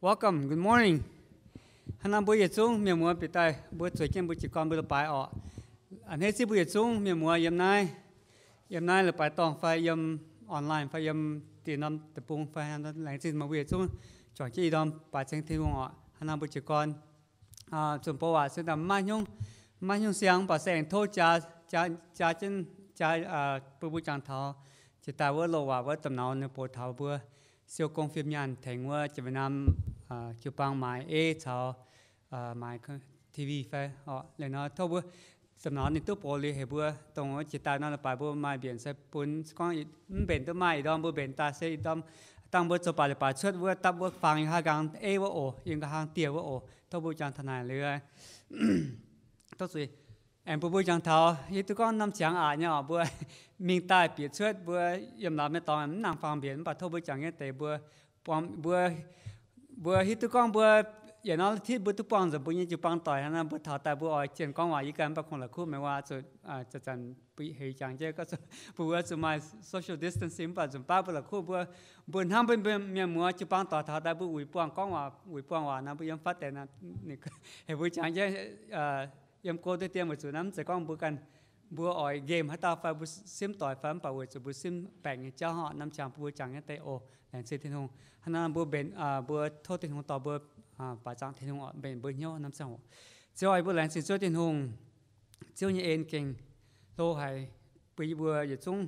Welcome, good morning. Hnangv naaiv mbuo yietc zungv mienh muoz bieqc daaih, mbuo zueiz jienv mbuo jiez gorn mbuo leiz-baaix orqc. A'hneiv zipv mbuo yietc zungv mienh muoz yiem naaiv, yiem naaiv leiz-baaix dorngh fai yiem online fai yiem dieh norm deic-bung fai, laengz zingh meih mbuo yietc zungv juangc jienv ih ndorm baaix ceng Tin-Hungh orqc. Hnangv naaiv mbuo jiez gorn zunh bou waac se maiv, maiv hnyouv siang, mv baac se aengx tov jaa, jaa jienv, jaa bun mbuo jangx taux jiex daaih wuov loz-waac wuov domh nauz ninh bouc taux mbuo siou gong fim nyaanh tengx wuov jiex Việt Nam jiu-baang maaiz ei caux maaiz T V fai orqc. Liuz nor tov mbuo domh nauz ninh duqv bouc liuz heuc mbuo dongh wuov jiex daaih nor leiz-baaix mbuo maaih mbienc se bun, gorngv mv mbenc duqv maaih ih ndorm mbuo mbenc daaih se ih ndorm dangh mbuo zoux baac leiz-baaix cuotv wuov dapv wuov faang yiem haaix nqaang ei wuov oc, yiem nqa'haav dieh wuov oc. Tov mbuo jangx taux naaic liuz aengx bun mbuo jangx taux hiuv duqv gorngv norm qangx aqc nyei orqc, mbuo mingh daaih bieqc cuotv mbuo yiem lauz mienh dorngx mv nangc faang mbienc, mv baac tov mbuo jangx nyei deix mbuo, mbuo, mbuo hiuv duqv gorngv mbuo yietc norm hitv mbuo duqv buangh nzengc mbuo nyei jiu-baang doic hnangv naaiv, mbuo taux daaih mbuo oix jienh gorngv waac yie ganh mv baac kungx la'kuqv meih waac zuqc zanc-zanc bui heuc jangx jienv, mbuo wuov zuqc maaih social distancing mv baac nzunc baav mbuo la'kuqv mbuo, mbuo hnamv mbuo mienh muoz jiu-baang doic taux daaih mbuo uix buangh gorngv waac, uix buangh waac nor mbuo yiem fatv deix nor, heuc mbuo jangx jienv yiem go deix dien weic zuqc naaiv mv zeiz gorngv mbuo ganh mbuo oix nqemh haaix dauh fai mbuo simv doic fai mv baac weic zuqc mbuo simv baengc nyei jauv orqc. Norm qangx bun mbuo jangx nyei deix oc, laengz zingh Tin-Hungh. Hnangv naaiv mbuo mbenc, mbuo tov Tin-Hungh dorh mbuo baaix zaangc Tin-Hungh orqc, mbenc mbuo hnyouv norm ziangh hoc. Ziouv, yie mbuo laengz zingh Ziouv Tin-Hungh. Ziouv nyei en gengh hlo haic bun yie mbuo yietc zungv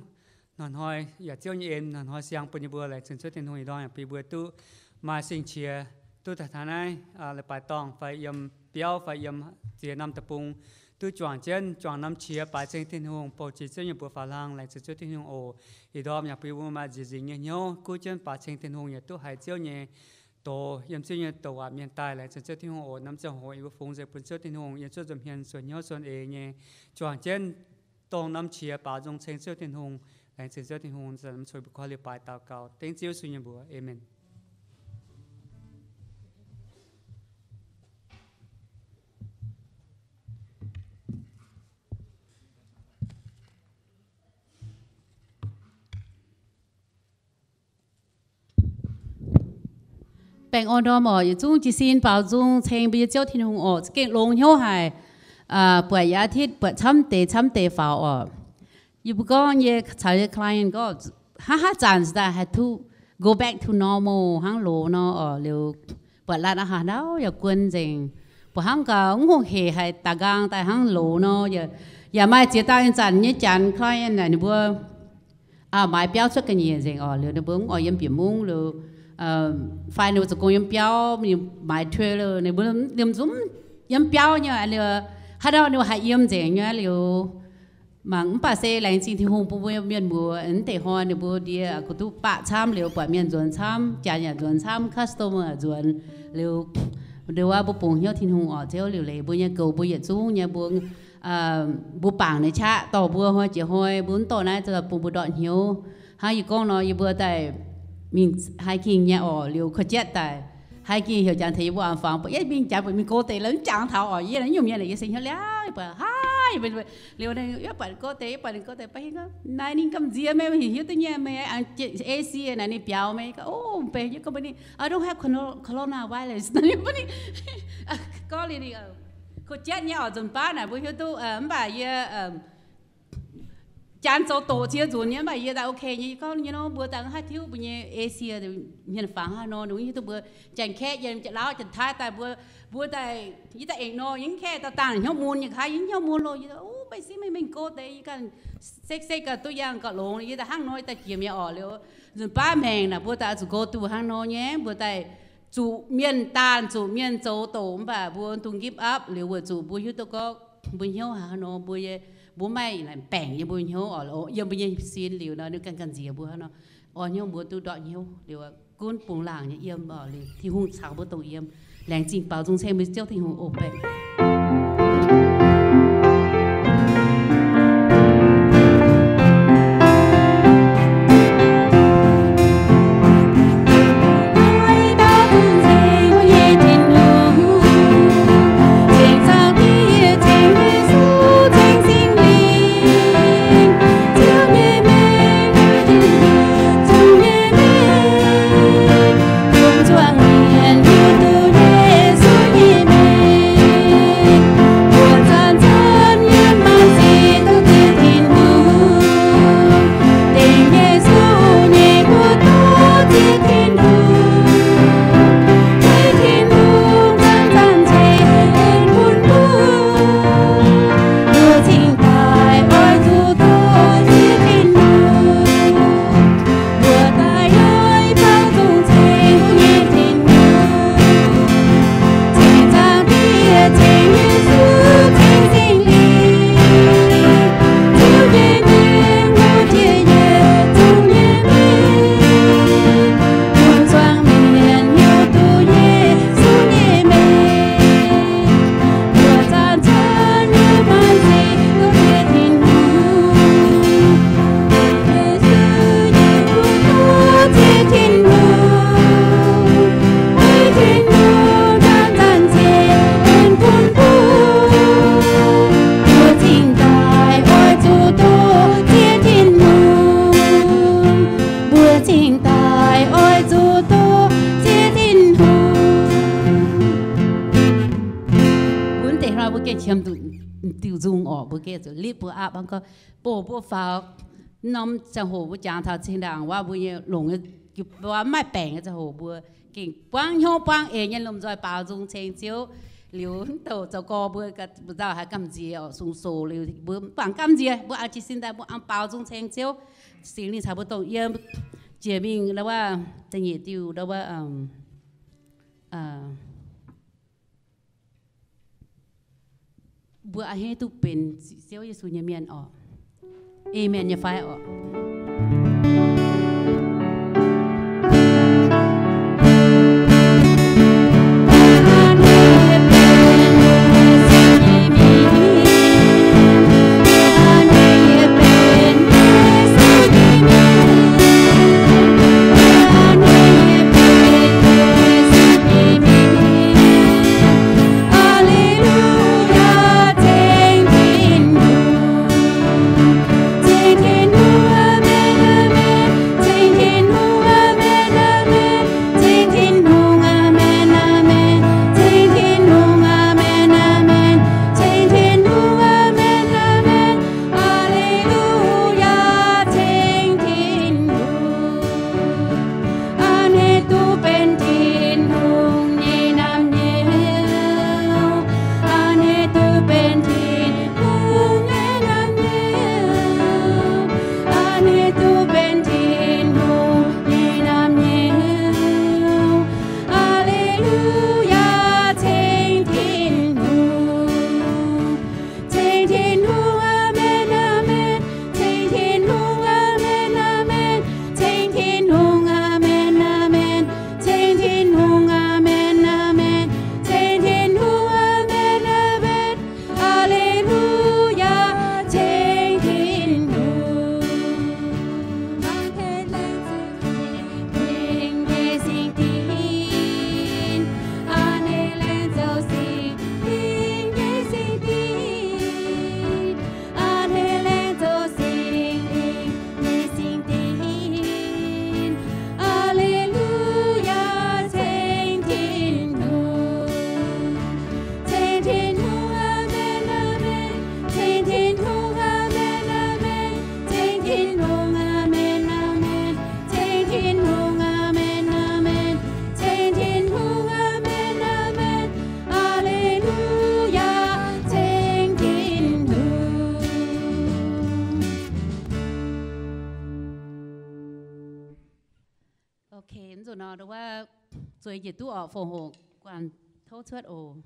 hnoi-hnoi yaac Ziouv nyei en hnoi-hnoi siang bun yie mbuo. Laengz zingh Zuov Tin-Hungh ih ndorm yaac bun yie mbuo duqv maaih sing-qiex duqv taux naaiv leiz-baaix dorngh fai yiem biauv fai yiem ziex norm deic-bung duqv juangc jienv juangc norm qiex baaix ceng Tin-Hungh, bouh jiex Ziouv nyei mbuox faaux hlang. Laengz zingh Zuov Tin-Hungh oc. Ih ndorm yaac bun yie mbuo maaih nziex nzingc nyei hnyouv, kuv jienv baaix ceng Tin-Hungh yaac duqv haiz Ziouv nyei doz, yiem Ziouv nyei douc waac mienh daaih. Laengz zingh Zuov Tin-Hungh oc. Norm ziangh hoc yie mbuo fungx nzengc bun Ziouv Tin-Hungh yiem cuotv nza'hmien suonc hnyouv suonc eix nyei juangc jienv dongh norm qiex baaux nzung ceng Ziouv Tin-Hungh. Laengz zingh Ziouv Tin-Hungh. Zanc mv cueiv mbuo koi leiz-baaix daux gaux dengv Ziouv Yesu nyei mbuox. Aamen. Baengh orn ndorm oc. Yietc zungv jiez sin baaux nzung ceng mbuo nyei Ziouv Tin-Hungh oc. Za'gengh longx hnyouv haic. Buatc yaac aqv, buatc camv deix camv deix faaux oc. Yie mbuo gorngv nyei caux nyei client gorngv hnangv haaix zanc daaih haih duqv go back to normal hnangv loz nor oc. Liuz buatc laanh aqv haaix ndau yaac guon nzengc. Buatc hnangv gaax mv hungh hec haic, daaih nqaang daaih hnangv loz nor. Yaac maaih ziex dauh ih zanc nyei janx client naaic ninh mbuo maaiz biauv cuotv ga'nyiec nzengc oc. Liuz ninh mbuo mv oix yiem bieqc mungv liuz, fai ninh mbuo zoux gong yiem biauv, ninh maaiz trailer, ninh mbuo liemh zungv yiem biauv nyei liuz, haaix ndau ninh mbuo haih yiem nzengc nyei liuz. Mangc mv baac se laengz zingh Tin-Hungh bun mbuo mienh muoz, mv deix hnoi ninh mbuo ndie aqv, kuv duqv baqv camv liuz, buatc mienh nzuonx camv, janx yaac nzuonx camv, customer yaac nzuonx liuz, ndongc wuov mbuo bungx hnyouv Tin-Hungh oc. Ziouv liuc leiz mbuo nyei goux mbuo yietc zungv nyei, mbuo mbuo bangc ninh qaqv dorh mbuo hnoi jiex hnoi, mbuo mv dorh naaiv bun mbuo ndortv hnyouv. Hnangv yie gorngv nor, yie mbuo daaih mingh hiking nyei oc, liuz korv-jatv daaih hiking heuc jangx tengx yie mbuo an fangx, buatc yie mingh jangx buatc mingh go deix la'mv jangx taux oc. Yie naaiv nyungc mienh yaac yie se hnyouv liaauv, yie buatc haaix, liuz yie buatc ninh go deix, yie buatc ninh go deix, ba'hingv naaiv ninh gamh nziex meih, meih hiuv duqv nyei, meih A C naaic ninh biaux meih. O, benx yie gorngv mbuox ninh, I don't have coronavirus. Ninh mbuo ninh gorngv liuz ninh korv-jatv nyei oc, nzunc baav naaic mbuo hiuv duqv, mv baac yie janx zoux doqc cie nzunc nyei, mv baac yie daaih ok nyei. Yie gorngv nyei nor, mbuo daaih haih tiuv mbuo nyei A C hmien fangx haaix nor, ninh hiuv duqv mbuo Janx-Kaeqv, Janx-Lauv, Janx-Taiv daaih mbuo, mbuo daaih, yie daaih eix nor, yie mv kaeqv daaih dangh hnyouv mun nyei, kaav yie hnyouv mun loh. Yie daaih, o, maiv sieqv meih mingh go deix, yie ganh sekv-sekv ganh duqv yangh gauh longx. Yie daaih hnangv nor daaih jiex mi'aqv oc. Liuz nzunc baav maengc naaic mbuo daaih zuqc go duqv hnangv nor nyei, mbuo daaih zuqc mienh daanh, zuqc mienh zoux doqc, mv baac mbuo dungx give up liuz weic zuqc mbuo hiuv duqv gorngv mbuo hnyouv haaix nor, mbuo, mbuo maiv baengc yiem mbuo hnyouv oc, yiem mbuo nyei sin liuz nor, ninh ganh ganh nziex mbuo hnangv nor. Orn hnyouv mbuo duqv ndortv hnyouv liuz, gunv bungx laangc nyei yiem oc, liuz Tin-Hungh caux mbuo dongh yiem. Laengz zingh baaux nzung ceng mbuo Ziouv Tin-Hungh oc. Baengh gengh qiemx diuc nzung orqc. Mbuo gengh zuqc lipv mbuo aapv hnangv gorngv, bouh mbuo faaux norm ziangh hoc mbuo jangx taux cing-ndaangc wuov, mbuo nyei longc, mbuo maaih baengc nyei ziangh hoc mbuo gengh buangv hnyouv buangv eix nyei lomh nzoih baaux nzung ceng Ziouv. Liuz mv douc zoux gorx mbuo, mbuo nzauh haiz gamh nziex orqc, sung-soux liuz mbuo mv bangc gamh nziex, mbuo an jiez sin daaih mbuo an baaux nzung ceng Ziouv. Singx Lingh caux mbuo dongh yiem jiex mingh ndau wuov, da'nyeic diuh ndau wuov, mbuo a'hneiv duqv benx Ziouv Yesu nyei mienh orqc. Aamen nyei fai orqc? Ok, nzunc nor ndau wuov zueiz njiec duqv orqc, fongc hoc guanh tov cuotv oc.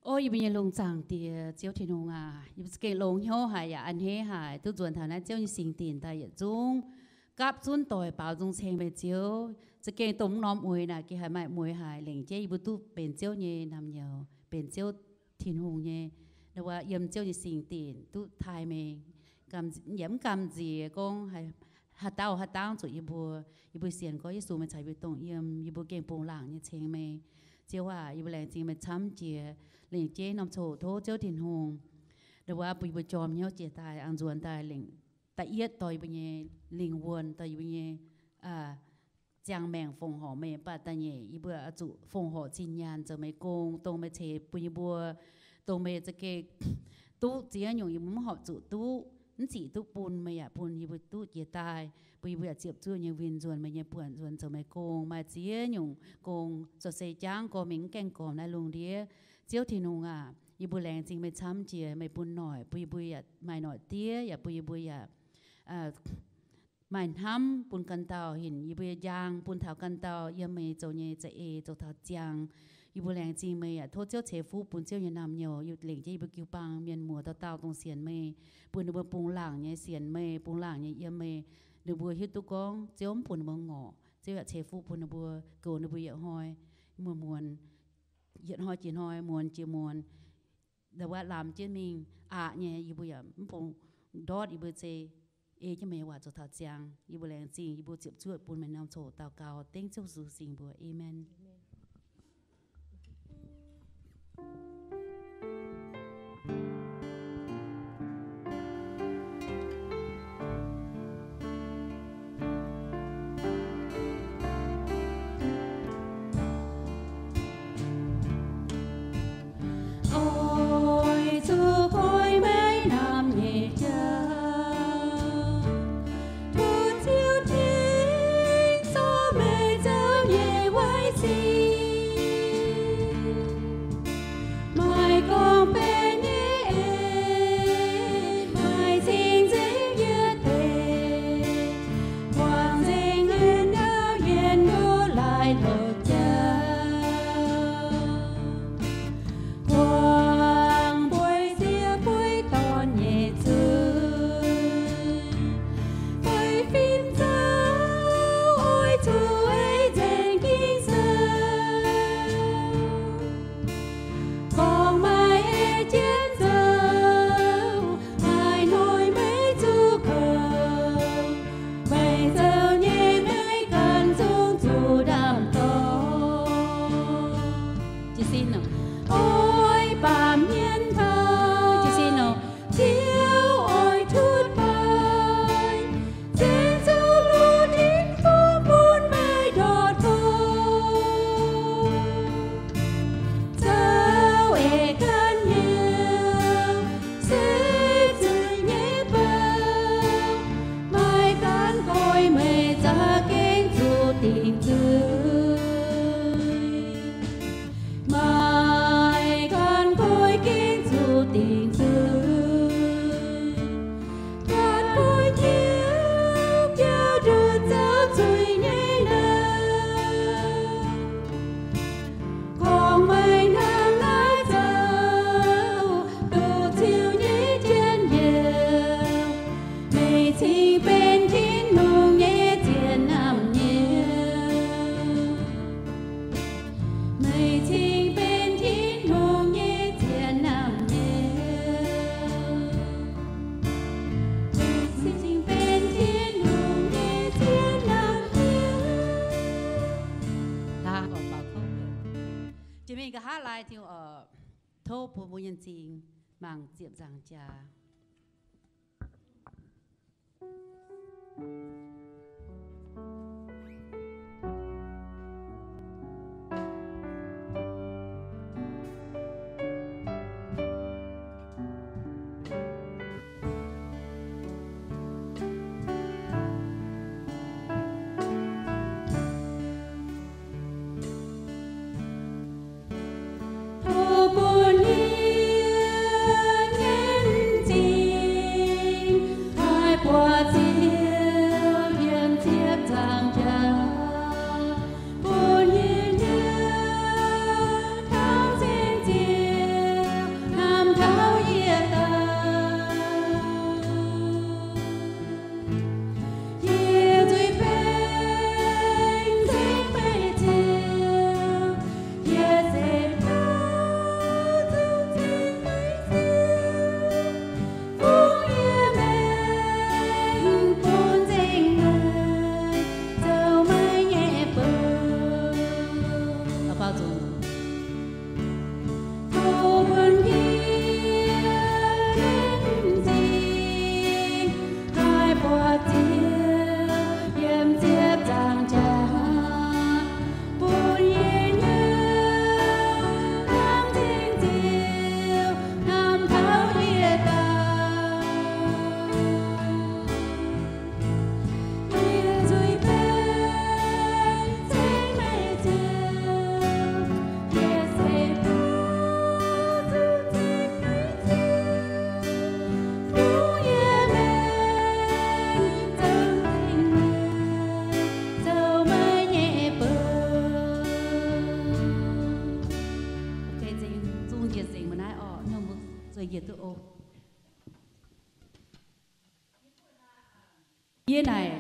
O yie mbuo nyei lungh zaangc Diex, Ziouv Tin-Hungh aac, yie mbuo za'gengh longx hnyouv haic yaac a'hneiv haic duqv nzuonx taux naaiv Ziouv nyei singx dinc daaih yietc zungv gapv zunv doic baaux nzung ceng meih Ziouv. Za'gengh dongh mv norm mueiz naaic gengh haiz maaih mueiz haic, lengc jeiv yie mbuo duqv benx Ziouv nyei naamh nyouz, benx Ziouv Tin-Hungh nyei, ndau wuov yiem Ziouv nyei singx dinc duqv taaih meih, yaac mv gamh nziex gorngv haaix dauh haaix dangv zuqc yie mbuo. Yie mbuo sienx gorngv Yesu meih caux yie mbuo dongh yiem, yie mbuo gengh bungx laangc nyei ceng meih. Ziouv aac, yie mbuo laengz zingh meih camv jiex. Lengc jeiv norm coc tov Ziouv Tin-Hungh ndau wuov bun yie mbuo jorm hnyouv jiex daaih, aengx nzuonx daaih lengc da'yietv dorh yie mbuo nyei lingh wuonh, dorh yie mbuo nyei ziangh maengc fongc horc meih. Mv baac da'nyeic yie mbuo oix zuqc fongc horc zinh nyaanh zoux meih gong, dongh meih ceix bun yie mbuo, dongh meih za'gengh duqv ziex nyungc yie mbuo mv horpc zuqc duqv, mv zic duqv bun, meih yaac bun yie mbuo duqv jiex daaih, bun yie mbuo yaac ziepc zuoqv nyei winh nzuonx meih nyei buonc, nzuonx zoux meih gong. Maaih ziex nyungc gong zoux se jangv gorx mingh mv gaengh gormx naaiv lungh ndiev. Ziouv Tin-Hungh aac, yie mbuo laengz zingh meih camv jiex, meih bun noic bun yie mbuo yaac maaih noic diev, yaac bun yie mbuo yaac maaih hnamv bun ganh dauh hinc yie mbuo nyei njang, bun taux ganh dauh yiem meih zoux nyei za'eix zoux taux ziangx. Yie mbuo laengz zingh meih yaac tov Ziouv ceix fuqv bun Ziouv nyei naamh nyouz, yie lengc jeiv yie mbuo jiu-baang mienh muoz dauh dauh dongh sienx meih, bun ninh mbuo bungx laangc nyei sienx meih, bungx laangc nyei yiem meih. Ninh mbuo hiuv duqv gorngv Ziouv mv bun ninh mbuo ngorc, Ziouv yaac ceix fuqv bun ninh mbuo, goux ninh mbuo yietc hnoi muonz muonz, yietc hnoi jiex hnoi, muonz jiex muonz, ndau wuov lamz jienv mingh aqc nyei, yie mbuo yaac mv bungx ndortv yie mbuo zei, ei jienv meih nyei waac zoux taux ziangx. Yie mbuo laengz zingh, yie mbuo ziepc zuoqv bun meih norm coc daux gaux dengv Ziouv Yesu singx mbuox. Aamen. Aav lai Tin-Hungh oc, tov bun mbuo nyei m'zing mangc ziepc nzaangc jaax. Tov bun yie nyei m'zing haih buatc Ziouv yiem ziepc nzaangc jaax, bun yie nyei hnamv ceng Ziouv hnamv taux yietc dauh. Yie zuiz-baengc ceng meih Ziouv, yie se baav zuqc ceng meih Ziouv, fungx yie maengc bun nzengc naaiv zoux meih nyei bou. Tov bun yie nyei m'zing haih buatc Ziouv yiem ziepc nzaangc jaax, bun yie nyei hnamv ceng Ziouv hnamv taux yietc dauh. Yie zuiz-baengc ceng meih Ziouv, yie se baav zuqc ceng meih Ziouv, fungx yie maengc zoux nzengc naaiv zoux meih nyei bou. Zungh njiec nzengc mbuo naaiv oc, ninh mbuo zueiz njiec duqv oc. Yie naaic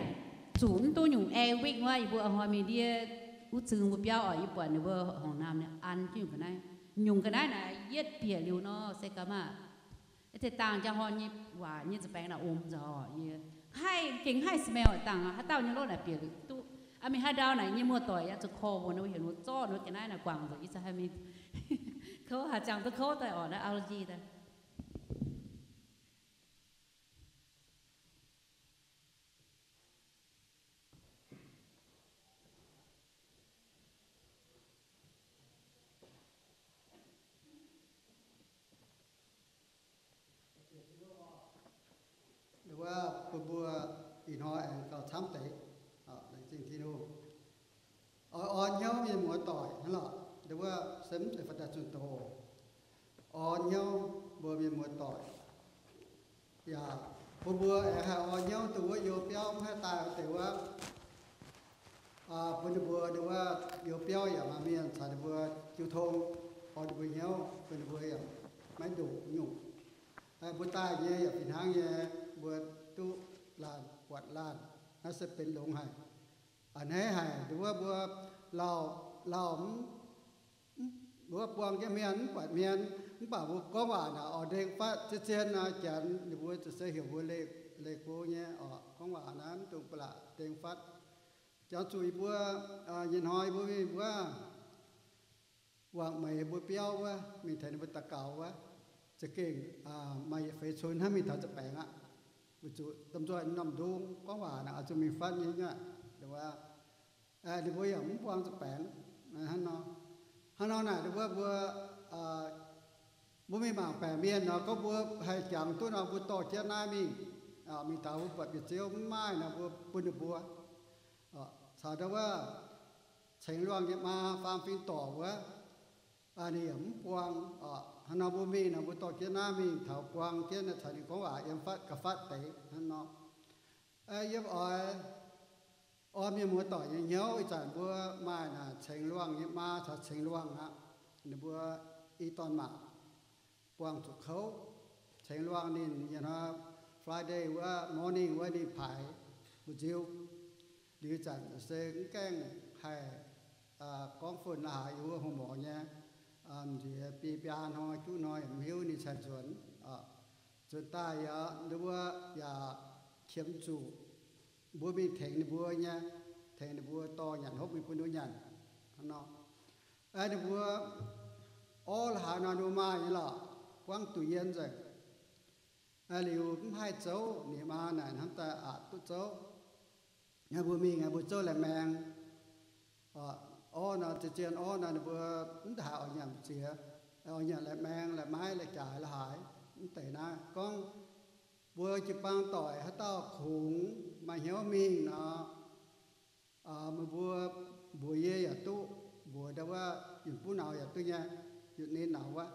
zuqc mv duqv nyungc air wick wuov, yie mbuo hnoi mingh ndiev wuov zungh mbuo biauv oc, yie buatc ninh mbuo horngc naamh ninh an jienv nyungc ga'naaiv. Nyungc ga'naaiv naaic yietv bieqc liuz nor se ga'maah, se dangh njang horn nyei waac nyei za'baengx naaic om nzauc. Yie haih gengh haih smell dangh haaix dauh nyei lov naaic bieqc liuz duqv. Aa, mingh haaix ndau naaic yie nyei muoz-doic yaac zuqc korv mbuox ninh mbuo heuc ninh mbuo zorqv ninh mbuo ga'naaiv naaic guangc nzengc, yie za'gengh haih mingh kouv, haih ziangh duqv kouv daaih oc, naaiv allergy daaih. Wuov bun mbuo ih hnoi aengx gauh camv deix, laengz zingh Tin-Hungh. Oix orn hnyouv mienh muoz-doic hnangv lorqc. Nduov wuov se mv zeiz faaux daaih zunh doz. Orn hnyouv mbuo mienh muoz-doic. Yaac bun mbuo aengx haih orn hnyouv dongh wuov youz biauv mv haih daaih wuov deix wuov. Bun ninh mbuo nduov wuov youz biauv yaac maaih mienh caux ninh mbuo jiu tong, orn ninh mbuo hnyouv, bun ninh mbuo yaac maiv ndoqc nyungc. Mbuo daaih nyei yaac fih hnangv nyei, mbuo duqv laanh buatc laanh, naaiv se benx longx haic. A'hneiv haic, nduov wuov mbuo lauh, lauh mv, mbuo buang jienv hmien mv buatc hmien, mv baac mbuo gorngv waac naaic oix ndengh fatv zien-zien nor, janx ninh mbuo ziouc se heuc mbuo leih, leih go nyei oc. Gorngv waac naaiv mv dungx ba'laqc ndengh fatv. Jangx zuqc yie mbuo, ih hnoi yie mbuo mingh wuov wangc meix mbuo biauv wuov, mingh tengx ninh mbuo daux gaux wuov, za'gengh maaih yietc feix cun hnangv mingh taux za'baengx aqv. Weic zuqc domh nzoih norm ndung gorngv waac naaic oix zuqc mingh fatv nyei aqv. Ninh mbuo yaac mv buang za'baengx. Hnangv nor, hnangv nor naaic ninh mbuo, mbuo, mbuo mingh mangc baeqc mienh nor, gorngv mbuo haih jangx duqv nor, mbuo dorh jienv naaiv mingh, mingh taux mbuo buatc bieqc ziouv mv maaih nor, mbuo bun ninh mbuo. Caux ndau wuov cengx luangh nyei maa faam fim dorc wuov, ninh yaac mv buang. Hnangv nor mbuo mingh nor, mbuo dorh jienv naaiv mingh taux buang jienv caux ninh gorngv waac yiem fatv ga'fatv deix hnangv nor. Yiem oix orn mienh muoz-doic nyei hnyouv, ih zanc mbuo maaih naaic cengx luangh nyei maa caux cengx luangh aqv. Ninh mbuo i dorn maac buangh zuqc kouv. Cengx luangh ninh yiem hnoi Friday wuov morning wuov ninh paaix mbu'nziu. Liuz ih zanc se mv gaengh haih gorngv fun la'haaix yiem wuov hungh morc nyei. Nziex biei biaa hnoi juqv hnoi yaac mv hiuv ninh cai nzuonx. Nzuonx daaih yaac nduov wuov yaac qiemx zuqc mbuo mingh tengx ninh mbuo nyei, tengx ninh mbuo dorh nyanc hopv mingh bun ninh mbuo nyanc. Hnangv nor, ninh mbuo orv la'haaix nor ninh mbuo maaih nyei lorqc, buangv duqv yie nzengc. Liuz mv haih zouv, ninh maa naaic hnamv daaih aqc duqv zouv. Mbuo mingh mbuo zouv laih maeng. Orv nor, zien-zien orv nor ninh mbuo mv haiz oix nyanc ziex, oix nyanc laih maeng, laih maiv, laih jaaix, la'haaix mv deix naaiv. Gorngv mbuo jiu-baang doic haaix dauh kungx maaih hnyouv mingh nor, meih mbuo mbuox yie yaac duqv, mbuox ndau wuov yunc buv nauz yaac duqv nyei, yunc ninh nauz wuov.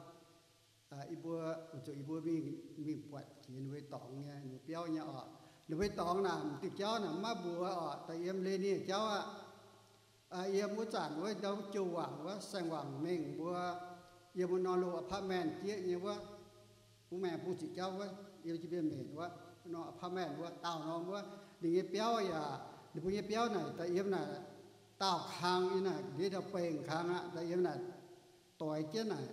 Yie mbuo, weic zuqc yie mbuo mingh, mingh buatc jiex ninh mbuo dorngx nyei, ninh mbuo biauv nyei oc. Ninh mbuo dorngx naaic m'diuh jauv naaic maiv mbuox oc, da'yiem leiz-nie jauv aqv. Yiem wuov zanc wuov ndau jouh wangc wuov, saeng-wangc mengh mbuo, yiem wuov norm loz apartment jieqv nyei wuov, wuov maengx bung ziqc jauv wuov, yiem jienv mienh mbenc wuov, norm apartment wuov, daauh norm wuov, ninh nyei biauv yaac, ninh mbuo nyei biauv naaic da'yiem naaic daauh kang nyei naaic, ndiev ndau bengh kang aqv, da'yiem naaic doix jienv naaic,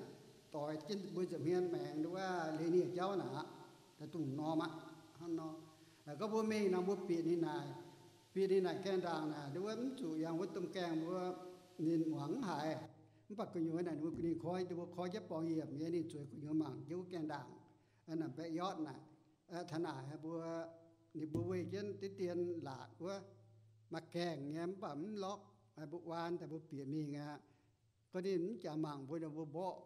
doix jienv mbuo nza'hmien maengx ndau wuov leiz-nie jauv naaic aqv, da'dungh norm aqv. Hnangv nor, gorngv mbuo mingh nor mbuo bieqc ninh naaic, bieqc ninh naaic gaengh ndaangc naaic, ndau wuov mv zuqc yangh wuov domh gaengh mbuo, ninh muangx mv haiz. Mv baac gu'nyuoz naaic ninh mbuo, ninh koi, ninh mbuo koi jienv borngz yiemc nyei, ninh zueiz gu'nyuoz mangc jienv wuov gaengh ndaangc, naaic backyard naaic, taux naaic mbuo, ninh mbuo weih jienv diqv dien laatc wuov, maaih gaengh nyei mv baac mv lorqc, mbuo waan daaih mbuo bieqc mingh aqv. Gorngv ninh mv jangx mangc mbuo, ninh mbuo mborqv,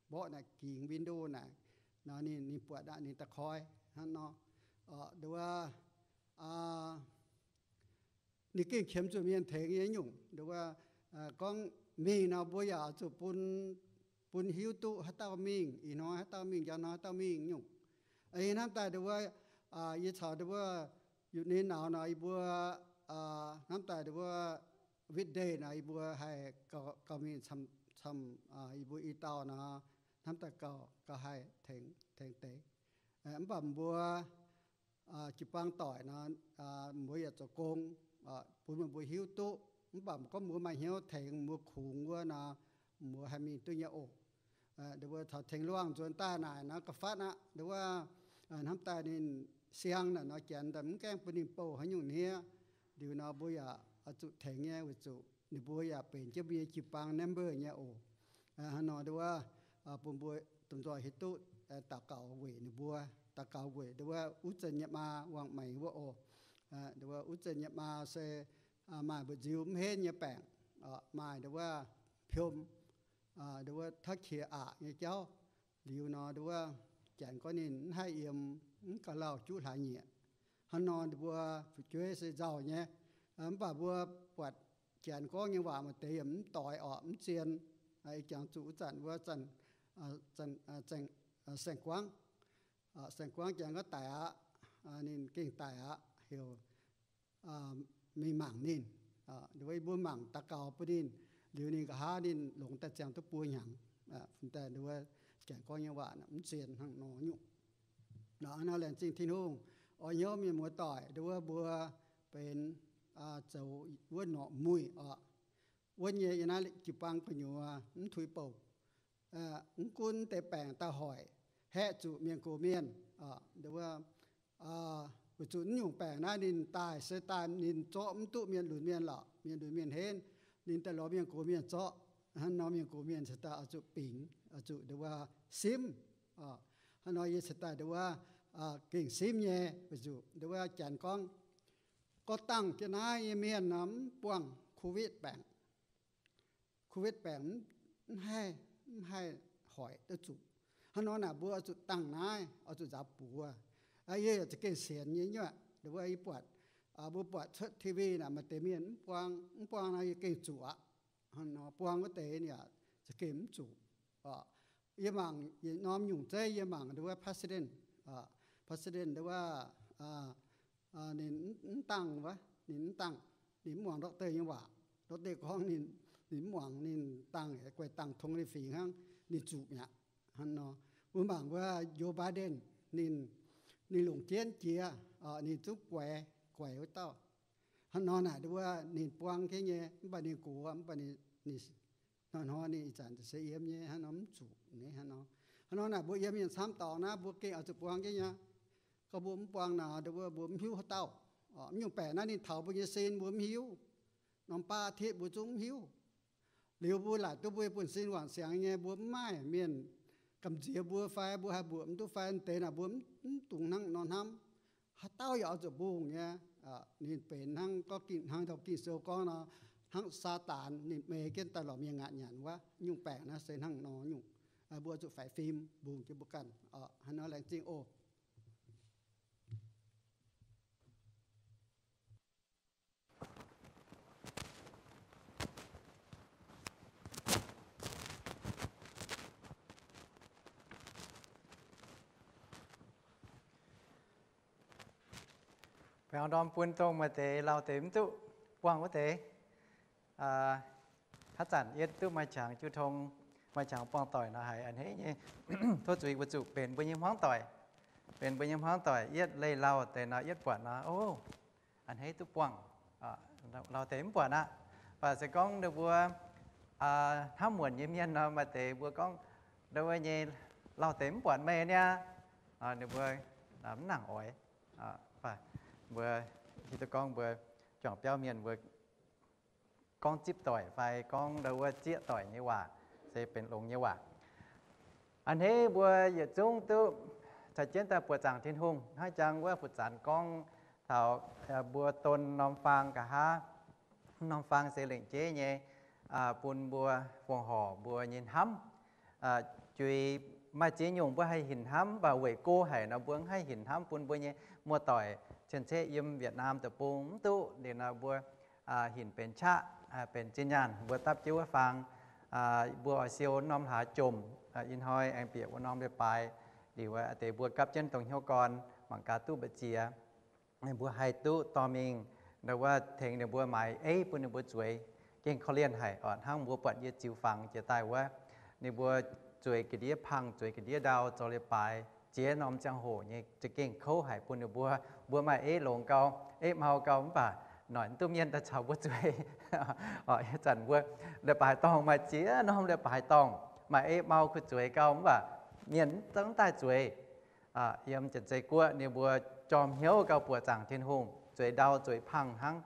mborqv naaic gingx window naaic, nor ninh, ninh buatc aqv, ninh da'koi hnangv nor. Ndau wuov, ninh gengh qiemx zuqc mienh tengx nyei nyungc. Ndau wuov, gorngv mingh nor mbuo yaac oix zuqc bun, bun hiuv duqv haaix dauh mingh, ih hnoi haaix dauh mingh, njang hnoi haaix dauh mingh nyungc. Yie hnamv daaih ndau wuov, yie caux ndau wuov yunc ninh nauz nor yie mbuo hnamv daaih ndau wuov weekday nor yie mbuo haih gauh mingh camv, camv, yie mbuo i dauh nor hnamv daaih gauh, gauh haih tengx, tengx deix. Mv baac mbuo jiu-baang doic nor, mbuo yaac zoux gong, bun meih mbuo hiuv duqv. Mv baac gorngv mbuo maaih hnyouv tengx mbuo kungx wuov nor, mbuo haih mingh duqv nyei oc. Ndau wuov taux tengx luangh nzuonx daaih naaic nor ga'fatv aqv. Ndau wuov hnamv daaih ninh siang naaic nor janx daaih mv gaengh bun ninh bouh haaix nyungc hniev. Liuz nor mbuo yaac oix zuqc tengx nyei weic zuqc ninh mbuo yaac benx jienv mbuo nyei jiu-baang member nyei oc. Hnangv nor ndau wuov bun mbuo domh nzoih hiuv duqv daux gaux weic ninh mbuo, daux gaux weic ndau wuov wuov zanc nyei maa wangc maengx wuov oc. Ndau wuov wuov zanc nyei maa se maaih mbu'nziu mv henv nyei baengc, maaih ndau wuov piom, ndau wuov tauv qiex aqc nyei jauv. Liuz nor ndau wuov janx gorngv ninh mv haih yiem, mv gauh lauh juqv hlaax nyieqc. Hnangv nor mbuo fu'jueiv se nzauh nyei. Mv baac mbuo buatc janx gorngv nyei waac maaih deix yaac mv doix orqc, mv zien. Ih jangx zuqc wuov zanc wuov zanc, saeng-guangv, saeng-guangv janx gorngv daic aqv, ninh gengh daic aqv, heuc mingh mangc ninh. Ndau wuov yie mbuo mangc daux gaux bun ninh, liuz ninh nqa'haav ninh longx daaih ziangh duqv buo hnyangx. Fun daaih ndau wuov janx gorngv nyei waac mv zien hnangv nor nyungc. Nor laengz zingh Tin-Hungh. Oix hnyouv mienh muoz doic, ndau wuov mbuo benx zoux wuov norqc muic oc. Wuov nyei yiem naaiv jiu-baang gu'nyuoz mv tuix bouc. Mv gunv deix baengc daaih hoic, haeqv zuqc mienh gox mienh, ndau wuov, weic zuqc naaiv nyungc baengc naaiv ninh daaih se daaih ninh zorqv mv duqv mienh lunx mienh lorqc, mienh lunx mienh henv, ninh daaih lorz mienh gox mienh zorqv. Hnangv nor mienh gox mienh cingx daaih oix zuqc bingx, oix zuqc ndau wuov simv. Hnangv nor yie cingx daaih ndau wuov gengh simv nyei, weic zuqc ndau wuov janx gorngv, gorngv dangh jienv naaiv nyei mienh nor mv buangh COVID baengc. COVID baengc mv haih, mv haih hoic duqv zuqc. Hnangv nor naaic mbuo oix zuqc dangh naaiv, oix zuqc nzaaux buoz. Yie yaac za'gengh sienx nyei nyuoqc, ndau wuov yie buatc, mbuo buatc cuotv T V naaic maaih deix mienh mv buang, mv buang nor yie gengh zuqc aqv. Hnangv nor buang wuov deix yaac za'gengh mv zuqc. Yie mangc yietc norm nyungc zeiv yie mangc ndau wuov president, president ndau wuov ninh mv dangh wuov, ninh mv dangh, ninh mv muangx doctor nyei waac. Doctor gorngv ninh, ninh mv muangx, ninh dangh, guaih dangh tong ninh fingx hnangv, ninh zuqc mi'aqv. Hnangv nor, mbuo mangc wuov Joe Biden, ninh, ninh longc jienv jiex, ninh zungv guaix, guaix wuov dauh. Hnangv nor naaic ndau wuov ninh buang jienv nyei, mv baac ninh gox, mv baac ninh, ninh hnoi-hnoi ninh ih zanc se yiem nyei, hnangv nor mv zuqc nyei hnangv nor. Hnangv nor naaic mbuo yiem mienh camv dorngx naaiv mbuo gengh oix zuqc buang jienv nyei. Gorngv mbuo mv buang naaic ndau wuov mbuo mv hiuv haaix dauh. Mv nyungc baengc naaiv ninh taux mbuo nyei sin mbuo mv hiuv. Norm baav อาทิตย์ mbuo zungv mv hiuv. Liuz mbuo laaic duqv mbuo nyei buonv-sin wangc siangx nyei, mbuo mv maaih mienh gamh nziex mbuo fai mbuo haih mbuoqc mv duqv fai, deix naaic mbuo mv dungx hnangv nor hnamv. Haaix dauh yaac oix zuqc mbungh nyei. Ninh benx hnangv gorngv ging hnangv taux Ging-Sou gorngv nor, hnangv Saadaan ninh meix jienv daaih lorz mienh ngaatc nyanc wuov nyungc baengc naaiv se hnangv nor nyungc. Mbuo zuqc faix fim mbungh jienv mbuo ganh. Hnangv nor laengz zingh oc. Baengh ndorm bun dongh maaih deix lauh deix mv duqv buangh wuov deix. Haaix zanc yie duqv maaih qangx jiu tong, maaih qangx buangh doic nor haiz a'hneiv nyei. Tov zuiz mbuo zuqc benx mbuo nyei hmuangv doic, benx mbuo nyei hmuangv doic yietv leih lauh deix nor yietv buatc nor, o, a'hneiv duqv buangh. Lauh deix mv buatc aqv. Baac se gorngv ninh mbuo hnamv muonc nyei mienh nor, maaih deix mbuo gorngv, ndau wuov nyei, lauh deix mv buatc meih niaa. Ninh mbuo mv nangc oix. Mbuo hiuv duqv gorngv mbuo juangc biauv mienh mbuo gorngv zipv doic fai gorngv ndau wuov zieqv doic nyei waac se benx longx nyei waac. A'hneiv mbuo yietc zungv duqv caux jienv daaih buoqc zaangc Tin-Hungh. Hnangv jang wuov fu'zanx gorngv taux mbuo don norm faang nqa'haav, norm faang se lengc jeiv nyei bun mbuo fongc horc mbuo nyei hnamv. Juix maaih ziex nyungc mbuo haih hinc hnamv, mv baac weic go haic nor mbuo mv haih hinc hnamv bun mbuo nyei muoz-doic cien-ceqv yiem Việt Nam deic-bung mv duqv. Liuz nor mbuo hinc benx qaqv, benx zinh nyaanh mbuo dapv jienv wuov faang. Mbuo oix siou norm hlaax jomc, ih hnoi aengx bieqc wuov norm leiz-baaix liuz, deix mbuo gapv jienv dongh hnyouv gorn mangc gaax duqv mbu'ziex. Ninh mbuo haih duqv dorh mingh, ndau wuov tengx ninh mbuo maaiz eiv bun ninh mbuo zueiz, gengh korv-lienh haic oc. Hnangv mbuo buatc yie ziux fangx jiex daaih wuov, ninh mbuo zueiz ga'ndiev pang, zueiz ga'ndiev ndau, zoux leiz-baaix, ziex norm ziangh hoc nyei za'gengh kouv haic bun ninh mbuo. Mbuo maaih eiv longx gau, eiv mau gau, mv baac noic mv duqv mienh daaih caux mbuo zueiz. Ih zanc mbuo leiz-baaix dorngh maaih ziex norm leiz-baaix dorngh, maaih eiv mau kuh zueiz gau, mv baac mienh mv daaih zueiz. Yiem Janx-Zei Guoqv ninh mbuo jorm hnyouv gau buoqc zaangc Tin-Hungh, zueiz ndau zueiz pang hnangv,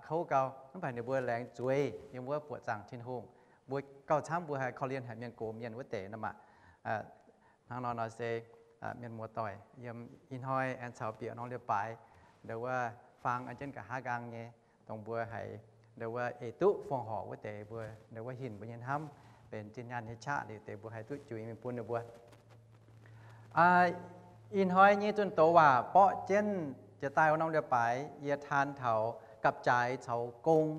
kouv gau, mv baac ninh mbuo laengz zueiz yiem wuov buoqc zaangc Tin-Hungh. Mbuo gauh camv mbuo haih korv-lienh haic mienh gox mienh wuov deix nor maah. Hnangv nor nor se mienh muoz-doic yiem ih hnoi aengx caux bieqc norm leiz-baaix, ndau wuov faang an jienv nqa'haav nqaang nyei, dongh mbuo haiz ndau wuov eix duqv fongc horc wuov deix mbuo ndau wuov hinc mbuo nyei hnamv benx zinh nyaanh nyei qaqv liuz deix mbuo haih duqv juix mingh bun ninh mbuo. Ih hnoi nyei zunh doz waac borqv jienv jiex daaih wuov norm leiz-baaix yie taan taux gapv-jaaix caux gong.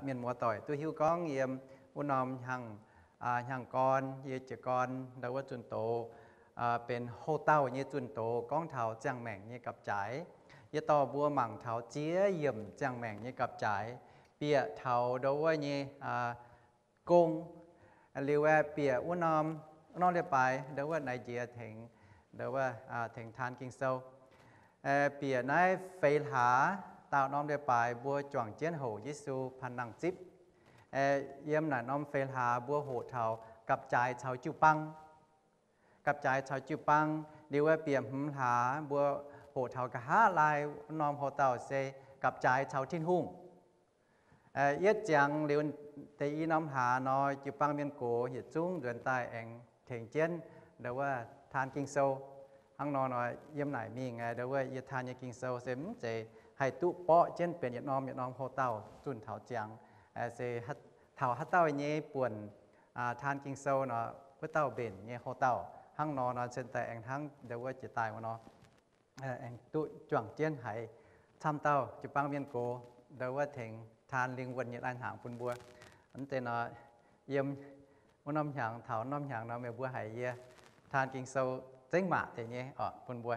Mienh muoz-doic duqv hiuv gorngv yiem wuov norm hnyangx, hnyangx gorn yie jiez gorn ndau wuov zunh doz benx houx-dauh nyei zunh doz gorngv taux ziangh maengc nyei gapv-jaaix. Yie dorh mbuo mangc taux ziex yiemc ziangh maengc nyei gapv-jaaix, bieqc taux ndau wuov nyei gong. Liuz aeqv, bieqc wuov norm, norm leiz-baaix ndau wuov naaiv njiec tengx, ndau wuov tengx taan Ging-Sou. Bieqc naaiv feix hlaax daauh norm leiz-baaix mbuo juangc jienv houc Yesu Paan Nangh Zipv. Yiem naaic norm feix hlaax mbuo hoqc taux gapv-jaaix caux jiu-baang. Gapv-jaaix caux jiu-baang. Liuz aeqv, bieqc hmz hlaax mbuo hoqc taux nqa'haav laai norm houx-dauh se gapv-jaaix caux Tin-Hungh. Yietv ziangx liuz deix i norm hlaax nor, jiu-baang mienh gox yietc zungv nzuonx daaih aengx tengx jienv ndau wuov taan Ging-Sou. Hnangv nor nor, yiem naaic mingh ndau wuov yie taan nyei Ging-Sou se mv zeiz haih duqv borqv jienv benx yietc norm yietc norm houx-dauh zunh taux ziangx. Se taux haaix dauh nyei buonc taan Ging-Sou nor, wuov dauh mbenc nyei houx-dauh. Hnangv nor nor, cen daaih aengx hnangv ndau wuov jiex daaih wuov nor, aengx duqv juangc jienv haiz camv dauh jiu-baang mienh gox ndau wuov tengx taan lingh wuonh nyei lai-hnaangx bun mbuo. Mv zeiz nor, yiem wuov norm hnyangx taux norm hnyangx nor, meih mbuo haiz yie taan Ging-Sou zengv maac deix nyei oc bun mbuo.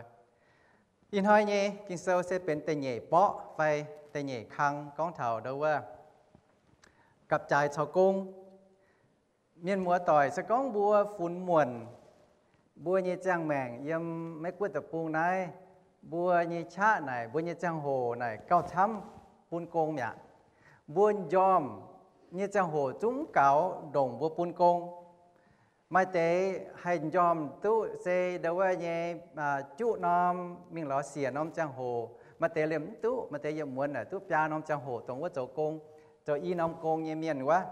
Ih hnoi nyei Ging-Sou se benx da'nyeic borqv fai da'nyeic kang gorngv taux ndau wuov gapv-jaaix caux gong. Mienh muoz-doic, se gorngv mbuo funx muonc mbuo nyei ziangh maengc yiem Meiv Guoqv deic-bung naaiv, mbuo nyei qaqv naaic, mbuo nyei ziangh hoc naaic gauh camv bun gong mi'aqv. Mbuo njormh nyei ziangh hoc zungv gaux ndongc mbuo bun gong. Maaih deix haih njormh duqv se ndau wuov nyei juqv norm mingh lorz siec norm ziangh hoc. Maaih deix liemh mv duqv, maaih deix yietc muonz naaic duqv biaa norm ziangh hoc dongh wuov zoux gong, zoux i norm gong nyei mienh wuov.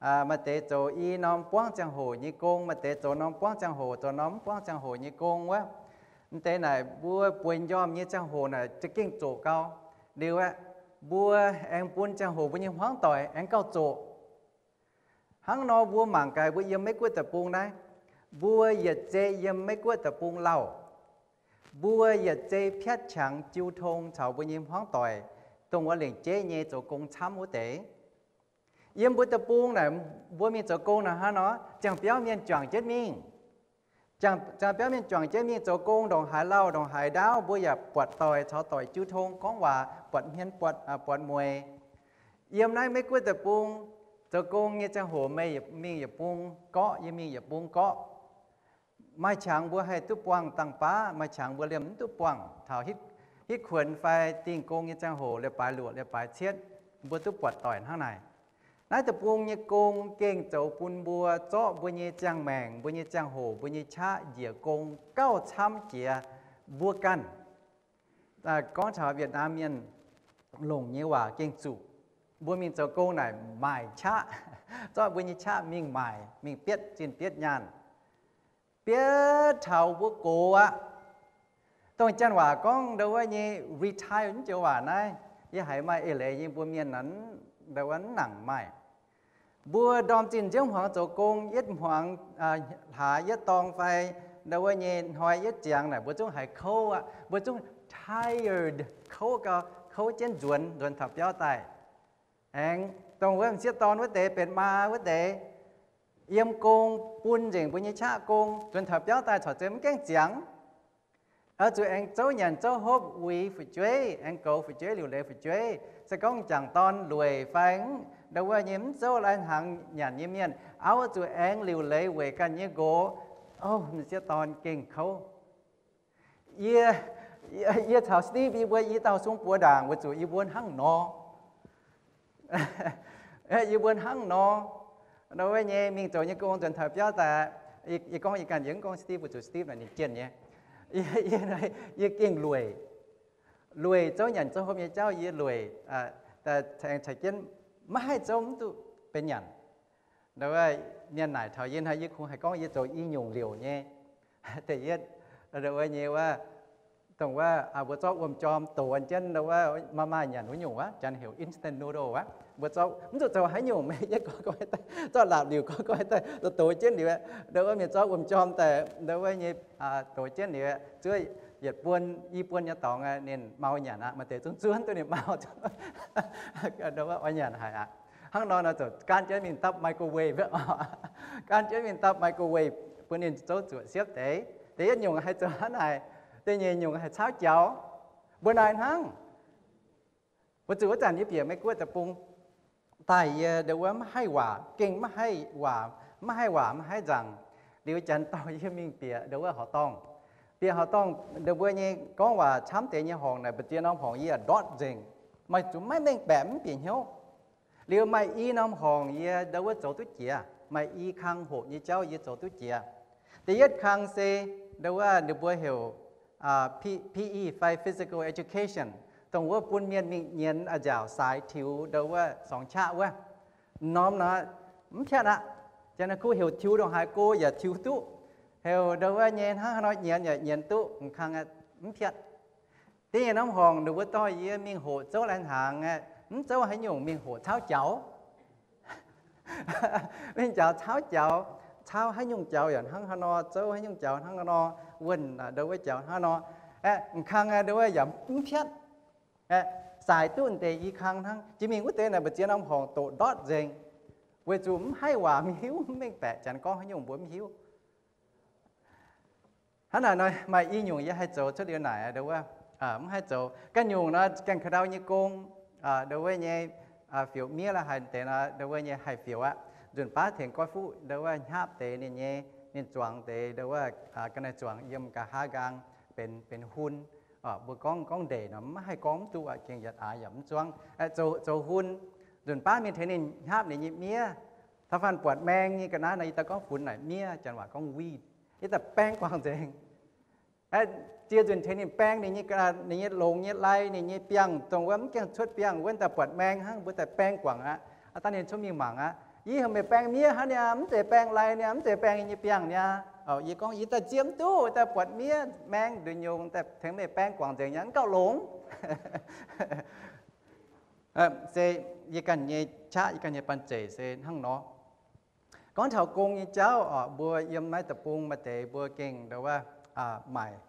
Maaih deix zoux i norm buangv ziangh hoc nyei gong, maaih deix zoux norm buangv ziangh hoc, zoux norm mv buangv ziangh hoc nyei gong wuov. Mv deix naaic mbuo bueix njormh nyei ziangh hoc naaic za'gengh zoqc gau. Liuz aeqv, mbuo aengx bun ziangh hoc mbuo nyei hmuangv doic aengx gauh zoqc. Hnangv nor mbuo mangc gaax mbuo yiem Meiv Guoqv deic-bung naaiv, mbuo yietc zei yiem Meiv Guoqv deic-bung lauh, mbuo yietc zei piatv qangx jiu tong caux mbuo nyei hmuangv doic, dongh wuov lengc jeiv nyei zoux gong camv wuov deix. Yiem mbuo deic-bung naaic, mbuo mingh zoux gong naaic hnangv nor, ziangh biauv mienh juangc jienv mingh. Ziangh biauv mienh juangc jienv mingh zoux gong, ndongc haaix lauh ndongc haaix ndaauv, mbuo yaac buatc doic caux doic jiu tong, gorngv waac buatc hmien buatc, buatc mueiz. Yiem naaiv Meiv Guoqv deic-bung, zoux gong nyei ziangh hoc meih mingh yietc bung gorqv, yie mingh yietc bung gorqv. Maaih qangx mbuo haih duqv buangh dangh baav, maaih qangx mbuo liemh mv duqv buangh. Taux hitv kuonx fai dingh gong nyei ziangh hoc, leiz-baaix luoqc, leiz-baaix cietv, mbuo duqv buatc doic hnangv naaic. Naaiv deic-bung nyei gong gengh zoux bun mbuo zorqv mbuo nyei ziangh maengc, mbuo nyei ziangh hoc, mbuo nyei qaqv njiec gong gauh camv jiex mbuo ganh. Gorngv taux Vietnam mienh longc nyei waac gengh zuqc, mbuo mingh zoux gong naaic maaic qaqv, zorqv mbuo nyei qaqv mingh maaic, mingh bietv zinh bietv nyaanh. Bietv taux mbuo gox aqv. Dongh janx waac gorngv ndau wuov nyei retire, mv joux waac naaiv, yie haiz maaih eix leiz nyei mbuo mienh naaic, ndau wuov mv nangc maaih. Mbuo ndorm zinh nziouv hmuangx zoux gong, yietv hmuangx hlaax yietv dorng fai ndau wuov nyei hnoi yietv ziangx naaic, mbuo zungv haiz kouv aqv. Mbuo zungv tired, kouv gau, kouv jienv nzuonx, nzuonx taux biauv daaih. Aengx dongh wuov m'sieqv dorn wuov deix, benx maa wuov deix, yiem gong bun nzengc mbuo nyei qaqv gong, nzuonx taux biauv daaih corc zeiz mv gaengh ziangx. Oix zuqc aengx zouv nyanc zouv hopv, uix fu'jueiv, aengx goux fu'jueiv, liuc leiz fu'jueiv. Se gorngv m'jangc dorn lueic fai ndau wuov nyei mv zouv lai hnaangx nyanc nyei mienh, oix zuqc aengx liuc leiz weic ganh nyei nqox. O, m'sieqv dorn gengh kouv. Yie, yie caux Steve yie mbuo i dauh sung buoz ndaangc weic zuqc yie mbuo hnangv nor. Yie mbuo hnangv nor, ndau wuov nyei mingh zoux nyei gong nzuonx taux biauv daaih. Yie gorngv yie ganh, yie mv gorngv Steve, weic zuqc Steve naaic ninh jienh nyei. Yie gengh lueic, lueic zouv nyanc zouv hopv nyei jauv yie lueic, aengx caux jienv maiv haih zouv mv duqv benx nyanc. Ndau wuov mienh naaic taux yie hnangv, yie kungx haih gorngv yie zoux i nyungc liouc nyei. Da'yietv, ndau wuov nyei wuov, dongh wuov mbuo zorqv wuom-jorm dox jienv, ndau wuov maaih maaih nyanc wuov nyungc wuov, janx heuc instant noodle wuov. Mbuo zorqv mv zuqc zoux haaix nyungc, yie gorngv, zorqv laapc liuc gorngv, gorngv daaih dox jienv liuz, ndau wuov mienh zorqv wuom-jorm daaih, ndau wuov nyei dox jienv liuz, zuov yietc buon i buon nyei dorngx ninh mau nyanc aqv. Maaih deix zungv zuov duqv ninh mau, ndau wuov oix nyanc haic aqv. Hnangv nor nor ziouc gaanv jienv mingh dapv microwave, gaanv jienv mingh dapv microwave bun ninh zouv zuoqc siepv deix. Da'yietv nyungc haih zoux hnangv naaic, da'nyeic nyungc haih caauv jaux. Mbuo naaic hnangv. Weic zuqc wuov zanc yie bieqc Meiv Guoqv deic-bung daaih, yie ndau wuov maiv haih waac, gengh maiv haih waac, maiv haih waac maiv haih nzaangc. Liuz janx dorh yie mingh bieqc ndau wuov horqc dorngh. Bieqc horqc dorngh, ndau mbuo nyei gorngv waac camv deix nyei horngc naaic, mbu'ziex norm horngc yie ndortv nzengc, maaih zuqc maiv mengh baeqc, mv bieqc hnyouv. Liuz maaih i norm horngc yie ndau wuov zoux duqv jiex, maaih i kang hoqc nyei jauv yie zoux duqv jiex. Da'yietv kang se ndau wuov ninh mbuo heuc P E fai physical education, dongh wuov bun mienh mingh nyienz a'nziaauc saaix tiux ndau wuov sorngx qaqv wuov. Norm nor mv piatv aqv. Janx-kuv heuc tiux ndongc haaix go yaac tiux duqv. Heuc ndau wuov nyei hnangv haaix nor nyienz yaac nyienz duqv, kang mv piatv. Da'nyeic norm horngc ninh mbuo dorh yie mingh hoqc zouv lai hnaangx, mv zouv haaix nyungc, mingh hoqc caauv jaux. Mingh jaux caauv jaux, caauv haaix nyungc jaux yaac hnangv haaix nor, zouv haaix nyungc jaux hnangv haaix nor, wuonh ndau wuov jaux hnangv haaix nor. Aeqv, kang ndau wuov yaac mv piatv. Aeqv, saaix duqv deix i kang hnangv. Jiex mingh wuov deix naaic mbu'ziex norm horngc doqc ndortv nzengc, weic zuqc mv haih waac, mv hiuv, mv mengh baeqc janx gorngv haaix nyungc mbuo mv hiuv. Hnangv naaic nor maaih i nyungc yie haih zoux cuotv liuz naaic ndau wuov, mv haih zoux. Ganh nyungc nor gaengh ka'ndau nyei gong, ndau wuov nyei, fiuc miev la'haaix deix nor ndau wuov nyei haih fiuc aqv. Nzunc baav tengx goiv fuqv ndau wuov hnyapv deix ninh nyei, ninh zuangx deix ndau wuov ga'naaiv zuangx yiem nqa'haav nqaang benx, benx hun. Mbuo gorngv, gorngv ndeic nor maiv haih gorngv mv duqv aqv, gengh yietc aax yaac mv zuangv. Zoux, zoux hun, nzunc baav mingh tengx ninh hnyapv ninh nyei miev. Taux faanh buatc maeng nyei ga'naaiv nor, yie daaih gorngv funx naaic miev, janx waac gorngv weed. Yie daaih baeng guangc nzengc. Ziex nzunc tengx ninh baeng ninh nyei, ninh nyei longx nyei lai, ninh nyei biangh, dongh wuov mv gaengh cuotv biangh wuov, daaih buatc maeng hnangv, mbuo daaih baeng guangc aqv. Aa, dangh ninh cuotv mingh mangc aqv. Yie heuc meih baeng miev hnangv niaa, mv zeiz baeng lai niaa, mv zeiz baeng yie nyei biangh niaa. Yie gorngv yie daaih zieqv mv duqv, daaih buatc miev maeng nduqc nyungc, daaih tengx meih baeng guangc nzengc niaa, mv gauh longx. Se yie ganh nyei qaqv, yie ganh nyei banh zeic se hnangv nor. Gorngv taux gong nyei jauv oc, mbuo yiem naaiv deic-bung maaih deix mbuo gengh ndo wuov,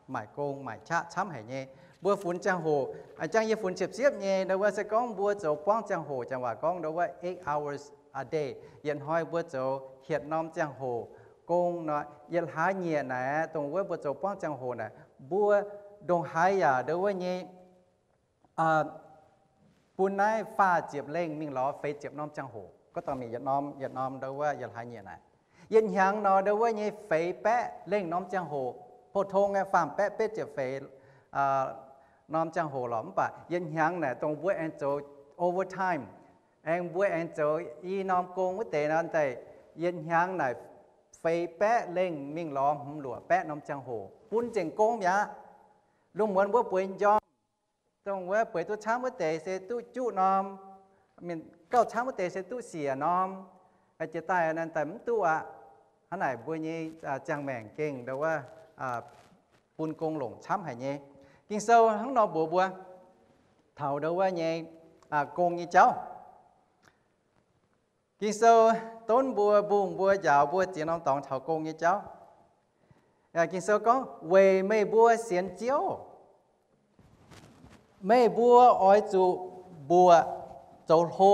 maaic gong maaic qaqv camv haic nyei. Mbuo funx ziangh hoc, jang yie funx ciepv-ciepv nyei ndo wuov, se gorngv mbuo zoux buangv ziangh hoc, janx waac gorngv ndo wuov eight hours a day. Yietc hnoi mbuo zoux hietc norm ziangh hoc gong nor, yietc hlaax nyieqc naaic, dongh wuov mbuo zoux buangv ziangh hoc naaic, mbuo ndongc haaix yaac ndo wuov nyei bun naaiv faah ziepc lengh mingh lorz feix ziepc norm ziangh hoc. Gorngv dangh mingh yietc norm, yietc norm ndo wuov yietc hlaax nyieqc naaic, yietc hnyangx nor ndo wuov nyei feix baeqv lengh norm ziangh hoc. Pou-tong aeqv, faam baeqv betv ziepc feix norm ziangh hoc lorqc. Mv baac yietc hnyangx naaic dongh mbuo aengx zoux overtime, aengx mbuo aengx zoux i norm gong wuov deix nor, daaih yietc hnyangx naaic feix baeqv lengh mingh lorz hmz luoqc baeqv norm ziangh hoc bun nzengc gong mi'aqv. Lungh muonz mbuo bueix njormh, dongh wuov bueix duqv camv wuov deix se duqv juqv norm, gauh camv wuov deix se duqv siec norm. Jiex daaih naaic daaih mv duqv aqv. Hnangv naaic mbuo nyei ziangh maengc gengh ndo wuov bun gong longc camv haic nyei. Ging-Sou hnangv nor mbuox mbuo taux ndo wuov nyei gong nyei jauv. Ging-Sou donv mbuo, mbungh mbuo, njaaux mbuo ziex norm dorngx taux gong nyei jauv. Ging-Sou gorngv, weic meih mbuo sienx Ziouv, meih mbuo oix zuqc mbuoqc zoux hlo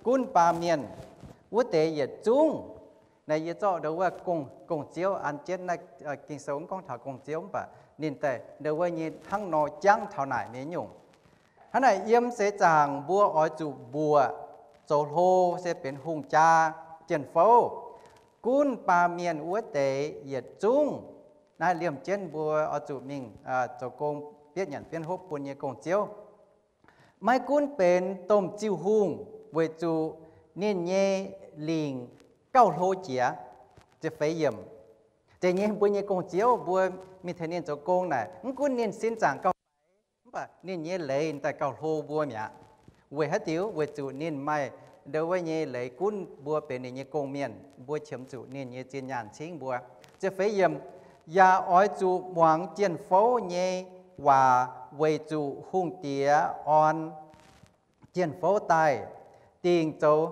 gunv baamh mienh wuov deix yietc zungv. Naaiv yie zorqv ndo wuov gong, gong-ziouv an jienv naaiv. Ging-Sou mv gorngv taux gong-ziouv mv baac ninh daaih ndo wuov nyei hnangv nor jangv taux naaic nyei nyungc. Hnangv naaic yiem seix zaangc mbuo oix zuqc mbuoqc zoux hlo se benx hungh jaa, jien-fouv, gunv baamh mienh wuov deix yietc zungv. Naaiv liemh jienv mbuo oix zuqc mingh zoux gong, bietv nyanc bietv hopv bun nyei gong-ziouv. Maiv gunv benx domh ziuh hungh weic zuqc ninh nyei lingc gauh hlo jiex. Ziepc feix yiemc. Zeiz nyei mbuo nyei gong-ziouv, mbuo mingh tengx ninh zoux gong naaic, mv gunv ninh sin zaangc gauh faix, mv baac ninh nyei leiz daaih gauh hlo mbuo mi'aqv. Weic haaix diuc? Weic zuqc ninh maaih ndo wuov nyei leiz gunv mbuo benx ninh nyei gong-mienh, mbuo qiemx zuqc ninh nyei zinh nyaanh cingv mbuo. Ziepc feix yiemc. Yaac oix zuqc muangx jien-fouv nyei waac weic zuqc hungh diex orn jien-fouv daaih dingc zoux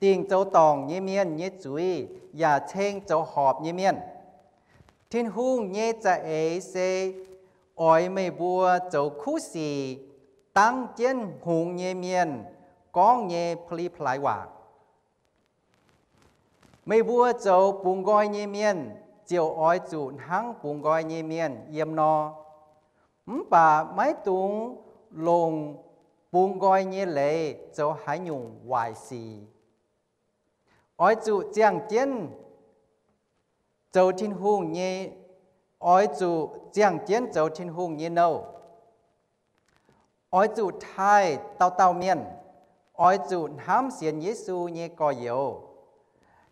dingc zoux dorngc nyei mienh nyei zuiz yaac ceng zoux horpc nyei mienh. Tin-Hungh nyei za'eix se oix meih mbuo zoux kuv sic dangv jienv hngongx nyei mienh gorngv nyei pa'li pa'laaix waac. Meih mbuo zoux bungx nqoi nyei mienh ziouc oix zuqc hnangv bungx nqoi nyei mienh yiem nor. Mv baac maiv dungx longc bungx nqoi nyei leiz zoux haaix nyungc waaic sic. Oix zuqc ziangh jienv zoux Tin-Hungh nyei, oix zuqc ziangh jienv zoux Tin-Hungh nyei nouh. Oix zuqc taaih dauh dauh mienh. Oix zuqc hnamv sienx Yesu nyei gorx-youz,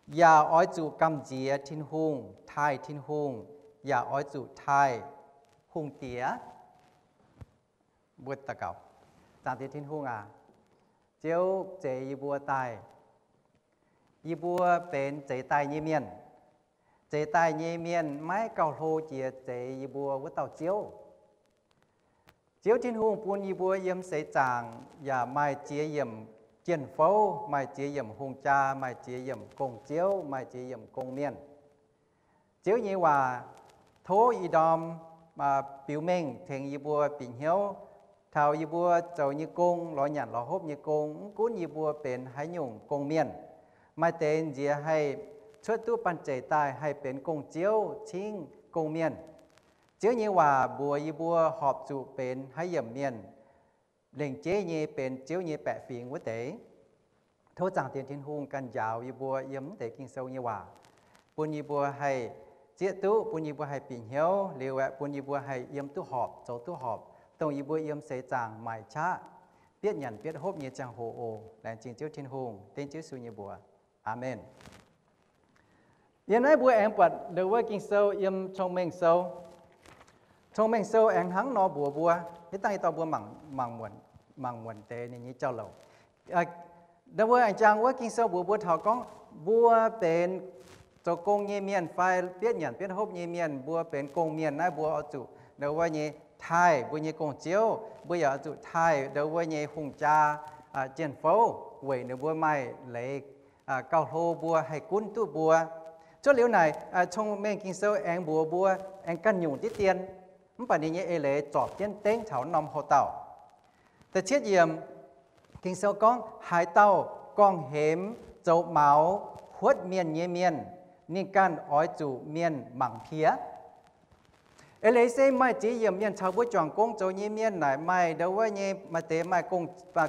yaac oix zuqc gamh nziex Tin-Hungh, taaih Tin-Hungh, yaac oix zuqc taaih hungh diex. Mbuo daux gaux. Zaangc Diex Tin-Hungh aac, Ziouv zeix yie mbuo daaih. Yie mbuo benx zeix daaih nyei mienh. Zeix daaih nyei mienh maiv gauh hlo jiex zeix yie mbuo wuov dauh Ziouv. Ziouv Tin-Hungh bun yie mbuo yiem seix zaangc yaac maaih ziex yiemc jien-fouv, maaih ziex yiemc hungh jaa, maaih ziex yiemc gong-ziouv, maaih ziex yiemc gong-mienh. Ziouv nyei waac tov ih ndorm biux mengh tengx yie mbuo bieqc hnyouv taux yie mbuo zoux nyei gong, lorz nyanc lorz hopv nyei gong, mv gunv yie mbuo benx haaix nyungc gong-mienh. Maaih deix nziex haih cuotv duqv banh zeic daaih haih benx gong-ziouv cingv gong-mienh. Ziouv nyei waac mbuox yie mbuo horpc zuqc benx haaix yiemc mienh, lengc jeiv nyei benx Ziouv nyei baeqc fingx wuov deix. Tov Zaangc Diex Tin-Hungh ganh njaaux yie mbuo yiem mv deix Ging-Sou nyei waac, bun yie mbuo haih zieqv duqv, bun yie mbuo haih bieqc hnyouv, liuz aeqv, bun yie mbuo haih yiem duqv horpc, zoux duqv horpc, dongh yie mbuo yiem seix zaangc maaic qaqv, bietv nyanc bietv hopv nyei ziangh hoc oc. Laengz zingh Ziouv Tin-Hungh. Dengv Ziouv Yesu nyei mbuox. Aamen. Yiem naaiv mbuo aengx buatc ndo wuov Ging-Sou yiem Cong-Mengh Sou. Cong-Mengh Sou aengx hnangv nor mbuox mbuo, hiuv dangh yie dorh mbuo mangc, mangc muonc deix ninh nyei jauv-louc. Ndau wuov aengx jangx wuov Ging-Sou mbuox mbuo taux gorngv mbuo benx zoux gong nyei mienh fai bietv nyanc bietv hopv nyei mienh, mbuo benx gong-mienh naaiv mbuo oix zuqc ndau wuov nyei taaih mbuo nyei gong-ziouv, mbuo yaac oix zuqc taaih ndau wuov nyei hungh jaa, jien-fouv, weic ninh mbuo maaih leiz gauh hlo mbuo, haih gunv duqv mbuo. Cuotv liuz naaic, Cong-Mengh Ging-Sou aengx mbuox mbuo aengx ganh nyungc diqv dien, mv baac ninh nyei eix leiz zorpc jienv dengv taux norm houc dauh. Da'cietv yiemc, Ging-Sou gorngv, haaix dauh gorngv-hemx zoux maux huotv mienh nyei mienh, ninh ganh oix zuqc mienh mangc piex. Eix leiz se maaih ziex yiemc mienh caux mbuo juangc gong zoux nyei mienh naaic, maaih ndau wuov nyei, maaih deix maaih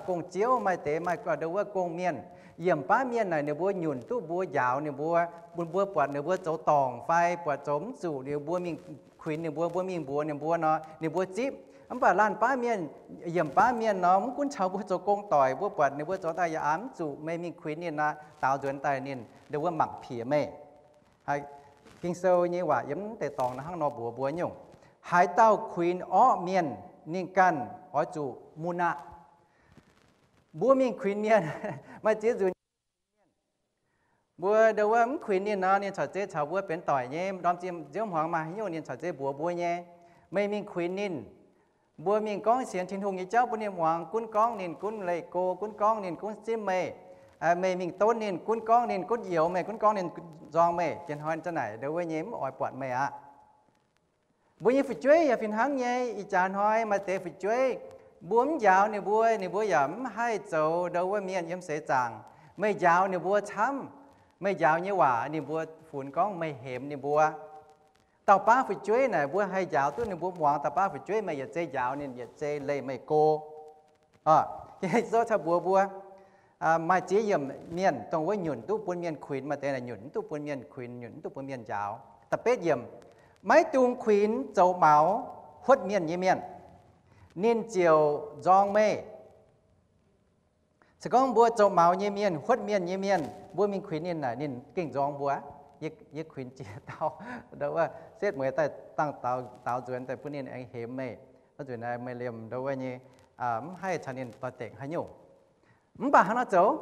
gong-ziouv, maaih deix maaih ndau wuov gong-mienh. Yiemc baav mienh naaic ninh mbuo nyunc duqv mbuo, njaaux ninh mbuo, bun mbuo buatc ninh mbuo zoux dorngc fai buatc zoux mv zuqc, ninh mbuo mingh kuinx ninh mbuo, mbuo mingh mbuox ninh mbuo nor, ninh mbuo zipv. Mv baac laanh baav mienh, yiemc baav mienh nor, mv gunv caux mbuo zoux gong doic, mbuo buatc ninh mbuo zoux daaih yaac aav mv zuqc, meih mingh kuinx ninh aqv, daaux nzuonx daaih ninh ndau wuov mangc piex meih. Ging-Sou nyei waac yiem deix dorngx naaiv hnangv nor mbuox mbuo nyungc, haaix dauh kuinx orqv mienh, ninh ganh oix zuqc mun aqv. Mbuo mingh kuinx mienh, maaih ziex nzunc mbuo ndau wuov mv kuinx ninh nor, ninh corc zeiz caux mbuo benx doic nyei. Ndorm ziex nziouv hmuangx maaih haaix nyungc ninh corc zeiz mbuox mbuo nyei. Meih mingh kuinx ninh, mbuo mingh gorngv sienx Tin-Hungh nyei jauv bun ninh muangx, gunv gorngv ninh gunv leih go, gunv gorngv ninh gunv simv meih. Meih mingh donv ninh, gunv gorngv ninh gunv youx meih, gunv gorngv ninh nzorng meih, jien hnoi za'naaic ndau wuov nyei mv oix buatc meih aqv. Mbuo nyei fu'jueiv yaac fih hnangv nyei. Ih jaax hnoi maaih deix fu'jueiv, mbuo mv njaaux ninh mbuo, ninh mbuo yaac mv haih zoux ndau wuov mienh yiem seix zaangc. Meih njaaux ninh mbuo camv, meih njaaux nyei waac ninh mbuo funx gorngv meih hemx ninh mbuo. Dauh baav fu'jueiv naaic mbuo haih njaaux duqv ninh mbuo muangx, dauh baav fu'jueiv meih yietc zei njaaux ninh, yietc zei leih meih go. Ging-Sou cingx mbuox mbuo, maaih ziex yiemc mienh dongh wuov nyunc duqv bun mienh kuinx, maaih deix naaic nyunc mv duqv bun mienh kuinx, nyunc mv duqv bun mienh njaaux. Da'betv yiemc, maiv dungx kuinx zoux maux huotv mienh nyei mienh, ninh ziouc nzorng meih. Se gorngv mbuo zoux maux nyei mienh, huotv mienh nyei mienh, mbuo mingh kuinx ninh naaic, ninh gengh nzorng mbuo. Yie kuinx jiex dauh, ndau wuov setv mueiz daaih dangh daaux nzuonx daaih bun ninh aengx hemx meih. Nzuonx naaiv meih liemh ndau wuov nyei, mv haih caux ninh doix-dekc haaix nyungc. Mv baac hnangv naaiv zoux,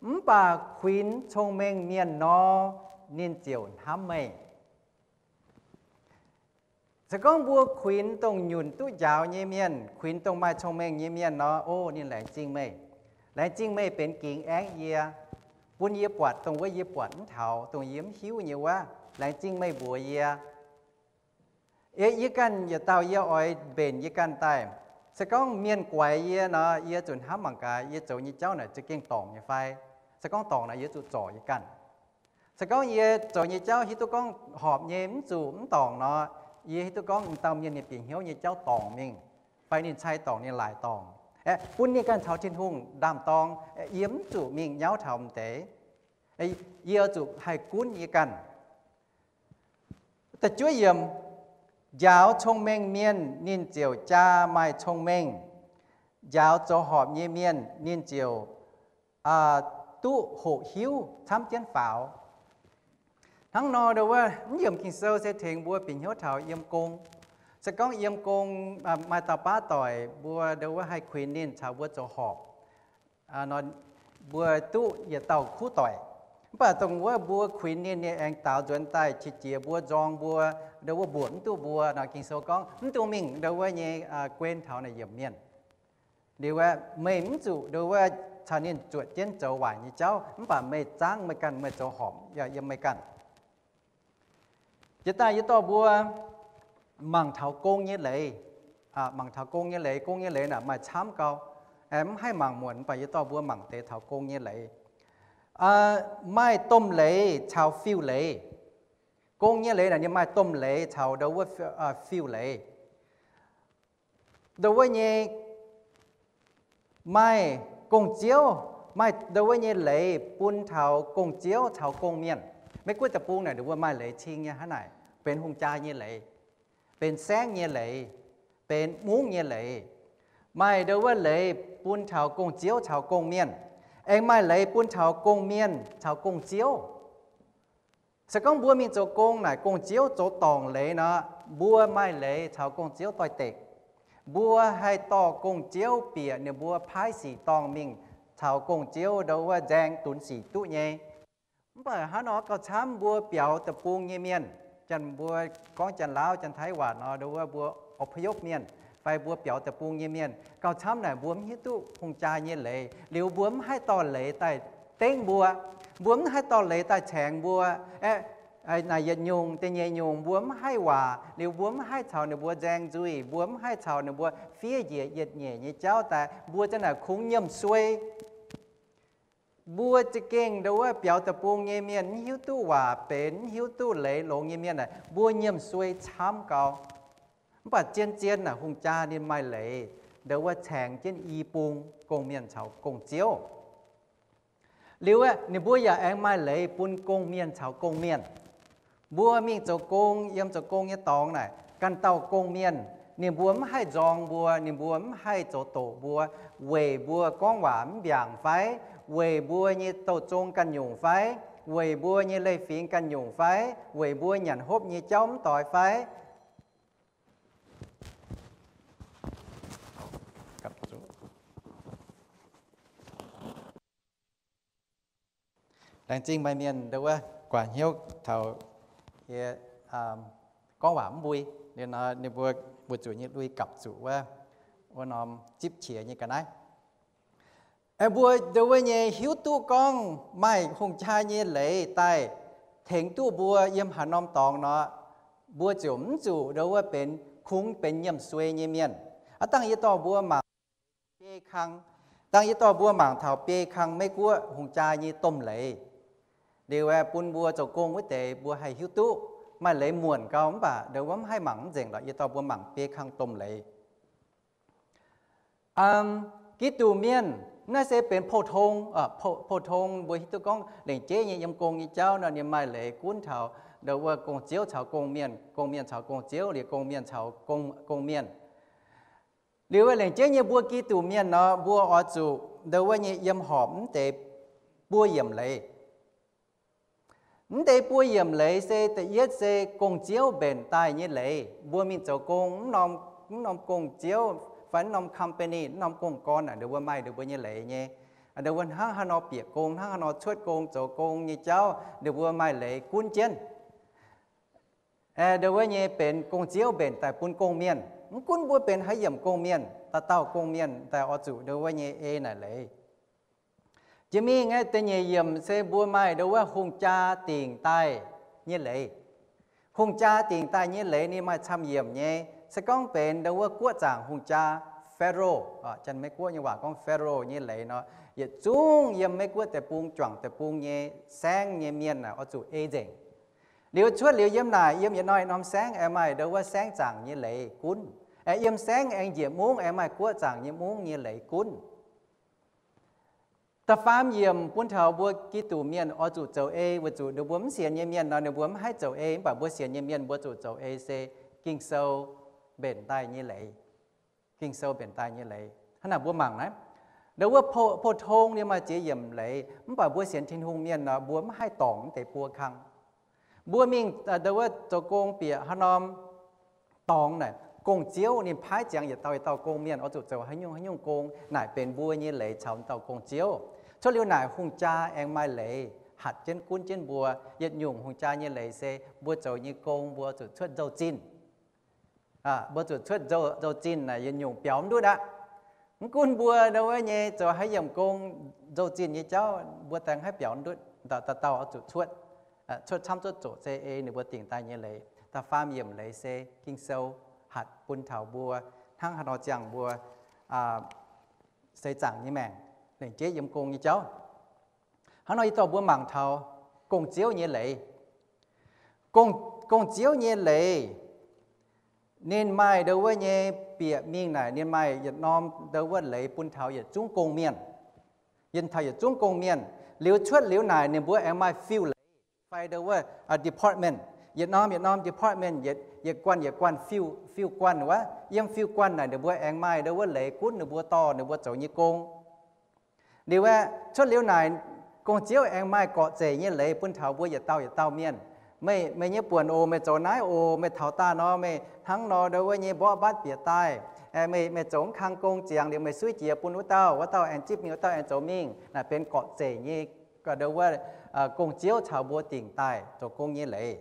mv baac kuinx cong-mengh mienh nor, ninh ziouc hnamv meih. Se gorngv mbuo kuinx dongh nyunc duqv njaaux nyei mienh, kuinx dongh maaih cong-mengh nyei mienh nor, o, ninh laengz zingh meih. Laengz zingh meih benx gingx aengv yie, bun yie buatc dongh wuov yie buatc mv taux, dongh yie mv hiuv nyei wuov. Laengz zingh meih mbuox yie. Yie, yie ganh yietc dauh yie oix mbenc yie ganh daaih. Se gorngv mienh guaix yie nor, yie zuqc hnamv mangc gaax yie zoux nyei jauv naaic za'gengh dorngc nyei fai. Se gorngv dorngc naaic yie zuqc zorc yie ganh. Se gorngv yie zoux nyei jauv hiuv duqv gorngv horpc nyei, mv zuqc mv dorngc nor, yie hiuv duqv gorngv m'dauh mienh nyei bieqc hnyouv nyei jauv dorngc mingh, fai ninh cai dorngc ninh laaic dorngc, aeqv, bun ninh ganh caux Tin-Hungh ndaam-dorng, yie mv zuqc mingh nyauv taux m'deix. Yie zuqc haih gunv yie ganh. Da'juov yiemc, njaaux cong-mengh mienh ninh ziouc jaa maaih cong-mengh. Njaaux zoux horpc nyei mienh ninh ziouc duqv hoqc hiuv camv jienv faaux. Hnangv nor, ndau wuov mv yiemc Ging-Sou se tengx mbuo bieqc hnyouv taux yiem gong. Se gorngv yiem gong maaih dauh baav doic, mbuo ndau wuov haih kuinx ninh caux mbuo zoux horpc, mbuo duqv yietc dauh kuv doic. Mv baac dongh wuov mbuo kuinx ninh, ninh aengx daaux nzuonx daaih qiex jiez mbuo, nzorng mbuo, ndau wuov mbuoqc mv duqv mbuo nor, Ging-Sou gorngv mv dungx mingh ndau wuov nyei guen taux naaic yiemc mienh. Liuz aeqv, meih mv zuqc ndau wuov caux ninh zuotc jienv zoux waaic nyei jauv, mv baac meih zaangv meih ganh, meih zoux horpc yiem meih ganh. Jiex daaih yie dorh mbuo mangc taux gong nyei leiz. Mangc taux gong nyei leiz, gong nyei leiz naaic maaih camv gau. Mv haih mangc muonc, mv baac yie dorh mbuo mangc deix taux gong nyei leiz. Maaih domh leiz caux fiuv leiz. Gong nyei leiz naaic ninh maaih domh leiz caux ndau wuov fiuv leiz. Ndau wuov nyei maaih gong-ziouv, maaih ndau wuov nyei leiz bun taux gong-ziouv caux gong-mienh. Maiv gunv deic-bung naaic ndau wuov maaih leiz cing nyei hnangv naaic, benx hungh jaa nyei leiz, benx saengv nyei leiz, benx mungv nyei leiz. Maaih ndau wuov leiz bun taux gong-ziouv caux gong-mienh, aengx maaih leiz bun taux gong-mienh caux gong-ziouv. Se gorngv mbuo mingh zoux gong naaic gong-ziouv zoux dorngc leiz nor, mbuo maaih leiz caux gong-ziouv doix-dekc. Mbuo haih dorh gong-ziouv bieqc ninh mbuo paaiv sic dorngh mingh taux gong-ziouv ndo wuov nzaeng dunx sic duqv nyei. Mv baac hnangv nor gauh camv mbuo biaux deic-bung nyei mienh, janx mbuo gorngv Janx-Laauv Janx-Taiv waac nor ndo wuov mbuo อพยพ mienh, fai mbuo biaux deic-bung nyei mienh, gauh camv naaic mbuo mv hiuv duqv hungh jaa nyei leiz, liuz mbuo mv haih dorh leiz daaih dengv mbuo, mbuo mv haih dorh leiz daaih caengx mbuo. Aeqv, naaic yietc nyungc da'nyeic nyungc mbuo mv haih waac, liuz mbuo mv haih caux ninh mbuo nzaeng nzuih, mbuo mv haih caux ninh mbuo fiev njiec yietc nyeic nyei jauv daaih, mbuo za'naaic kungx nyiemc suei. Mbuo za'gengh ndo wuov biaux deic-bung nyei mienh, mv hiuv duqv waac benx, mv hiuv duqv leiz longx nyei mienh aeqv, mbuo nyiemc suei camv gau. Mv baac zien-zien naaic hungh jaa ninh maaih leiz ndo wuov caengx jienv i bung gong-mienh caux gong-ziouv. Liuz aeqv, ninh mbuo yaac aengx maaih leiz bun gong-mienh caux gong-mienh. Mbuo mingh zoux gong, yiem zoux gong nyei dorngx naaic, ganh dauh gong-mienh, ninh mbuo mv haih nzorng mbuo, ninh mbuo mv haih zoux doqc mbuo, weic mbuo gorngv waac mv mbiaangc fai, weic mbuo nyei douh zong ganh nyungc fai, weic mbuo nyei leiz-fingx ganh nyungc fai, weic mbuo nyanc hopv nyei jauv mv doix fai. Laengz zingh maaih mienh ndo wuov guaax hnyouv taux yie gorngv waac mv mbui, liuz nor ninh mbuo weic zuqc nyei lui gapv zuqc wuov, wuov norm zipv qiex nyei ga'naaiv. Aeqv, mbuo ndo wuov nyei hiuv duqv gorngv maaih hungh jaa nyei leiz daaih tengx duqv mbuo yiem haaix norm dorngx nor, mbuo ziouc mv zuqc ndo wuov benx, kungx benx nyiemc suei nyei mienh. Aav dangh yie dorh mbuo mangc biei kang, dangh yie dorh mbuo mangc taux biei kang Meiv-Guoqv hungh jaa nyei domh leiz. Liuz aeqv, bun mbuo zoux gong wuov deix mbuo haih hiuv duqv. Maaih leiz muonc gau mv baac ndo wuov mv haih mangc mv nzengc lorqc. Yie dorh mbuo mangc biei kang domh leiz. Giduc mienh, naaiv se benx pou-tong, pou-tong mbuo hiuv duqv gorngv lengc jeiv nyei yiem gong nyei jauv nor, ninh maaih leiz gunv taux ndo wuov gong-ziouv caux gong-mienh, gong-mienh caux gong-ziouv, liuz gong-mienh caux gong-mienh. Liuz lengc jeiv nyei mbuo Giduc mienh nor, mbuo oix zuqc ndo wuov nyei yiem horpc mv deix buo yiemc leiz. Mv deix buo yiemc leiz se da'yietv se gong-ziouv mbenc daaih nyei leiz. Mbuo mingh zoux gong, mv norm gong-ziouv fai mv norm company, mv norm gong-gorn naaic, ninh mbuo maaih ninh mbuo nyei leiz nyei. Ninh mbuo hnangv haaix nor bieqc gong, hnangv haaix nor cuotv gong, zoux gong nyei jauv, ninh mbuo maaih leiz gunv jienv. Ndo wuov nyei benx gong-ziouv mbenc daaih bun gong-mienh. Mv gunv mbuo benx haaix yiemc gong-mienh, dauh dauh gong-mienh daaih oix zuqc ndo wuov nyei ei naaic leiz. Jiex mingh aeqv, da'nyeic yiemc se mbuo maaih ndo wuov hungh jaa dingc daaih nyei leiz. Hungh jaa dingc daaih nyei leiz ninh maaih camv yiemc nyei. Se gorngv benx ndo wuov guoqv zaangc hungh jaa, federal, Janx-Meiv-Guoqv nyei waac gorngv federal nyei leiz nor, yietc zungv yiem Meiv-Guoqv deic-bung, juangc deic-bung nyei saengv nyei mienh oix zuqc ei nzengc. Liuz cuotv liuz yiem naaic, yiem yietc norm norm saengv aengx maaih ndo wuov saengv zaangc nyei leiz gunv. Aengx yiem saengv aengx njiec mungv aengx maaih guoqv zaangc nyei mungv nyei leiz gunv. Da'faam yiemc bun taux mbuo Giduc mienh oix zuqc zoux ei, weic zuqc ninh mbuo mv sienx nyei mienh nor, ninh mbuo mv haih zoux ei, mv baac mbuo sienx nyei mienh mbuo zuqc zoux ei se Ging-Sou mbenc daaih nyei leiz. Ging-Sou mbenc daaih nyei leiz. Hnangv naaic mbuo mangc naaiv, ndo wuov pou-tong ninh maaih ziex yiemc leiz, mv baac mbuo sienx Tin-Hungh mienh nor, mbuo mv haih dorngc mv deix buo kang. Mbuo mingh ndo wuov zoux gong bieqc haaix norm dorngx naaic, gong-ziouv ninh paaiv ziangx yietc dauh yietc dauh gong-mienh oix zuqc zoux haaix nyungc haaix nyungc gong naaic, benx mbuo nyei leiz caux dauh gong-ziouv. Cuotv liuz naaic hungh jaa aengx maaih leiz hatc jienv gunv jienv mbuo. Yietc nyungc hungh jaa nyei leiz se mbuo zoux nyei gong mbuo zuqc cuotv nzou-zinh. Mbuo zuqc cuotv nzou-zinh naaic yietc nyungc biaux mv ndutv aqv. Mv gunv mbuo ndo wuov nyei zoux haaix yiemc gong, nzou-zinh nyei jauv mbuo daengx haih biaux mv ndutv, dauh dauh oix zuqc cuotv. Cuotv camv cuotv zoqc se ei ninh mbuo dingc daaih nyei leiz. Da'faam yiemc leiz se Ging-Sou hatc bun taux mbuo hnangv haaix nor ziangh mbuo seix zaangc nyei maengc, lengc jeiv yiem gong nyei jauv. Hnangv nor yie dorh mbuo mangc taux gong-ziouv nyei leiz. Gong-ziouv nyei leiz, ninh maaih ndo wuov nyei bieqc mingh naaic, ninh maaih yietc norm ndo wuov leiz bun taux yietc zungv gong-mienh. Yiem taux yietc zungv gong-mienh liuz cuotv liuz naaic ninh mbuo aengx maaih fiuv leiz fai ndo wuov department. Yietc norm yietc norm department, yietc guanh yietc guanh fiuv guanh wuov. Yiem fiuv guanh naaic ninh mbuo aengx maaih ndo wuov leiz gunv ninh mbuo dorh ninh mbuo zoux nyei gong. Liuz aeqv, cuotv liuz naaic, gong-ziouv aengx maaih gorqv-zeic nyei leiz bun taux mbuo yietc dauh yietc dauh mienh. Meih, meih nyei buonc oc, meih zoux naaiv oc, meih taux daaih nor meih hnangv nor ndo wuov nyei mborqv mbatv bieqc daaih. Meih, meih zoux mv kang gong ziangx liuz meih suiv jiex bun wuov dauh, wuov dauh aengx zipv mingh, wuov dauh aengx zoux mingh. Naaic benx gorqv-zeic nyei, nduov wuov, gong-ziouv caux mbuo dingc daaih zoux gong nyei leiz.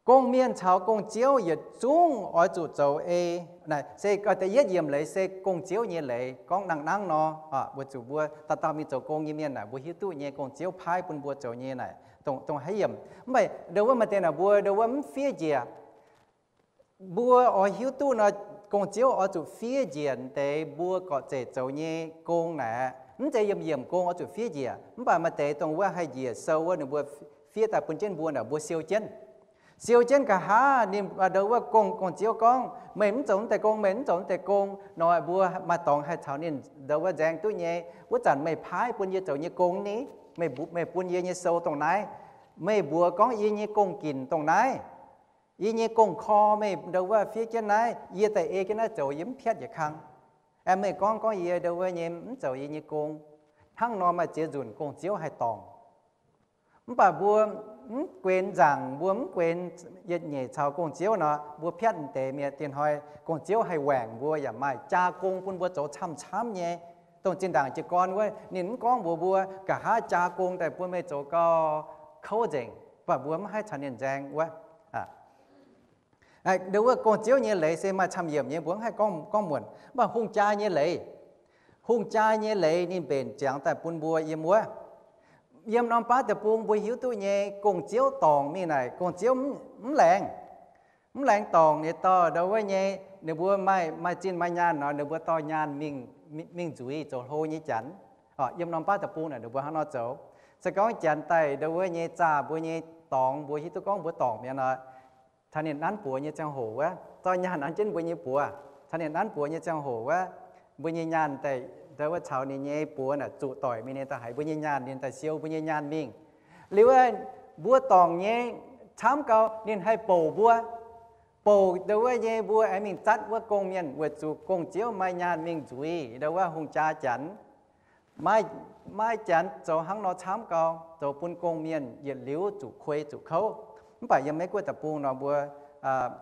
Gong-mienh caux gong-ziouv yietc zungv oix zuqc zoux ei. Naaic se da'yietv yiemc leiz se gong-ziouv nyei leiz, gorngv nangh nangv nor, weic zuqc mbuo dauh dauh mingh zoux gong nyei mienh naaic, mbuo hiuv duqv nyei gong-ziouv paaiv bun mbuo zoux nyei naaic, dongh, dongh haaix yiemc. Mv baac nduov wuov maaih deix naaic mbuo, nduov wuov mv fiev njiec. Mbuo oix hiuv duqv nor, gong-ziouv oix zuqc fiev njiec deix mbuo gorqv-zeic zoux nyei gong naaic. Mv zeiz yiemc yiemc gong oix zuqc fiev njiec, mv baac maaih deix dongh wuov haih njiec sou wuov ninh mbuo fiev daaih bun jienv mbuo naaic, mbuo siou jienv. Siou jienv nqa'haav ninh, nduov wuov gong, gong-ziouv gorngv, meih mv zoux naaiv deix gong, meih mv zoux naaiv deix gong nor, mbuo maaih dorngx haih caux ninh nduov wuov nzaeng duqv nyei. Wuov zanc meih paaiv bun yie zoux nyei gong ni, meih, meih bun yie nyei sou dongh naaiv, meih mbuox gorngv yie nyei gong-ginc dongh naaiv, yie nyei gong-korv meih nduov wuov fiev jienv naaiv, yie daaih ei jienv naaiv zoux, yie mv piatv yietc kang. Aengx meih gorngv, gorngv yie nduov wuov nyei mv zoux yie nyei gong. Hnangv nor maaih ziex nzunc gong-ziouv haih dorngc. Mv baac mbuo mv guenx nzaangc, mbuo mv guenx yietc nyeic caux gong-ziouv nor, mbuo piatv deix mienh, diex hnoi gong-ziouv haih waengc mbuo yaac maaih jaa gong bun mbuo zoux camv-camv nyei. Dongh zinh ndaangc jiez gorn wuov, ninh mv gorngv mbuox mbuo, nqa'haav jaa gong daaih bun meih zoux gau kouv nzengc, mv baac mbuo mv haih caux ninh nzaeng wuov. Nduov wuov gong-ziouv nyei leiz se maaih camv-yiemc nyei, mbuo mv haih gorngv, gorngv muonc. Mv baac hungh jaa nyei leiz, hungh jaa nyei leiz ninh mbenc ziangx daaih bun mbuo yiem wuov. Yiem norm baav deic-bung mbuo hiuv duqv nyei, gong-ziouv dorngc mingh naaic, gong-ziouv mv, mv laengz, mv laengz dorngc nyei dorh nduov wuov nyei, ninh mbuo maaih, maaih zinh maaih nyaanh nor, ninh mbuo dorh nyaanh mingh, mingh nzuiz zoux hlo nyei janx. Yiem norm baav deic-bung naaic ninh mbuo hnangv nor zoux. Se gorngv janx daaih nduov wuov nyei zaah mbuo nyei dorngx, mbuo hiuv duqv gorngv mbuo dorngc mi'aqv nor, caux ninh nanv buoz nyei ziangh hoc wuov, dorh nyaanh nanv jienv mbuo nyei buoz, caux ninh nanv buoz nyei ziangh hoc wuov, mbuo nyei nyaanh daaih nduov wuov caux ninh nyei buoz naaic zuqc doic mingh, ninh daaih haiz mbuo nyei nyaanh, ninh daaih siou mbuo nyei nyaanh mingh. Liuz wuov, mbuo dorngc nyei camv gau, ninh haih bouc mbuo, bouc nduov wuov nyei mbuo aengx mingh zatv wuov gong-mienh, weic zuqc gong-ziouv maaih nyaanh mingh nzuiz nduov wuov hungh jaa janx. Maaih, maaih janx zoux hnangv nor camv gau, zoux bun gong-mienh yietc liuz zuqc kuei zuqc kouv. Mv baac yiem Meiv-Guoqv deic-bung nor mbuo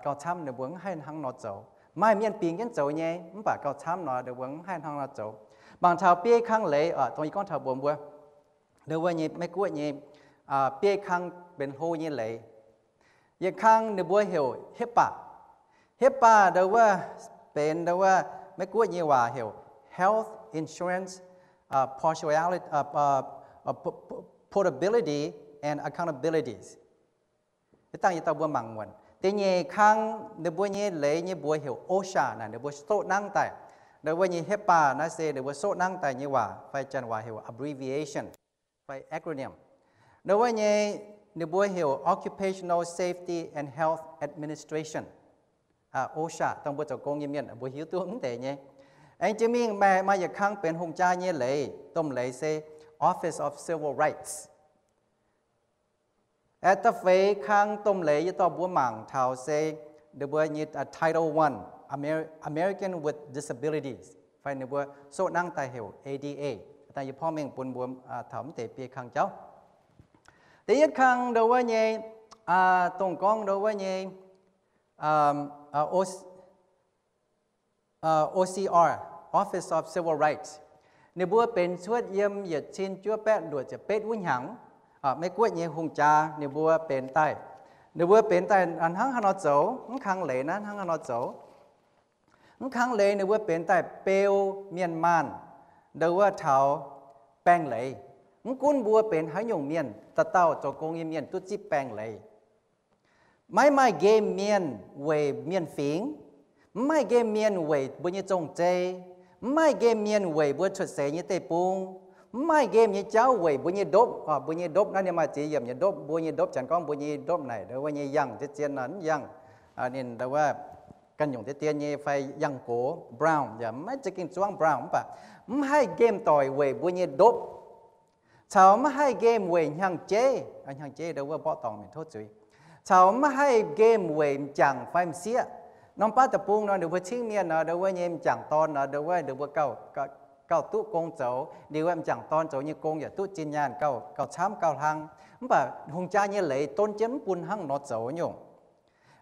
gauh camv ninh mbuo mv haih hnangv nor zoux. Maaih mienh bingx jienv zoux nyei, mv baac gauh camv nor ninh mbuo mv haih hnangv nor zoux. Mangc taux biei kang leiz, dongh yie gorngv taux mbuox mbuo, nduov wuov nyei Meiv-Guoqv nyei biei kang benx hlo nyei leiz. Yietc kang ninh mbuo heuc HIPAA. HIPAA nduov wuov benx nduov wuov Meiv-Guoqv nyei waac heuc Health Insurance Partiality, Portability and Accountability. Dangh yie dorh mbuo mangc muonc. Da'nyeic kang ninh mbuo nyei leiz nyei mbuox heuc OSHA naaic, ninh mbuo soqv nangv daaih. Nduov wuov nyei HIPAA naaiv se ninh mbuo soqv nangv daaih nyei waac, fai janx waac heuc abbreviation fai acronym. Nduov wuov nyei ninh mbuo heuc Occupational Safety and Health Administration, OSHA. Dongh mbuo zoux gong nyei mienh mbuo hiuv duqv mv deix nyei. Aengx jiex mingh maaih, maaih yietc kang benx hungh jaa nyei leiz, domh leiz se Office of Civil Rights. Aeqv, da'feix kang domh leiz yie dorh mbuo mangc taux se ninh mbuo nyei Title One, Amer-, American with Disabilities, fai ninh mbuo soqv nangv daaih heuc A D A. Dangh yie porv mengh bun mbuo taux mv deix biei kang jauv. Da'yietv kang nduov wuov nyei, dongh gorngv nduov wuov nyei, O C R, Office of Civil Rights. Ninh mbuo benx cuotv yiem yietc cin juov baeqv luoqc ziepc betv wuov hnyangx, Meiv-Guoqv nyei hungh jaa ninh mbuo benx daaih. Ninh mbuo benx daaih hnangv haaix nor zoux, mv kang leiz naaiv hnangv haaix nor zoux. Mv kang leiz ninh mbuo benx daaih beu mienh maanh nduov wuov taux baeng leiz. Mv gunv mbuo benx haaix nyungc mienh, dauh dauh zoux gong nyei mienh duqv zipv baeng leiz. Maiv maaih nqemh mienh weic mienh fingx, mv maaih nqemh mienh weic mbuo nyei zong-zei, mv maaih nqemh mienh weic mbuo cuotv seix nyei deic-bung, mv maaih nqemh nyei jauv weic mbuo nyei ndopv. Mbuo nyei ndopv naaiv ninh maaih ziex yiemc nyei ndopv, mbuo nyei ndopv janx gorngv mbuo nyei ndopv naaic, nduov wuov nyei yangh zien zien nor, mv yangh, ninh nduov wuov ganh nyungc deix dien nyei fai yangh gox brown, yaac maiv za'gengh zuangv brown, mv baac mv haih nqemh doic weic mbuo nyei ndopv, caux mv haih nqemh weic hnyangx-jeiv, hnyangx-jeiv nduov wuov mborqv dorngc mienh tov zuiz, caux mv haih nqemh weic m'jangc fai m'sieqv. Norm baav deic-bung nor, ninh mbuo cingv mienh nor, nduov wuov nyei m'jangc dorn nor, nduov wuov ninh mbuo gauh, gauh duqv gong zoux, ninh wuov m'jangc dorn zoux nyei gong yaac duqv zinh nyaanh gauh, gauh camv gauh hlang. Mv baac hungh jaa nyei leiz don jienv mv bun hnangv nor zoux nyungc.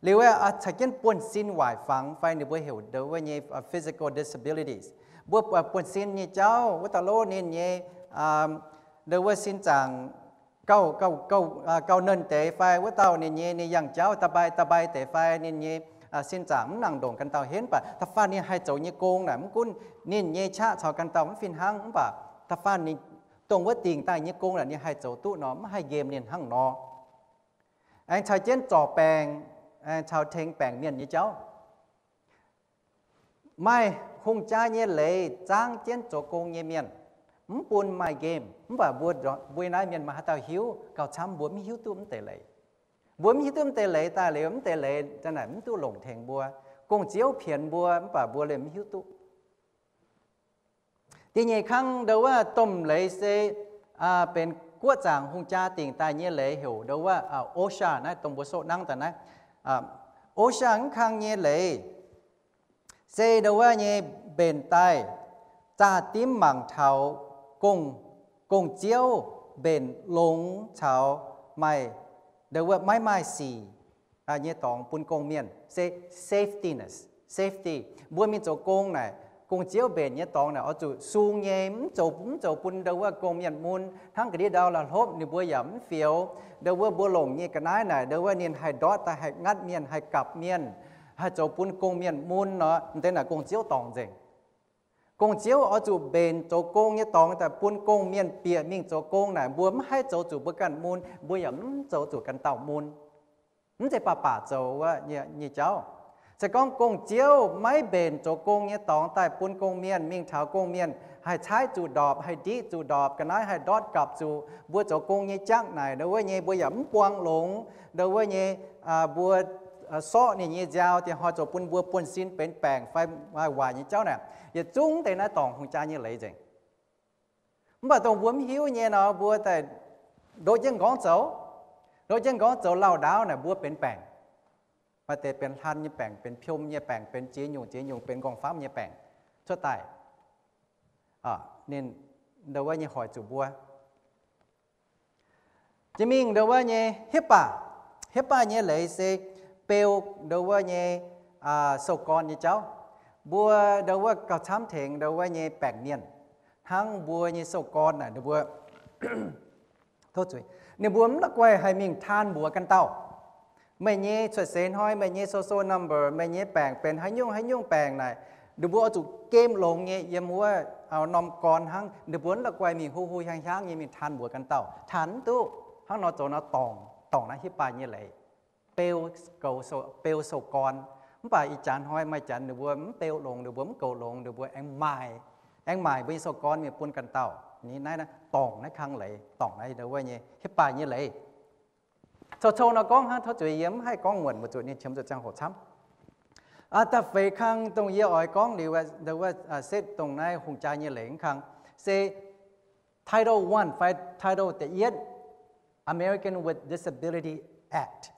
Liuz caux jienv buonv-sin waaic fangx fai ninh mbuo heuc ndo wuov nyei physical disabilities. Mbuo buonv-sin nyei jauv wuov dauh lov ninh nyei ndo wuov sin zaangc gauh, gauh, gauh, gauh nernh deix fai wuov dauh ninh nyei, ninh yangh jauv da'mbai, da'mbai deix fai ninh nyei sin zaangc mv nangc ndongc ganh dauh henv, mv baac da'faanh ninh haih zoux nyei gong naaic, mv gunv ninh nyei qaqv caux ganh dauh mv fih hnangv, mv baac da'faanh ninh dongh wuov dingc daaih nyei gong naaic ninh haih zoux duqv nor, mv haih nqemh ninh hnangv nor. Aengx caux jienv zorc baengc, aengx caux tengx baengc mienh nyei jauv. Maaih hungh jaa nyei leiz zaangv jienv zoux gong nyei mienh, mv bun maaih nqemh. Mv baac mbuo, mbuo naaiv mienh maaih haaix dauh hiuv? Gauh camv mbuo mv hiuv duqv mv deix leiz. Mbuo mv hiuv duqv mv deix leiz daaih liuz, mv deix leiz za'naaic mv duqv longc tengx mbuo. Gong-ziouv pienx mbuo, mv baac mbuo liemh mv hiuv duqv. Da'nyeic kang ndo wuov domh leiz se benx guoqv zaangc hungh jaa dingc daaih nyei leiz heuc ndo wuov OSHA naaiv, dongh mbuo sou nangv daaih naaiv. OSHA mv kang nyei leiz se ndo wuov nyei mbenc daaih zaah dimv mangc taux gong, gong-ziouv mbenc longx caux maaih ndo wuov maiv maaih sic nyei dorngx bun gong-mienh se safetiness, safety. Mbuo mingh zoux gong naaic, gong-ziouv mbenc nyei dorngx naaic oix zuqc sung nyei, mv zoux, mv zoux bun ndo wuov gong-mienh mun. Hnangv ga'ndiev ndau la'hlopv ninh mbuo yaac mv fioux. Ndo wuov mbuo longc nyei ga'naaiv naaic, ndo wuov ninh haih ndortv daaih, haih ngatv mienh, haih gapc mienh, haih zoux bun gong-mienh mun nor, m'deix naaic gong-ziouv dorngc nzengc. Gong-ziouv oix zuqc mbenc zoux gong nyei dorngx daaih bun gong-mienh bieqc mingh zoux gong naaic, mbuo mv haih zoux zuqc mbuo ganh mun, mbuo yaac mv zoux zuqc ganh dauh mun. Mv zeiz baac baac zoux wuov nyei jauv. Se gorngv gong-ziouv maiv mbenc zoux gong nyei dorngx daaih bun gong-mienh mingh taux gong-mienh haih caaiv zuqc ndorpc, haih ndiqv zuqc ndorpc, ga'naaiv haih ndortv gapc zuqc, mbuo zoux gong nyei jangv naaic ndo wuov nyei mbuo yaac mv buang longx. Ndo wuov nyei mbuo sorqv ninh nyei nziaaux diex hnoi zoux bun mbuo buonv-sin benx baengc fai waaic nyei jauv naaic, yietc zungv deix naaiv dorngc hungh jaa nyei leiz nzengc. Mv baac dongh mbuo mv hiuv nyei nor, mbuo daaih ndoqv jienv m'nqorngv zoux, ndoqv jienv m'nqorngv zoux lauh ndaauv naaic mbuo benx baengc. Maaih deix benx hlan nyei baengc, benx piom nyei baengc, benx ziex nyungc ziex nyungc, benx m'nqorngv famv nyei baengc cuotv daaih. Ninh ndo wuov nyei hoic zuqc mbuo. Jiex mingh ndo wuov nyei hietv baac, hietv baac nyei leiz se beu ndo wuov nyei sou-gorn nyei jauv. Mbuo ndo wuov gauh camv tengx ndo wuov nyei baengc mienh. Hnangv mbuo nyei sou-gorn naaic, ninh mbuo tov zuiz, ninh mbuo mv la'guaih haih mingh taan mbuox ganh dauh, meih nyei cuotv seix hnoi, meih nyei social number, meih nyei baengc benx haaix nyungc haaix nyungc baengc naaic, ninh mbuo oix zuqc gemh longx nyei yiem wuov norm gorn hnangv. Ninh mbuo mv la'guaih mingh hu hu hiaang hiaang nyei mingh taan mbuox ganh dauh, taan mv duqv. Hnangv nor zoux nor dorngc, dorngc naaiv hietv baac nyei leiz. Beu, beu sou-gorn. Mv baac ih jaax hnoi maaih janx ninh mbuo mv beu longx, ninh mbuo mv goux longx, ninh mbuo aengx maaic, aengx maaic mbuo nyei sou-gorn mingh bun ganh dauh. Ninh naaiv dorngc naaiv kang leiz, dorngc naaiv ndo wuov nyei hietv baac nyei leiz. Cou-cou nor gorngv hnangv, tov zuiz yie mv haih gorngv muonc, weic zuqc ninh qiemx zuqc ziangh hoc camv. Da'feix kang dongh yie oix gorngv liuz, ndo wuov setv dongh naaiv hungh jaa nyei leiz mv kang, se Title One fai Title da'yietv, American with Disability Act.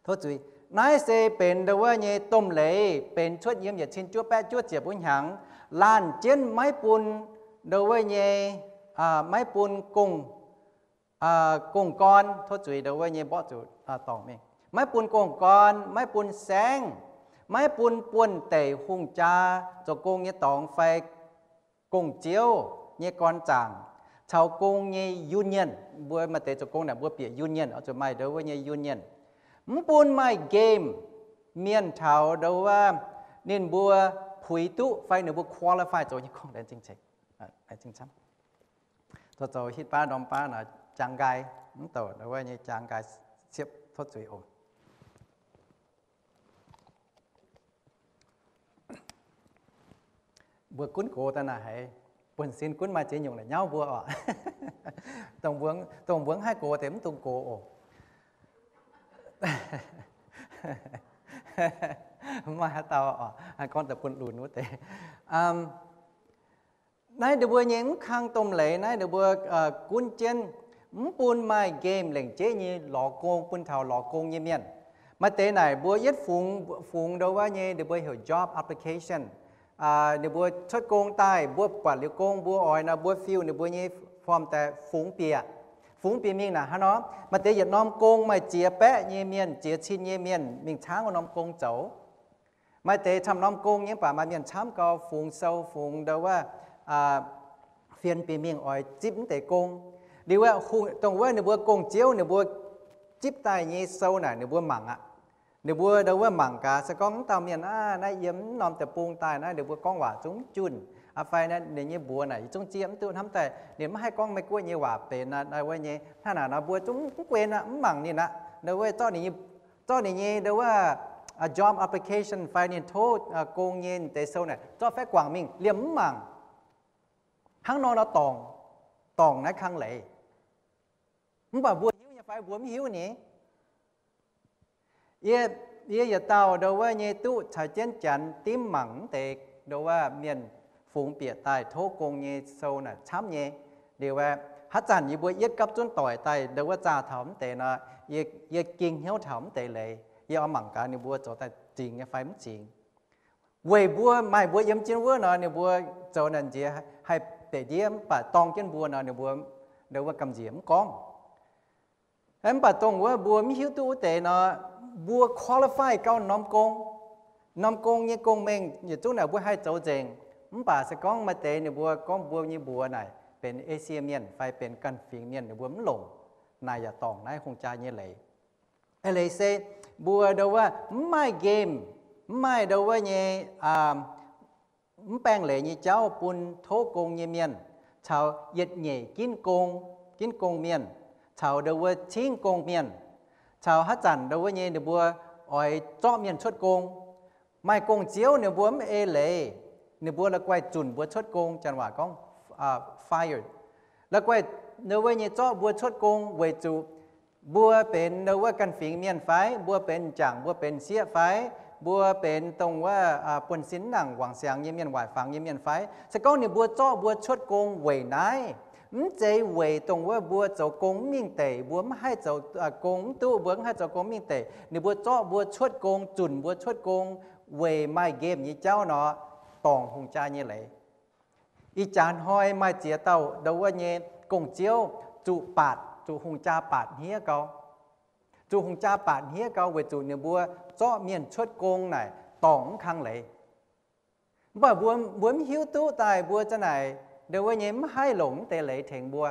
Tov zuiz, naaiv se benx ndo wuov nyei domh leiz benx cuotv yiem yietc cin juov baeqv juov ziepc wuov hnyangx, laanh jienv maiv bun ndo wuov nyei, maiv bun gong, gong-gorn, tov zuiz ndo wuov nyei mborqv zuqc dorngc mingh, maiv bun gong-gorn, maiv bun saengv, maiv bun buonv-deic hungh jaa zoux gong nyei dorngx fai gong-ziouv nyei gorn zaangc caux gong nyei union. Mbuo maaih deix zoux gong naaic mbuo bieqc union, oix zuqc maaih ndo wuov nyei union. Mv bun maaih nqemh mienh taux ndo wuov ninh mbuo puix duqv fai ninh mbuo qualify zoux nyei gong. Zoux zoux hitv baav ndorm baav naaic jangx nqaai, mv douc ndo wuov nyei jangx nqaai siepv, tov zuiz oc. Mbuo gunv gox daaih naaic haiz buonv-sin gunv maaih ziex nyungc la'nyauv mbuo oc. Dongh mbuo, dongh mbuo mv haih gox deix mv dungx gox oc. Mv maaih haaix dauh oc, haih gorngv daaih bun lunx wuov deix. Naaiv ninh mbuo nyei mv kang domh leiz naaiv ninh mbuo gunv jienv mv bun maaih nqemh lengc jeiv nyei lorz gong bun taux lorz gong nyei mienh. Maaih deix naaic mbuo yietv fungx, fungx ndo wuov nyei ninh mbuo heuc job application. Ninh mbuo cuotv gong daaih, mbuo buatc liuz gong mbuo oix nor, mbuo fill ninh mbuo nyei form daaih fungx bieqc. Fungx bieqc mingh naaic hnangv nor, maaih deix yietc norm gong maaih ziex baeqv nyei mienh, ziex cin nyei mienh mingh caangv wuov norm gong zoux. Maaih deix camv norm gong nyei, mv baac maaih mienh camv gau, fungx sou fungx ndo wuov, fienx bieqc mingh oix zipv mv deix gong. Liuz aeqv, dongh wuov ninh mbuo gong-ziouv ninh mbuo zipv daaih nyei sou naaic ninh mbuo mangc aqv. Ninh mbuo ndo wuov mangc gaax, se gorngv mv dauh mienh aav, naaiv yiem mv norm deic-bung daaih naaiv, ninh mbuo gorngv waac zungv mv junh, fai ninh nyei mbuox naaic yietc zungv zieqv mv duqv hnamv daaih, ninh mv haih gorngv Meiv-Guoqv nyei waac benx ndo wuov nyei. Hnangv naaic nor mbuo zungv mv guen aqv, mv mangc ninh aqv. Ndo wuov zorqv ninh nyei, zorqv ninh nyei ndo wuov job application fai ninh tov gong nyei deix sou naaic zorqv faeqv guangc mingh liemh mv mangc. Hnangv nor nor dorngc, dorngc naaiv kang leiz. Mv baac mbuo hiuv nyei fai mbuo mv hiuv ni? Yie, yie yietc dauh ndo wuov nyei duqv caux jienv Janx dimv mangc mv deix ndo wuov mienh fungx bieqc daaih tov gong nyei sou naaic camv nyei. Liuz aeqv, haaix zanc yie mbuo yietv gapv zunv doic daaih ndo wuov zaah taux mv deix nor, yie, yie ging hnyouv taux mv deix leiz. Yie oix mangc gaax ninh mbuo zoux daaih zingx nyei fai mv zingx. Weic mbuo maaih mbuo yiem jienv wuov nor, ninh mbuo zoux naaic nziex haih beic ndiev mv baac dorng jienv mbuo nor, ninh mbuo ndo wuov gamh nziex mv gorngv. Mv baac dongh wuov mbuo mv hiuv duqv wuov deix nor, mbuo qualify gauh norm gong. Norm gong nyei gong-mengh yietc zungv naaic mbuo haih zoux nzengc. Mv baac se gorngv maaih deix ninh mbuo gorngv mbuo nyei mbuox naaic benx Esie mienh fai benx ganh fingx mienh, ninh mbuo mv longc. Naaic yaac dorngc naaiv hungh jaa nyei leiz. Eix leiz se mbuo ndo wuov mv maaih game, mv maaih ndo wuov nyei mv baengh leiz nyei jauv bun tov gong nyei mienh, caux yietc nyeic ginv gong, ginv gong mienh, caux ndo wuov cingv gong mienh, caux haaix zanc ndo wuov nyei ninh mbuo oix zorqv mienh cuotv gong. Maaih gong-ziouv ninh mbuo mv ei leiz, ninh mbuo la'guaih zunc mbuo cuotv gong, janx waac gorngv fire. La'guaih ndo wuov nyei zorqv mbuo cuotv gong weic zuqc mbuo benx ndo wuov ganh fingx mienh fai, mbuo benx m'jangc, mbuo benx sieqv fai, mbuo benx dongh wuov buonv-sin nangc wangc siangx nyei mienh, waaic fangx nyei mienh fai. Se gorngv ninh mbuo zorqv mbuo cuotv gong weic naaiv, mv zeiz weic dongh wuov mbuo zoux gong mv mingh deic, mbuo mv haih zoux gong mv duqv, mbuo mv haih zoux gong mv mingh deic, ninh mbuo zorqv mbuo cuotv gong, zunc mbuo cuotv gong weic maaih nqemh nyei jauv nor, dorngc hungh jaa nyei leiz. Ih jaax hnoi maaih ziex dauh ndo wuov nyei gong-ziouv zuqc baatc, zuqc hungh jaa baatc hniev gau. Zuqc hungh jaa baatc hniev gau weic zuqc ninh mbuo zorqv mienh cuotv gong naaic dorngc mv kang leiz. Mv baac mbuo, mbuo mv hiuv duqv daaih mbuo za'naaic ndo wuov nyei mv haih longc mv deix leiz tengx mbuo.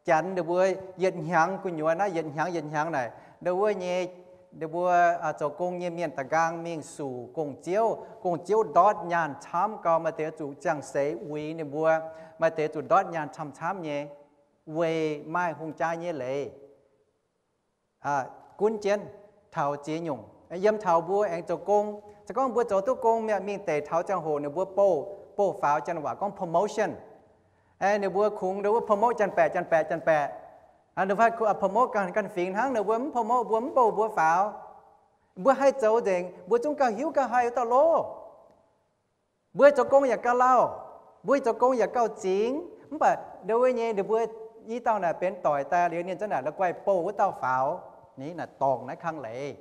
Janx ninh mbuo yietc hnyangx gu'nyuoz naaiv, yietc hnyangx yietc hnyangx naaic, ndo wuov nyei, ninh mbuo zoux gong nyei mienh da'nqaang mingh suc gong-ziouv. Gong-ziouv ndortv nyaanh camv gau, maaih deix zuqc ziangh seix uix ninh mbuo, maaih deix zuqc ndortv nyaanh camv-camv nyei, weic maaih hungh jaa nyei leiz gunv jienv taux ziex nyungc. Yiem taux mbuo aengx zoux gong, se gorngv mbuo zoux duqv gong mi'aqv, mingh deic taux ziangh hoc ninh mbuo bouh, bouh faaux, janx waac gorngv promotion. Ninh mbuo kungx ndo wuov promote janx-baeqc, janx-baeqc, janx-baeqc. Ninh mbuo promote ganh, ganh fingx hnangv, ninh mbuo mv promote mbuo, mv bouh mbuo faaux. Mbuo haih zoux nzengc, mbuo zungv gauh hiuv gauh haih wuov dauh loh. Mbuo zoux gong yaac gauh lauh, mbuo zoux gong yaac gauh zingx, mv baac ndo wuov nyei ninh mbuo i dauh naaic benx doic daaih liuz, ninh za'naaic la'guaih bouh wuov dauh faaux. Ninh naaic dorngc naaiv kang leiz.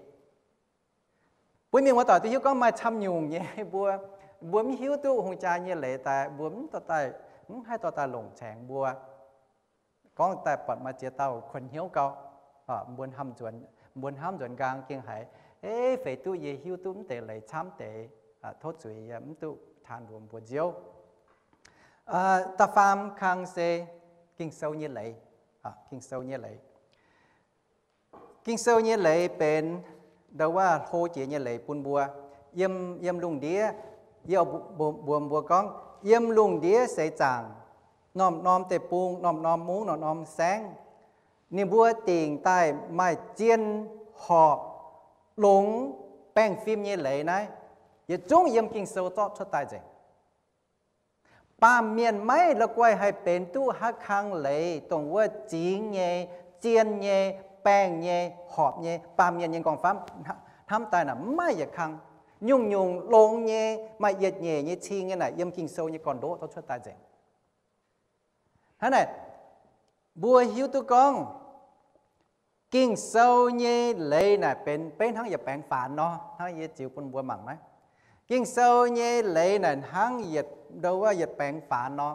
Mbuo mienh muoz-doic duqv hiuv gorngv maaih camv nyungc nyei mbuo, mbuo mv hiuv duqv hungh jaa nyei leiz daaih, mbuo mv dorh daaih, mv haih dorh daaih longc caengx mbuo. Gorngv daaih buatc maaih ziex dauh kuonx hnyouv gau, mbuo hnamv nzuonx, mbuo hnamv nzuonx nqaang gengh haiz, feix duqv yie hiuv duqv mv deix leiz camv deix, tov zuiz yie mv duqv taan mbuox mbuo nziouv. Da'faam kang se Ging-Sou nyei leiz. Ging-Sou nyei leiz. Ging-Sou nyei leiz benx ndo wuov hlo jiex nyei leiz bun mbuo. Yiem, yiem lungh ndiev, yie mbuox mbuo gorngv, yiem lungh ndiev seix zaangc, norm-norm deic-bung, norm-norm mungv, norm-norm saengv, ninh mbuo dingc daaih maaih zien horpc longx baengh fim nyei leiz naaiv, yietc zungv yiem Ging-Sou zorqv cuotv daaih nzengc. Baamh mienh maiv la'guaih haih benx duqv haaix kang leiz, dongh wuov zingx nyei, zien nyei, baengh nyei, horpc nyei. Baamh mienh nyei nqorngv-famv hnamv daaih naaic mv maaih yietc kang. Nyungc-nyungc longx nyei, maaih yietc nyeic nyei cing nyei naaic yiem Ging-Sou nyei gorn-ndoqv zorqv cuotv daaih nzengc. Hnangv naaic, mbuo hiuv duqv gorngv Ging-Sou nyei leiz naaic benx beiv hnangv yietc baengx faanx nor, hnangv yie ziux bun mbuo mangc naaiv. Ging-Sou nyei leiz naaic hnangv yietc, ndo wuov yietc baengx faanx nor.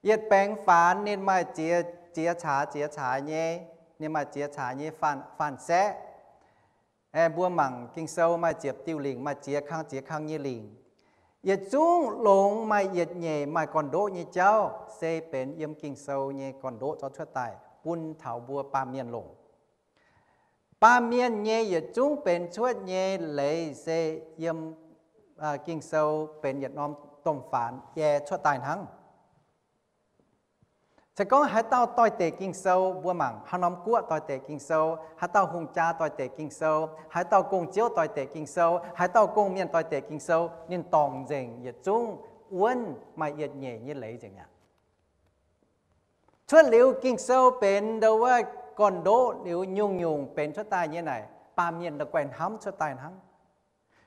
Yietc baengx faanx ninh maaih ziex, ziex caax ziex caax nyei, ninh maaih ziex caax nyei faan-saeqv. Mbuo mangc Ging-Sou maaih ziepc diuh lingc, maaih ziex kang ziex kang nyei lingc. Yietc zungv longx maaih yietc nyeic maaih gorn-ndoqv nyei jauv se benx yiem Ging-Sou nyei gorn-ndoqv zorqv cuotv daaih bun taux mbuo baamh mienh longc. Baamh mienh nyei yietc zungv benx cuotv nyei leiz se yiem Ging-Sou benx yietc norm domh faanx jai cuotv daaih hnangv. Se gorngv haaix dauh doix-dekc Ging-Sou, mbuo mangc haaix norm guoqv doix-dekc Ging-Sou, haaix dauh hungh jaa doix-dekc Ging-Sou, haaix dauh gong-ziouv doix-dekc Ging-Sou, haaix dauh gong-mienh doix-dekc Ging-Sou, ninh dorngc nzengc yietc zungv wuonv maaih yietc nyeic nyei leiz nzengc aqv. Cuotv liuz Ging-Sou benx ndo wuov gorn-ndoqv liuz nyungc-nyungc benx cuotv daaih nyei naaic, baamh mienh la'guaih hnamv cuotv daaih hnangv.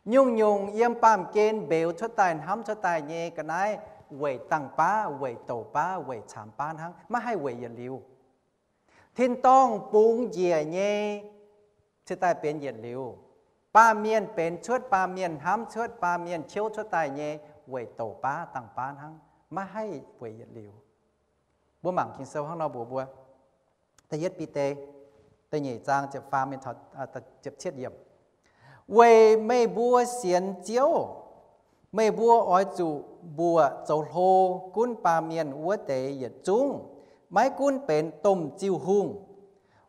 Nyungc-nyungc yiem baamh gen mbeux cuotv daaih hnamv cuotv daaih nyei ga'naaiv weic dangh baav, weic douc baav, weic caamx baav hnangv, maiv haih weic yietc liuz. Tin-dorngh bungx njiec nyei cuotv daaih benx yietc liuz. Baamh mienh benx cuotv, baamh mienh hnamv cuotv, baamh mienh qiouv cuotv daaih nyei weic douc baav dangh baav hnangv, maiv haih weic yietc liuz. Mbuo mangc Ging-Sou hnangv nor mbuox mbuo, da'yietv Bide, da'nyeic zaang ziepc faam, ziepc cietv yiemc. Weic meih mbuo sienx Ziouv, meih mbuo oix zuqc mbuoqc zoux hlo gunv baamh mienh wuov deix yietc zungv, maiv gunv benx domh ziuh hungh,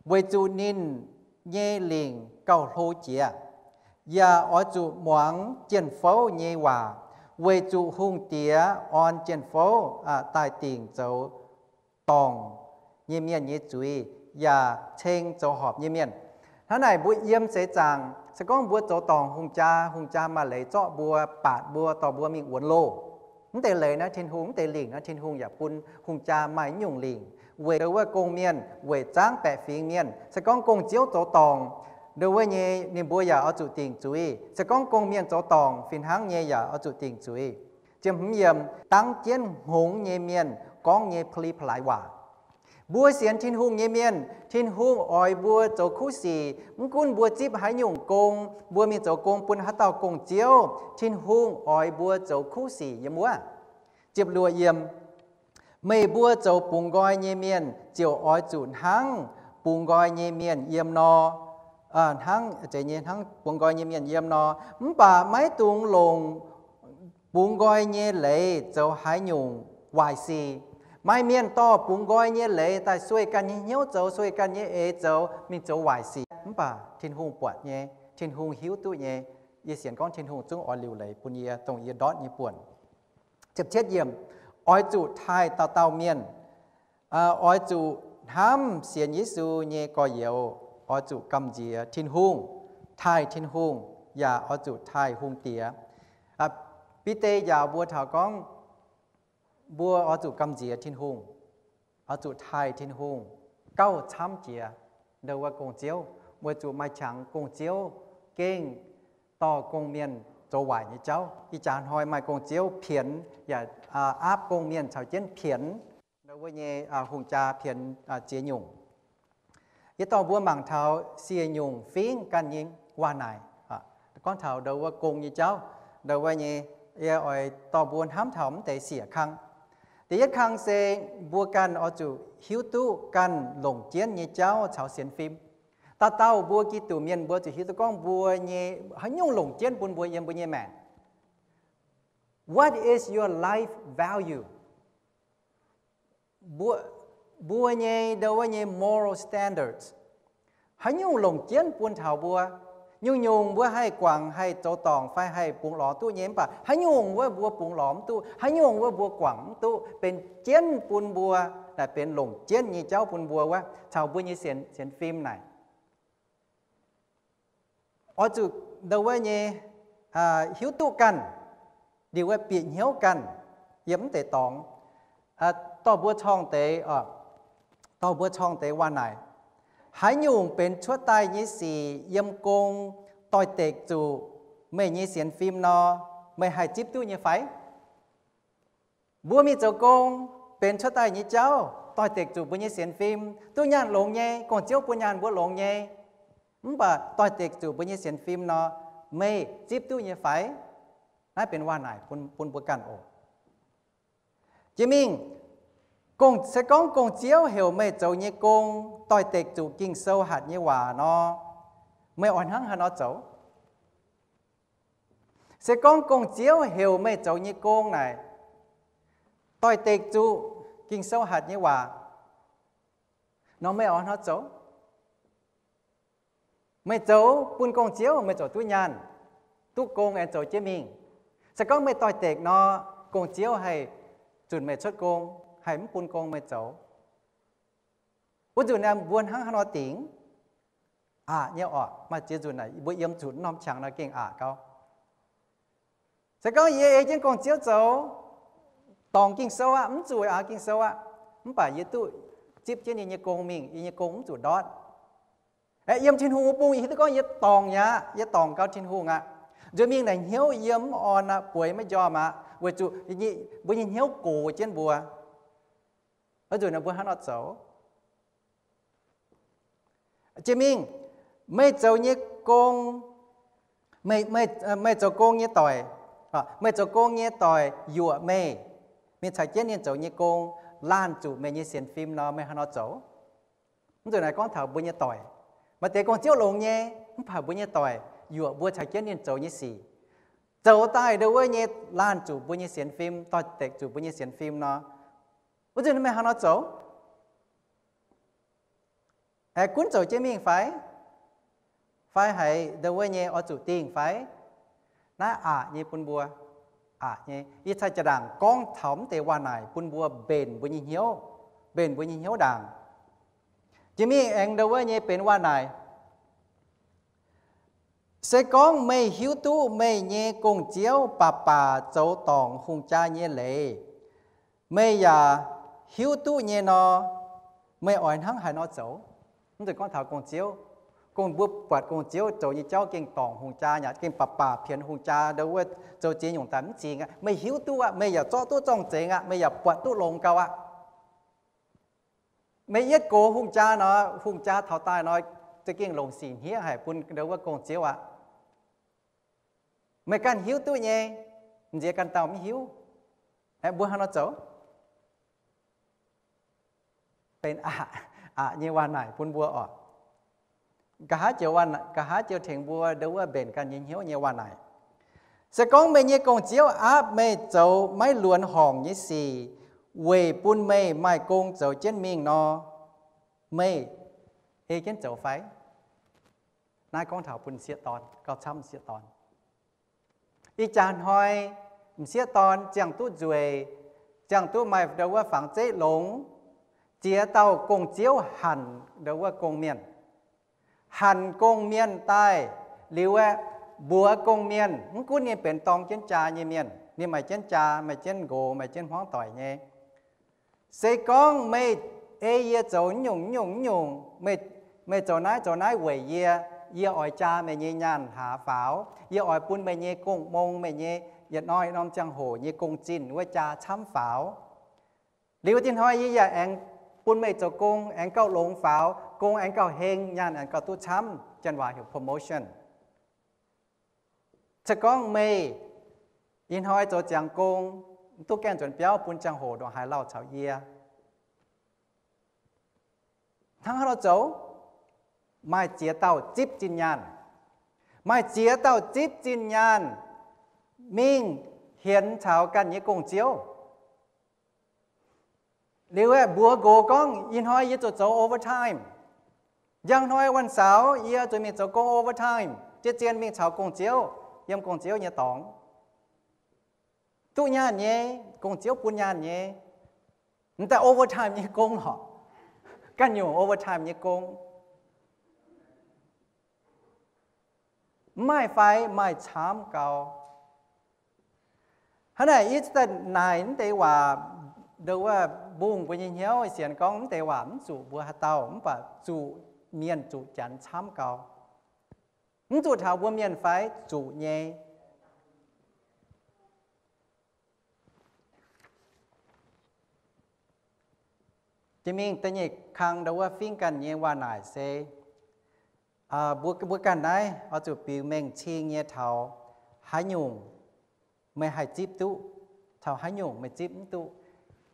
weic zuqc ninh nyei lingc gauh hlo jiex. Yaac oix zuqc muangx jien-fouv nyei waac, weic zuqc hungh diex orn jien-fouv daaih dingc zoux dorngc nyei mienh nyei zuiz, yaac ceng zoux horpc nyei mienh. Hnangv naaic mbuo yiem seix zaangc, se gorngv mbuo zoux dorngc hungh jaa, hungh jaa maaih leiz zorqv mbuo, baatc mbuo, dorh mbuo mingh wuonx loh. Mv deix leiz naaiv Tin-Hungh, mv deix lingc naaiv Tin-Hungh yaac bun hungh jaa maaih nyungc lingc weic ndo wuov gong-mienh, weic zaangv baeqc fingx mienh. Se gorngv gong-ziouv zoux dorngc, ndo wuov nyei ninh mbuo yaac oix zuqc dingc zuiz. Se gorngv gong-mienh zoux dorngc fih hnangv nyei yaac oix zuqc dingc zuiz. Ziemh hmz yiem, dangv jienv hngongx nyei mienh gorngv nyei pa'li pa'laaix waac. Mbuo sienx Tin-Hungh nyei mienh, Tin-Hungh oix mbuo zoux kuv sic. Mv gunv mbuo zipv haaix nyungc gong, mbuo mingh zoux gong bun haaix dauh gong-ziouv, Tin-Hungh oix mbuo zoux kuv sic yiem wuov. Ziepc luoqc yiem, meih mbuo zoux bungx nqoi nyei mienh ziouc oix zuqc hnangv bungx nqoi nyei mienh yiem nor, hnangv, hnangv bungx nqoi nyei mienh yiem nor. Mv baac maiv dungx longc bungx nqoi nyei leiz zoux haaix nyungc waaic sic. Maaih mienh dorh bungx nqoi nyei leiz daaih sueih ganh nyei hnyouv zoux, sueih ganh nyei eix zoux, mingh zoux waaic sic. Mv baac Tin-Hungh buatc nyei, Tin-Hungh hiuv duqv nyei. Yie sienx gorngv Tin-Hungh zungv oix liuc leiz bun yie, dongh yie ndortv nyei buonc. Ziepc cietv yiem, oix zuqc taaih dauh dauh mienh, oix zuqc hnamv sienx Yesu nyei gorx-youz, oix zuqc gamh nziex Tin-Hungh, taaih Tin-Hungh, yaac oix zuqc taaih hungh diex. Bide njaaux mbuo taux gorngv, mbuo oix zuqc gamh nziex Tin-Hungh, oix zuqc taaih Tin-Hungh gauh camv jiex ndo wuov gong-ziouv, weic zuqc maaih qangx gong-ziouv gengh dorh gong-mienh zoux waaic nyei jauv. Ih jaax hnoi maaih gong-ziouv pienx yaac aapv gong-mienh caux jienv pienx ndo wuov nyei hungh jaa, pienx ziex nyungc. Yie dorh mbuo mangc taux sie nyungc fingx ganh nyei waac naaic. Gorngv taux ndo wuov gong nyei jauv, ndo wuov nyei, yie oix dorh mbuo hnamv taux mv deix siec kang. Da'yietv kang se mbuo ganh oix zuqc hiuv duqv ganh longc jienv nyei jauv caux sienx fim. Dauh dauh mbuo Giduc mienh mbuo zuqc hiuv duqv gorngv mbuo nyei haaix nyungc longc jienv bun mbuo yiem mbuo nyei maengc. What is your life value? Mbuo nyei ndo wuov nyei moral standards, haaix nyungc longc jienv bun taux mbuo? Nyungc-nyungc mbuo haih guangc, haih zoux dorngc fai haih bungx lorz duqv nyei, mv baac haaix nyungc wuov mbuo bungx lorz mv duqv, haaix nyungc wuov mbuo guangc mv duqv, benx jienv bun mbuo, naaic benx longc jienv nyei jauv bun mbuo wuov, caux mbuo nyei sienx, sienx fim naaic. Oix zuqc ndo wuov nyei hiuv duqv ganh, liuz wuov bieqc hnyouv ganh yiem mv deix dorngx. Dorh mbuo corng deix, dorh mbuo corng deix waac naaic, haaix nyungc benx cuotv daaih nyei sic yiem gong doix-dekc zuqc meih nyei sienx fim nor, meih haih zipv duqv nyei fai? Mbuo mingh zoux gong, benx cuotv daaih nyei jauv doix-dekc zuqc mbuo nyei sienx fim, duqv nyaanh longx nyei, gong-ziouv bun nyaanh mbuo longx nyei. Mv baac doix-dekc zuqc mbuo nyei sienx fim nor, meih zipv duqv nyei fai? Naaiv benx waac naaic bun, bun mbuo ganh oc. Jiex mingh, Gong, se gorngv gong-ziouv heuc meih zoux nyei gong doix-dekc zuqc Ging-Sou hatc nyei waac nor, meih oix hnangv haaix nor zoux? Se gorngv gong-ziouv heuc meih zoux nyei gong naaic doix-dekc zuqc Ging-Sou hatc nyei waac nor, meih oix hnangv haaix nor zoux? Meih zoux bun gong-ziouv, meih zoux duqv nyaanh, duqv gong aengx zoux jienv mingh. Se gorngv meih doix-dekc nor, gong-ziouv haih zunc meih cuotv gong, haih mv bun gong meih zoux. Wuov nzunc naaiv mbuo hnangv haaix nor dingc? Aqc nyei orqc. Maaih ziex nzunc naaic mbuo yiem zuqc norm qangx nor gengh aqc gau. Se gorngv yie ei jienv gong-ziouv zoux, dorngc Ging-Sou aqv, mv zuqc aqc Ging-Sou aqv, mv baac yie duqv zipv jienv yie nyei gong mingh, yie nyei gong mv zuqc ndortv. Aeqv, yiem Tin-Hungh wuov bung yie hiuv duqv gorngv yie dorngc nyei aqv, yie dorngc gau Tin-Hungh aqv. Nzuonx mingh naaic hnyouv yiem mv orn aqv, bueix maiv njormh aqv, weic zuqc mbuo nyei hnyouv gox jienv mbuo. Wuov nzunc naaic mbuo hnangv nor zoux. Jiex mingh, meih zoux nyei gong, meih, meih, meih zoux gong nyei doic, meih zoux gong nyei doic yuoqc meih, mingh caux jienv ninh zoux nyei gong, laanh zuqc meih nyei sienx fim nor, meih hnangv haaix nor zoux? Mv nzunc naaiv gorngv taux mbuo nyei doic. Maaih deix gong-ziouv longx nyei, mv baac mbuo nyei doic yuoqc mbuo caux jienv ninh zoux nyei sic, zoux daaih ndo wuov nyei laanh zuqc mbuo nyei sienx fim, doix-dekc zuqc mbuo nyei sienx fim nor, wuov nzunc meih hnangv haaix nor zoux? Haiz gunv zoux jienv mingh fai? Fai haiz ndo wuov nyei oix zuqc dingh fai? Naaiv aqc nyei bun mbuo. Aqc nyei. Yie cai jaa-ndaangc gorngv taux mv deix waac naaic bun mbuo mbenc mbuo nyei hnyouv, mbenc mbuo nyei hnyouv ndaangc. Jiex mingh aengx ndo wuov nyei benx waac naaic. Se gorngv meih hiuv duqv meih nyei gong-ziouv baac baac zoux dorngc hungh jaa nyei leiz, meih yaac hiuv duqv nyei nor, meih oix hnangv haaix nor zoux? Mv zeiz gorngv taux gong-ziouv. Gong, mbuo buatc gong-ziouv zoux nyei jauv gengh dorngc hungh jaa, yaac gengh baac baac pienx hungh jaa, ndo wuov zoux ziex nyungc daaih mv zingx aqv. Meih hiuv duqv aqv, meih yaac zorqv duqv zorng-zengx aqv, meih yaac buatc duqv longx gau aqv. Meih yietv gox hungh jaa nor, hungh jaa taux daaih nor, za'gengh longc sic hniev haic bun ndo wuov gong-ziouv aqv. Meih ganh hiuv duqv nyei, m'nziex ganh dauh mv hiuv. Mbuo hnangv nor zoux? Benx aqc, aqc nyei waac naaic bun mbuo oc. Nqa'haav joux, nqa'haav joux tengx mbuo ndo wuov mbenc ganh nyei hnyouv nyei waac naaic. Se gorngv meih nyei gong-ziouv aapv meih zoux maiv luonx horngc nyei sic weic bun meih maaih gong zoux jienv mingh nor, meih ei jienv zoux fai? Naaiv gorngv taux bun m'sieqv dorn, gauh camv m'sieqv dorn. Ih jaax hnoi m'sieqv dorn ziangh duqv nzueic, ziangh duqv maaih ndo wuov fangx zeiv longx, ziex dauh gong-ziouv hanc ndo wuov gong-mienh. Hanc gong-mienh daaih liuz aeqv, mbuox gong-mienh, mv gunv ninh benx dorng jienv jaa nyei mienh, ninh maaih jienv jaa, maaih jienv nqox, maaih jienv hmuangv doic nyei. Se gorngv meih ei yie zoux nyungc nyungc nyungc, meih zoux naaiv zoux naaiv weic yie, yie oix jaa meih nyei nyaanh hlaax faaux, yie oix bun meih nyei gong-mong, meih nyei yietc norm yietc norm ziangh hoc nyei gong-zinh wuov jaa camv faaux. Liuz dinh hnoi yie yaac aengx bun meih zoux gong aengx gauh longx faaux, gong aengx gauh heng, nyaanh aengx gauh duqv camv, janx waac heuc promotion. Se gorngv meih ih hnoi zoux ziangx gong, duqv gaengh nzuonx biauv bun ziangh hoc ndongc haaix lauh caux yie. Hnangv haaix nor zoux? Maaih ziex dauh zipv zinh nyaanh. Maaih ziex dauh zipv zinh nyaanh mingh hienx caux ganh nyei gong-ziouv. Liuz aeqv, mbuox nqox gorngv, ih hnoi yie zuqc zoux overtime. Njang hnoi วันเสาร์ yie zuqc mingh zoux gong overtime, jiex zien mingh caux gong-ziouv, yiem gong-ziouv nyei dorngx. Duqv nyaanh nyei, gong-ziouv bun nyaanh nyei. M'daaih overtime nyei gong horqc. Ganh nyungc overtime nyei gong. Mv maaih fai maaih camv gau. Hnangv naaic, ih zanc naaic mv deix waac, ndo wuov mbungh mbuo nyei hnyouv sienx gorngv mv deix waac mv zuqc mbuo haaix dauh, mv baac zuqc mienh zuqc janx camv gau. Mv zuqc taux mbuo mienh fai? Zuqc nyei. Jiex mingh da'nyeic kang ndo wuov fingx ganh nyei waac naaic se, mbuo, mbuo ganh naaiv oix zuqc biux mengh cing nyei taux haaix nyungc meih haih zipv duqv, taux haaix nyungc meih zipv mv duqv.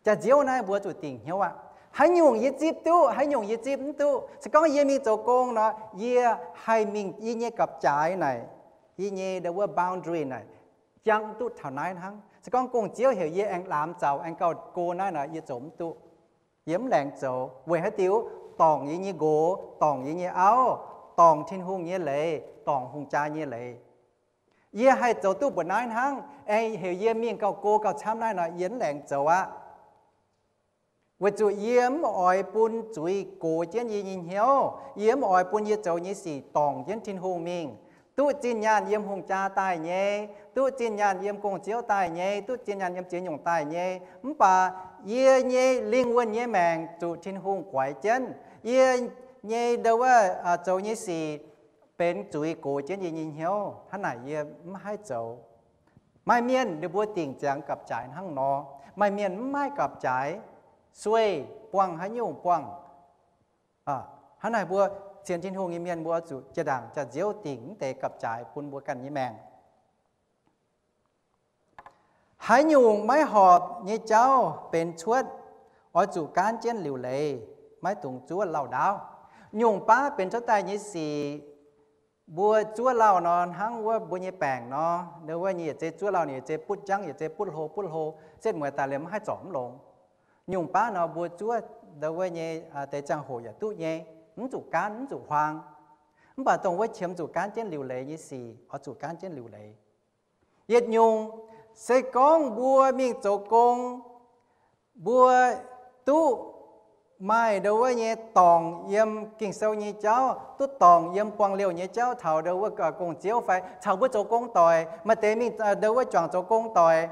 Jaax-nziouv naaiv mbuo zuqc dingc hnyouv aqv. Haaix nyungc yie zipv duqv, haaix nyungc yie zipv mv duqv. Se gorngv yie mingh zoux gong nor, yie haih mingh yie nyei gapv-jaaix naaic, yie nyei the word boundary naaic, jangv duqv taux naaiv hnangv. Se gorngv gong-ziouv heuc yie aengx laamx zaux, aengx gauh go naaiv nor, yie zoux mv duqv. Yie mv laengz zoux. Weic haaix diuc? Dorngc yie nyei nqox, dorngc yie nyei auv, dorngc Tin-Hungh nyei leiz, dorngc hungh jaa nyei leiz. Yie haih zoux duqv mbuoqc naaiv hnangv. Aengx heuc yie mingh gauh go gauh camv naaiv nor, yie mv laengz zoux aqv. Weic zuqc yie mv oix bun zuiz gox jienv yie nyei hnyouv. Yie mv oix bun yie zoux nyei sic dorngc jienv Tin-Hungh mingh. Duqv zinh nyaanh yiem hungh jaa daaih nyei, duqv zinh nyaanh yiem gong-ziouv daaih nyei, duqv zinh nyaanh yiem ziex nyungc daaih nyei, mv baac yie nyei lingh wuonh nyei maengc zuqc Tin-Hungh guaix jienv. Yie nyei ndo wuov zoux nyei sic benx zuiz gox jienv yie nyei hnyouv. Hnangv naaic yie mv haih zoux. Maaih mienh ninh mbuo dingc ziangx gapv-jaaix hnangv nor. Maaih mienh mv maaih gapv-jaaix, sueih buangh haaix nyungc buangh. Hnangv naaic mbuo sienx Tin-Hungh nyei mienh mbuo zuqc jiex ndaangc jaax-nziouv dingc mv deix gapv-jaaix bun mbuo ganh nyei maengc. Haaix nyungc maiv horpc nyei jauv benx cuotv, oix zuqc gaanv jienv liuc leiz, maiv dungx zuov lauh ndaauv. Nyungc baav benx cuotv daaih nyei sic, mbuo zuov lauh nor hnangv wuov mbuo nyei baengc nor, ndo wuov nyei yietc zei zuov lauh, yietc zei butv jangv, yietc zei butv hlo butv hlo, setv mueiz daaih liemh mv haih zorc mv longx. Nyungc baav nor mbuo zuov ndo wuov nyei deix ziangh hoc yaac duqv nyei, mv zuqc gaanv, mv zuqc huaang. Mv baac dongh wuov qiemx zuqc gaanv jienv liuc leiz nyei sic, oix zuqc gaanv jienv liuc leiz. Yietc nyungc, se gorngv mbuo mingh zoux gong, mbuo duqv maaih ndo wuov nyei dorngc yiem Ging-Sou nyei jauv, duqv dorngc yiem buangh liouh nyei jauv taux ndo wuov gong-ziouv fai caux mbuo zoux gong doic, maaih deix mingh ndo wuov juangc zoux gong doic,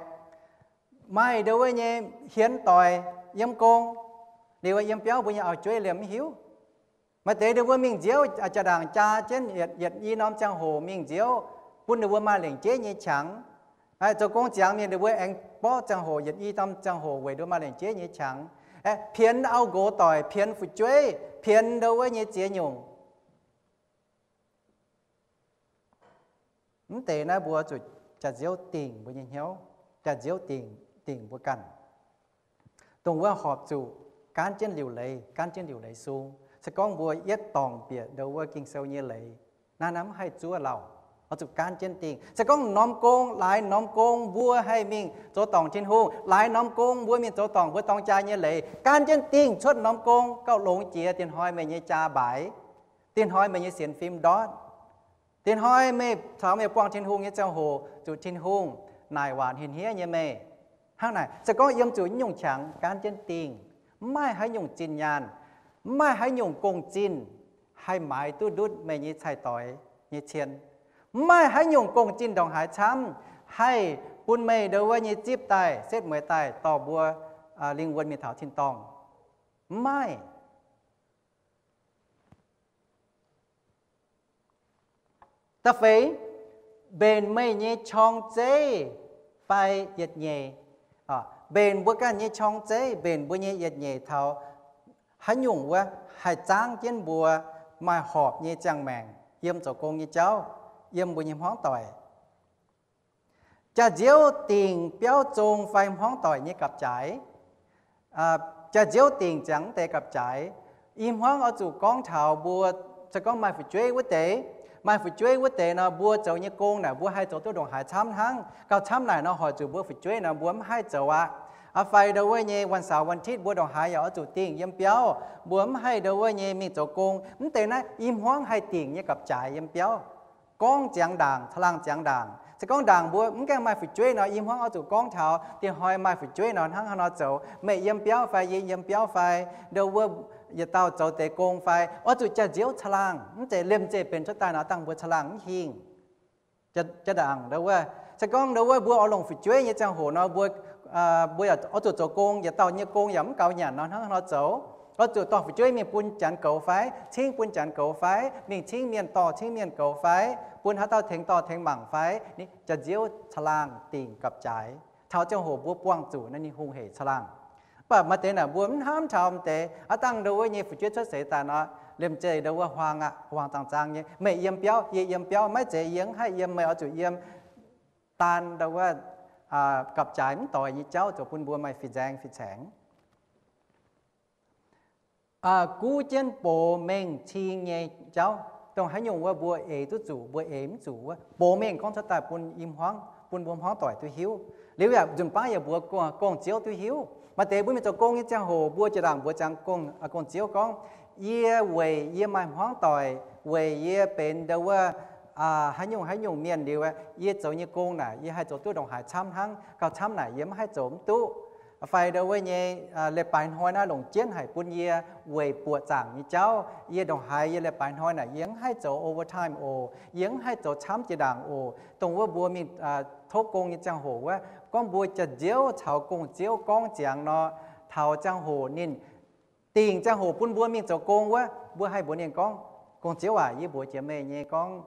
maaih ndo wuov nyei hienx doic yiem gong, liuz yiem biauv mbuo nyei auv-jueiv liemh mv hiuv. Maaih deix ninh mbuo mingh nziouv jaa-ndaangc jaa jienv yietc i norm ziangh hoc mingh nziouv, bun ninh mbuo maaih lengc jeiv nyei qangx. Zoux gong ziangx mingh ninh mbuo aengx borqv ziangh hoc yietc i norm ziangh hoc weic nduov maaih lengc jeiv nyei qangx. Pienx auv-nqox doic, pienx fu'jueiv, pienx ndo wuov nyei ziex nyungc. Mv deix naaiv mbuo zuqc jaax-nziouv dingc mbuo nyei hnyouv, jaax-nziouv dingc, dingc mbuo ganh. Dongh wuov horpc zuqc gaanv jienv liuc leiz, gaanv jienv liuc leiz sung. Se gorngv mbuo yietv dorngc bieqc ndo wuov Ging-Sou nyei leiz, naaiv naaiv mv haih zuov lauh, oix zuqc gaanv jienv dingh. Se gorngv norm gong, laaix norm gong mbuo haih mingh zoux dorngc Tin-Hungh, laaix norm gong mbuo mingh zoux dorngc mbuo dorng jaa nyei leiz, gaanv jienv dingh cuotv norm gong gauh longx jiex dinh hnoi meih nyei jaa mbaaix, dinh hnoi meih nyei sienx fim ndortv, dinh hnoi meih caux meih buangh Tin-Hungh nyei ziangh hoc zuqc Tin-Hungh naaic waac hniev-hniev nyei meih. Hnangv naaic, se gorngv yiem zuqc nyungc qangx gaanv jienv dingh, mv maaih haaix nyungc zinh nyaanh, mv maaih haaix nyungc gong-zinh haih maaiz duqv ndutv meih nyei cai-doix nyei cien. Mv maaih haaix nyungc gong-zinh ndongc haaix camv haih bun meih ndo wuov nyei zipv daaih, setv mueiz daaih dorh mbuo lingh wuonh mingh taux tin-dorngh. Mv maaih. Da'feix, mbenc meih nyei qorng-zeiv fai yietc nyeic. Mbenc mbuo ganh nyei qorng-zeiv, mbenc mbuo nyei yietc nyeic taux haaix nyungc wuov haih zaangv jienv mbuo maaih horpc nyei ziangh maengc yiem zoux gong nyei jauv, yiem mbuo nyei hmuangv doic. Jaax-nziouv dingc biauv zong fai hmuangv doic nyei gapv-jaaix. Jaax-nziouv dingc ziangx mv deix gapv-jaaix. I hmuangv oix zuqc gorngv taux mbuo, se gorngv maaih fu'jueiv wuov deix, maaih fu'jueiv wuov deix nor, mbuo zoux nyei gong naaic mbuo haih zoux duqv ndongc haaix camv hnangv. Gauh camv naaic nor, hoic zuqc mbuo fu'jueiv nor mbuo mv haih zoux aqv. Fai ndo wuov nyei วันเสาร์ วันอาทิตย์ mbuo ndongc haaix yaac oix zuqc dingh yiem biauv, mbuo mv haih ndo wuov nyei mingh zoux gong. Mv deix naaiv i hmuangv haih dingc nyei gapv-jaaix yiem biauv. Gorngv ziangx ndaangc, caangh laangh ziangx ndaangc. Se gorngv ndaangc mbuo mv gaengh maaih fu'jueiv nor, i hmuangv oix zuqc gorngv taux dinh hnoi maaih fu'jueiv nor hnangv haaix nor zoux. Meih yiem biauv fai yie yiem biauv fai, ndo wuov yietc dauh zoux deix gong fai, oix zuqc jaax-nziouv caangh laangh. Mv zeiz liemh zeih benx cuotv daaih nor dangh mbuo caangh laangh mv hingh. Jaa-ndaangc ndo wuov, se gorngv ndo wuov mbuo oix longc fu'jueiv nyei ziangh hoc nor, mbuo, mbuo oix zuqc zoux gong, yietc dauh nyei gong yaac mv gaux nyanc nor hnangv haaix nor zoux. Oix zuqc dorh fu'jueiv mingh bun janx goux fai, cingv bun janx goux fai, mingh cingv mienh dorh cingv mienh goux fai, bun haaix dauh tengx dorh tengx mangc fai, jaax-nziouv caangh laangh dingc gapv-jaaix. Taux ziangh hoc mbuo buangh zuqc naaiv ninh hungh hec caangh laangh. Mv baac maaih deix naaic mbuo mv hnamv taux m'deix, aav dangh ndo wuov nyei fu'jueiv cuotv seix daaih nor, liemh zeih ndo wuov huaang aqv, huaang zaangh zaang nyei. Meih yiem biauv, yie yiem biauv, maiv zeiz yie mv haih yiem, meih oix zuqc yiem. Daan ndo wuov gapv-jaaix mv doix nyei jauv zoux bun mbuo maaih fih nzaeng fih caengx. guv jienv box mengh cing nyei jauv, dongh haaix nyungc wuov mbuo eix duqv zuqc, mbuo eix mv zuqc wuov, box mengh gorngv cuotv daaih bun i hmuangv, bun mbuo hmuangv doic duqv hiuv. Liuz yaac nzunc baav yaac mbuox gong-ziouv duqv hiuv. Maaih deix mbuo mingh zoux gong nyei ziangh hoc mbuo jiex ndaangc mbuox ziangx gong-ziouv gorngv, yie weic yie maaih hmuangv doic, weic yie benx ndau wuov haaix nyungc haaix nyungc mienh liuz, yie zoux nyei gong naaic yie haih zoux duqv ndongc haaix camv hnangv, gauh camv naaic yie mv haih zoux mv duqv. Fai ndau wuov nyei leiz-baaix hnoi naaiv longc jienv haic bun yie weic buoqc zaangc nyei jauv, yie ndongc haaix yie leiz-baaix hnoi naaic yie mv haih zoux overtime oc, yie mv haih zoux camv jiex ndaangc oc. Dongh wuov mbuo mingh tov gong nyei ziangh hoc wuov, gorngv mbuo jaax-nziouv caux gong-ziouv gorngv ziangx nor, taux ziangh hoc ninh dingc ziangh hoc bun mbuo mingh zoux gong wuov, mbuo haih mbuox ninh gorngv, gong-ziouv aac, yie mbuox jiex meih nyei gorngv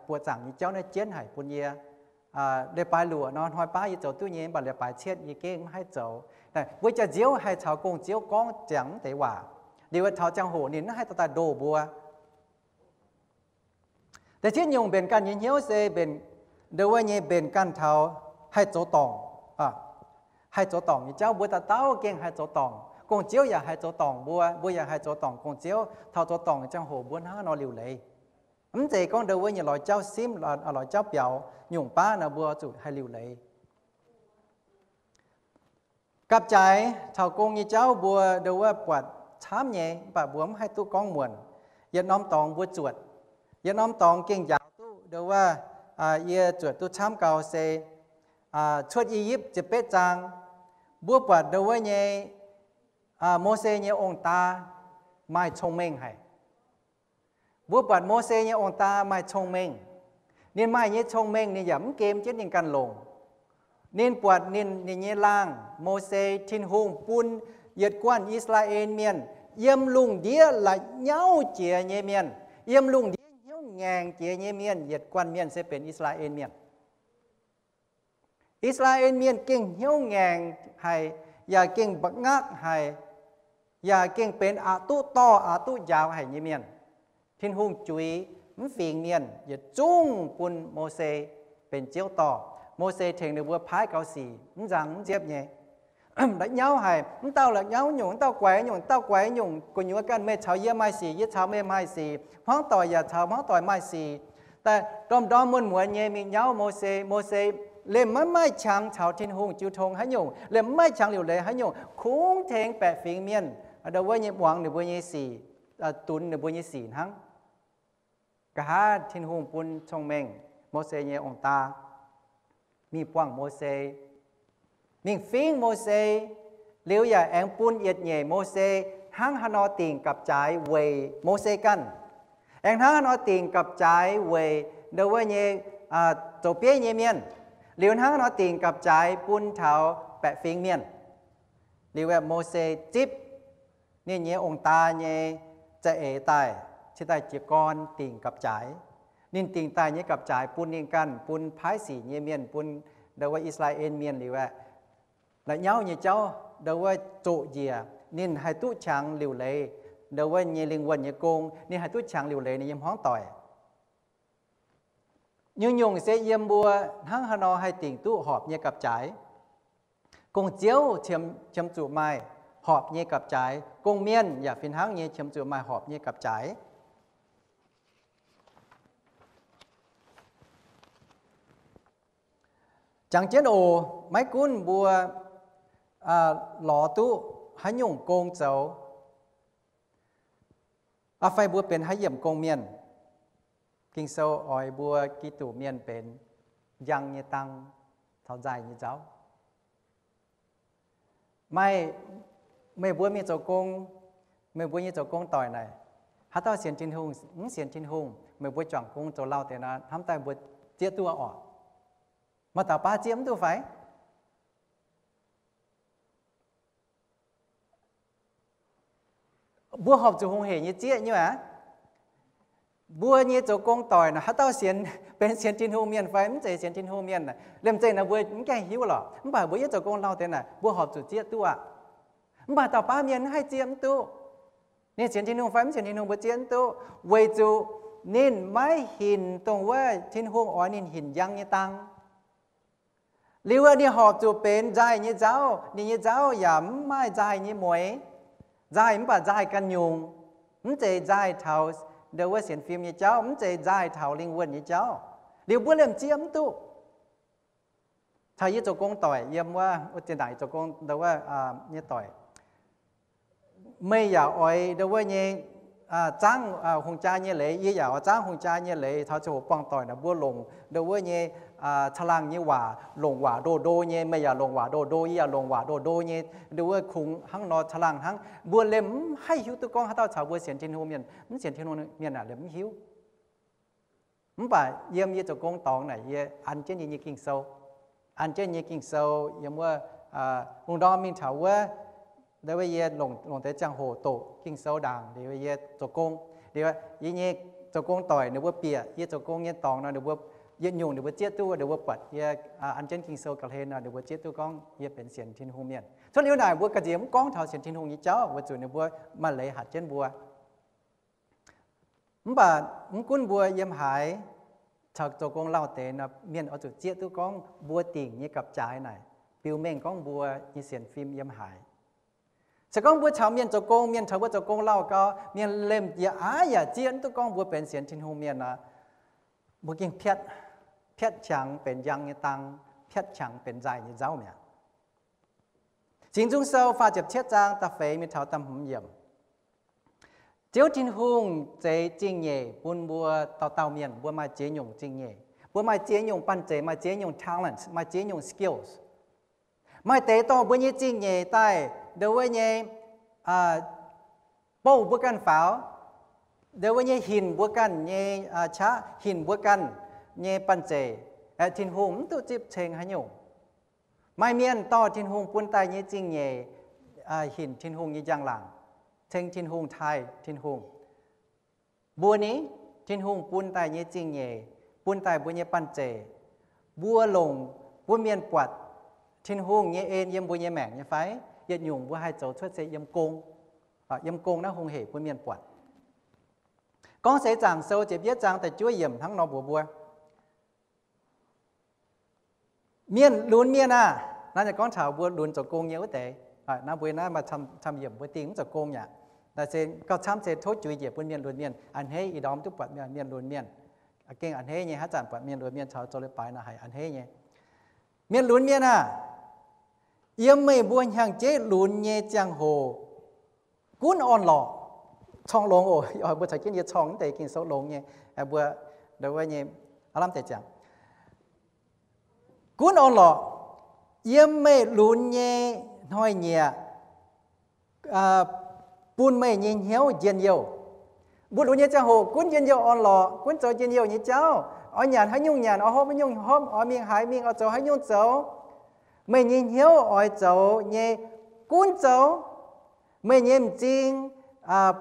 buoqc zaangc nyei jauv naaiv jienv haic bun yie. Leiz-baaix luoqc nor hnoi baav yie zoux duqv nyei, mv baac leiz-baaix cietv yie gengh mv haih zoux. Mbuo jaax-nziouv haih caux gong-ziouv gorngv ziangx mv deix waac, liuz taux ziangh hoc ninh mv haih dorh daaih ndoh mbuo. Da'cietv nyungc mbenc ganh nyei hnyouv se mbenc, ndau wuov nyei mbenc ganh taux haih zoux dorngc, haih zoux dorngc nyei jauv mbuo dauh dauh gengh haih zoux dorngc. Gong-ziouv yaac haih zoux dorngc mbuo, mbuo yaac haih zoux dorngc gong-ziouv. Taux zoux dorngc nyei ziangh hoc mbuo hnangv nor liuc leiz. Mv zeiz gorngv ndau wuov nyei lorz jauv simv, lorz jauv biaux nyungc baav nor mbuo zuqc haih liuc leiz. Gapv-jaaix caux gong nyei jauv mbuo ndau wuov buatc camv nyei, mv baac mbuo mv haih duqv gorngv muonc. Yietc norm dorngx mbuo zuotc, yietc norm dorngx gengh njaaux duqv ndau wuov, yie zuotc duqv camv gau se Cuotv I^yipv ziepc betv zaang, mbuo buatc ndau wuov nyei Mose nyei ong-daa maaih cong-mengh haic. Mbuo buatc Mose nyei ong-daa maaih cong-mengh. Ninh maaih nyei cong-mengh ninh yaac mv gem jienv ninh ganh longc. Ninh buatc ninh, ninh nyei laangh Mose, Tin-Hungh bun yietc guanh I^saa^laa^en Mienh, yiem lungh ndiev la'nyauv jiex nyei mienh, yiem lungh ndiev hnyouv ngaengc jiex nyei mienh, yietc guanh mienh se benx I^saa^laa^en Mienh. I^saa^laa^en Mienh gengh hnyouv ngaengc haic, yaac gengh mba'ngaqv haic, yaac gengh benx aqc duqv dorh aqc duqv njaaux haic nyei mienh. Tin-Hungh juix mv fingx mienh yietc zungv bun Mose benx Ziouv dorh. Mose tengx ninh mbuo paaiv gaux sic mv nzang mv nziepv nyei. La'nyauv haic, mv dauh la'nyauv nyungc, mv dauh guaix nyungc, dauh guaix nyungc, gu'nyuoz ganh meih caux yie maaih sic, yie caux meih maaih sic, hmuangv doic yaac caux hmuangv doic maaih sic. Daaih ndorm-ndorm muonz-muonz nyei mingh nyauv Mose. Mose liemh maiv maaih qangx caux Tin-Hungh jiu tong haaix nyungc, liemh maiv maaih qangx liuc leiz haaix nyungc, kungx tengx baeqc fingx mienh ndau wuov nyei muangx ninh mbuo nyei sic, dunx ninh mbuo nyei sic hnangv. Nqa'haav Tin-Hungh bun cong-mengh, Mose nyei ong-daa mingh buangh Mose, mingh fingx Mose, liuz yaac aengx bun yietc nyeic Mose hnangv haaix nor dingc gapv-jaaix weic Mose ganh, aengx hnangv haaix nor dingc gapv-jaaix weic ndau wuov nyei zoux bieiv nyei mienh, liuz hnangv haaix nor dingc gapv-jaaix bun taux baeqc fingx mienh. Liuz Mose zipv ninh nyei ong-daa nyei za'eix daaih, cingx daaih jiez gorn dingc gapv-jaaix. Ninh dingc daaih nyei gapv-jaaix bun ninh ganh, bun paaiv sic nyei mienh, bun ndau wuov I^saa^laa^en Mienh liuz aeqv, la'nyauv nyei jauv ndau wuov zoqc njiec, ninh haih duqv qangx liuc leiz ndau wuov nyei lingh wuonh nyei gong, ninh haih duqv qangx liuc leiz ninh nyei hmuangv doic. Nyungc-nyungc se yiem mbuo hnangv haaix nor haih dingc duqv horpc nyei gapv-jaaix. Gong-ziouv qiemx zuqc maaih horpc nyei gapv-jaaix. Gong-mienh yaac fih hnangv nyei qiemx zuqc maaih horpc nyei gapv-jaaix. Jangx jienv oc, maiv gunv mbuo lorz duqv haaix nyungc gong zoux, fai mbuo benx haaix yiemc gong-mienh, Ging-Sou oix mbuo Giduc mienh benx njang nyei dang caux nzaaih nyei nzauv. Maaih meih mbuo mingh zoux gong, meih mbuo nyei zoux gong doic naaic, haaix dauh sienx Tin-Hungh, mv sienx Tin-Hungh, meih mbuo juangc gong zoux lauh deix nor, hnamv daaih mbuo zieqv duqv oc. Maaih dauh baav zieqv mv duqv fai? Mbuo horpc zuqc hungh hec nyei zieqv nyei aqv. Mbuo nyei zoux gong doic naaic, haaix dauh sienx, benx sienx Tin-Hungh mienh fai mv zeiz sienx Tin-Hungh mienh naaic, liemh zeih naaic mbuo mv gaengh hiuv lorqc. Mv baac mbuo yietv zoux gong lauh deix naaic, mbuo horpc zuqc zieqv duqv aqv. Mv baac dauh baav mienh mv haih zieqv mv duqv. Ninh sienx Tin-Hungh fai mv sienx Tin-Hungh mbuo zieqv mv duqv, weic zuqc ninh maiv hinc dongh wuov Tin-Hungh oix ninh hinc njang nyei dang. Liuz ninh horpc zuqc benx nzaaih nyei nzauv, ninh nyei nzauv yaac mv maaih nzaaih nyei mueix. Nzaaih mv baac nzaaih ganh nyungc. Mv zeiz nzaaih taux ndau wuov sienx fim nyei jauv, mv zeiz nzaaih taux lingh wuonh nyei jauv. Liuz mbuo liemh zieqv mv duqv. Taux yie zoux gong doic yiem wuov, wuov zinh ndaangc yie zoux gong ndau wuov nyei doic, meih yaac oix ndau wuov nyei zaangv hungh jaa nyei leiz, yie yaac oix zaangv hungh jaa nyei leiz. Taux ziangh hoc buangh doic naaic mbuo longc ndau wuov nyei caangh laangh nyei waac, longc waac ndo ndo nyei. Meih yaac longc waac ndo ndo, yie yaac longc waac ndo ndo nyei. Ndau wuov kungx hnangv nor caangh laangh hnangv. Mbuo liemh mv haih hiuv duqv gorngv haaix dauh caux mbuo sienx Tin-Hungh mienh, mv sienx Tin-Hungh mienh naaic liemh mv hiuv. Mv baac yiem yie zoux gong dorngx naaic, yie an jienv yie nyei Ging-Sou, an jienv yie nyei Ging-Sou yiem wuov, lungh ndorm mingh taux wuov, ndau wuov yie longc, longc deix ziangh hoc doqc Ging-Sou ndaangc liuz yie zoux gong. Liuz yie nyei zoux gong doic ninh mbuo bieqc yie zoux gong nyei dorngx nor, ninh mbuo, yietc nyungc ninh mbuo zieqv duqv, ninh mbuo buatc yie an jienv Ging-Sou ga'hlen nor, ninh mbuo zieqv duqv gorngv yie benx sienx Tin-Hungh mienh. Cuotv liuz naaic mbuo ga'nziex mv gorngv taux sienx Tin-Hungh nyei jauv, weic zuqc ninh mbuo maaih leiz hatc jienv mbuo. Mv baac mv gunv mbuo yiem haaix, caux zoux gong lauh deix nor, mienh oix zuqc zieqv duqv gorngv mbuo dingc nyei gapv-jaaix naaic biux mengh gorngv mbuo nyei sienx fim yiem haaix. Se gorngv mbuo caux mienh zoux gong, mienh caux mbuo zoux gong lauh gau, mienh liemh jiex aav yaac zieqv duqv gorngv mbuo benx sienx Tin-Hungh mienh nor, mbuo gengh piatv, piatv qangx benx njang nyei dang, piatv qangx benx nzaaih nyei nzauv mi'aqv. Singx Nzung Sou faah ziepc cietv zaang da'feix mingh taux da'hmz yiemc. Ziouv Tin-Hungh zeix zingh nyeic bun mbuo dauh dauh mienh. Mbuo maaih ziex nyungc zingh nyeic. Mbuo maaih ziex nyungc banh zeic, maaih ziex nyungc talents, maaih ziex nyungc skills. Maaih deix dorh mbuo nyei zingh nyeic daaih ndau wuov nyei bouh mbuo ganh faaux, ndau wuov nyei hinc mbuo ganh nyei qaqv, hinc mbuo ganh nyei banh zeic. Tin-Hungh mv duqv zipv ceng haaix nyungc. Maaih mienh dorh Tin-Hungh bun daaih nyei zingh nyeic hinc Tin-Hungh nyei njang-laangc, ceng Tin-Hungh, taaih Tin-Hungh. Mbuo ni, Tin-Hungh bun daaih nyei zingh nyeic, bun daaih mbuo nyei banh zeic, mbuo longc bun mienh buatc Tin-Hungh nyei en yiem mbuo nyei maengc nyei fai? Yietc nyungc mbuo haih zoux cuotv se yiem gong, yiem gong naaiv hungh hec bun mienh buatc. Gorngv Seix Zaangc Sou ziepc yietv zaang da'juov yiemc hnangv nor mbuox mbuo, mienh lunx mienh aah! Naaiv gorngv taux mbuo lunx zoux gong nyei wuov deix. Naaiv mbuo naaiv maaih camv yiemc mbuo dingh mv zoux gong aqv. Naaiv se gauh camv se tov juix njiec bun mienh lunx mienh. A'hneiv ih ndorm duqv buatc mienh lunx mienh. Gengh a'hneiv nyei, haaix zanc buatc mienh lunx mienh caux zoux leiz-baaix nor haiz a'hneiv nyei. Mienh lunx mienh aah! Yiem meih mbuo hnyangx-jeiv lunx nyei ziangh hoc, gunv orn-lorqc, corng longx oc. Mbuo caux jienv yie corng deix Ging-Sou longx nyei. Mbuo, wuov nyei, aav lamh deix ziangx, gunv orn-lorqc, yiem meih lunx nyei hnoi-nyieqc bun meih nyei hnyouv njien-youh. Mbuo lunx nyei ziangh hoc gunv njien-youh orn-lorqc, gunv zoux njien-youh nyei jauv. Oix nyanc haaix nyungc nyanc, oix hopv haaix nyungc hopv, oix mingh haaix mingh, oix zoux haaix nyungc zoux. Meih nyei hnyouv oix zoux nyei, gunv zoux. Meih nyei m'zing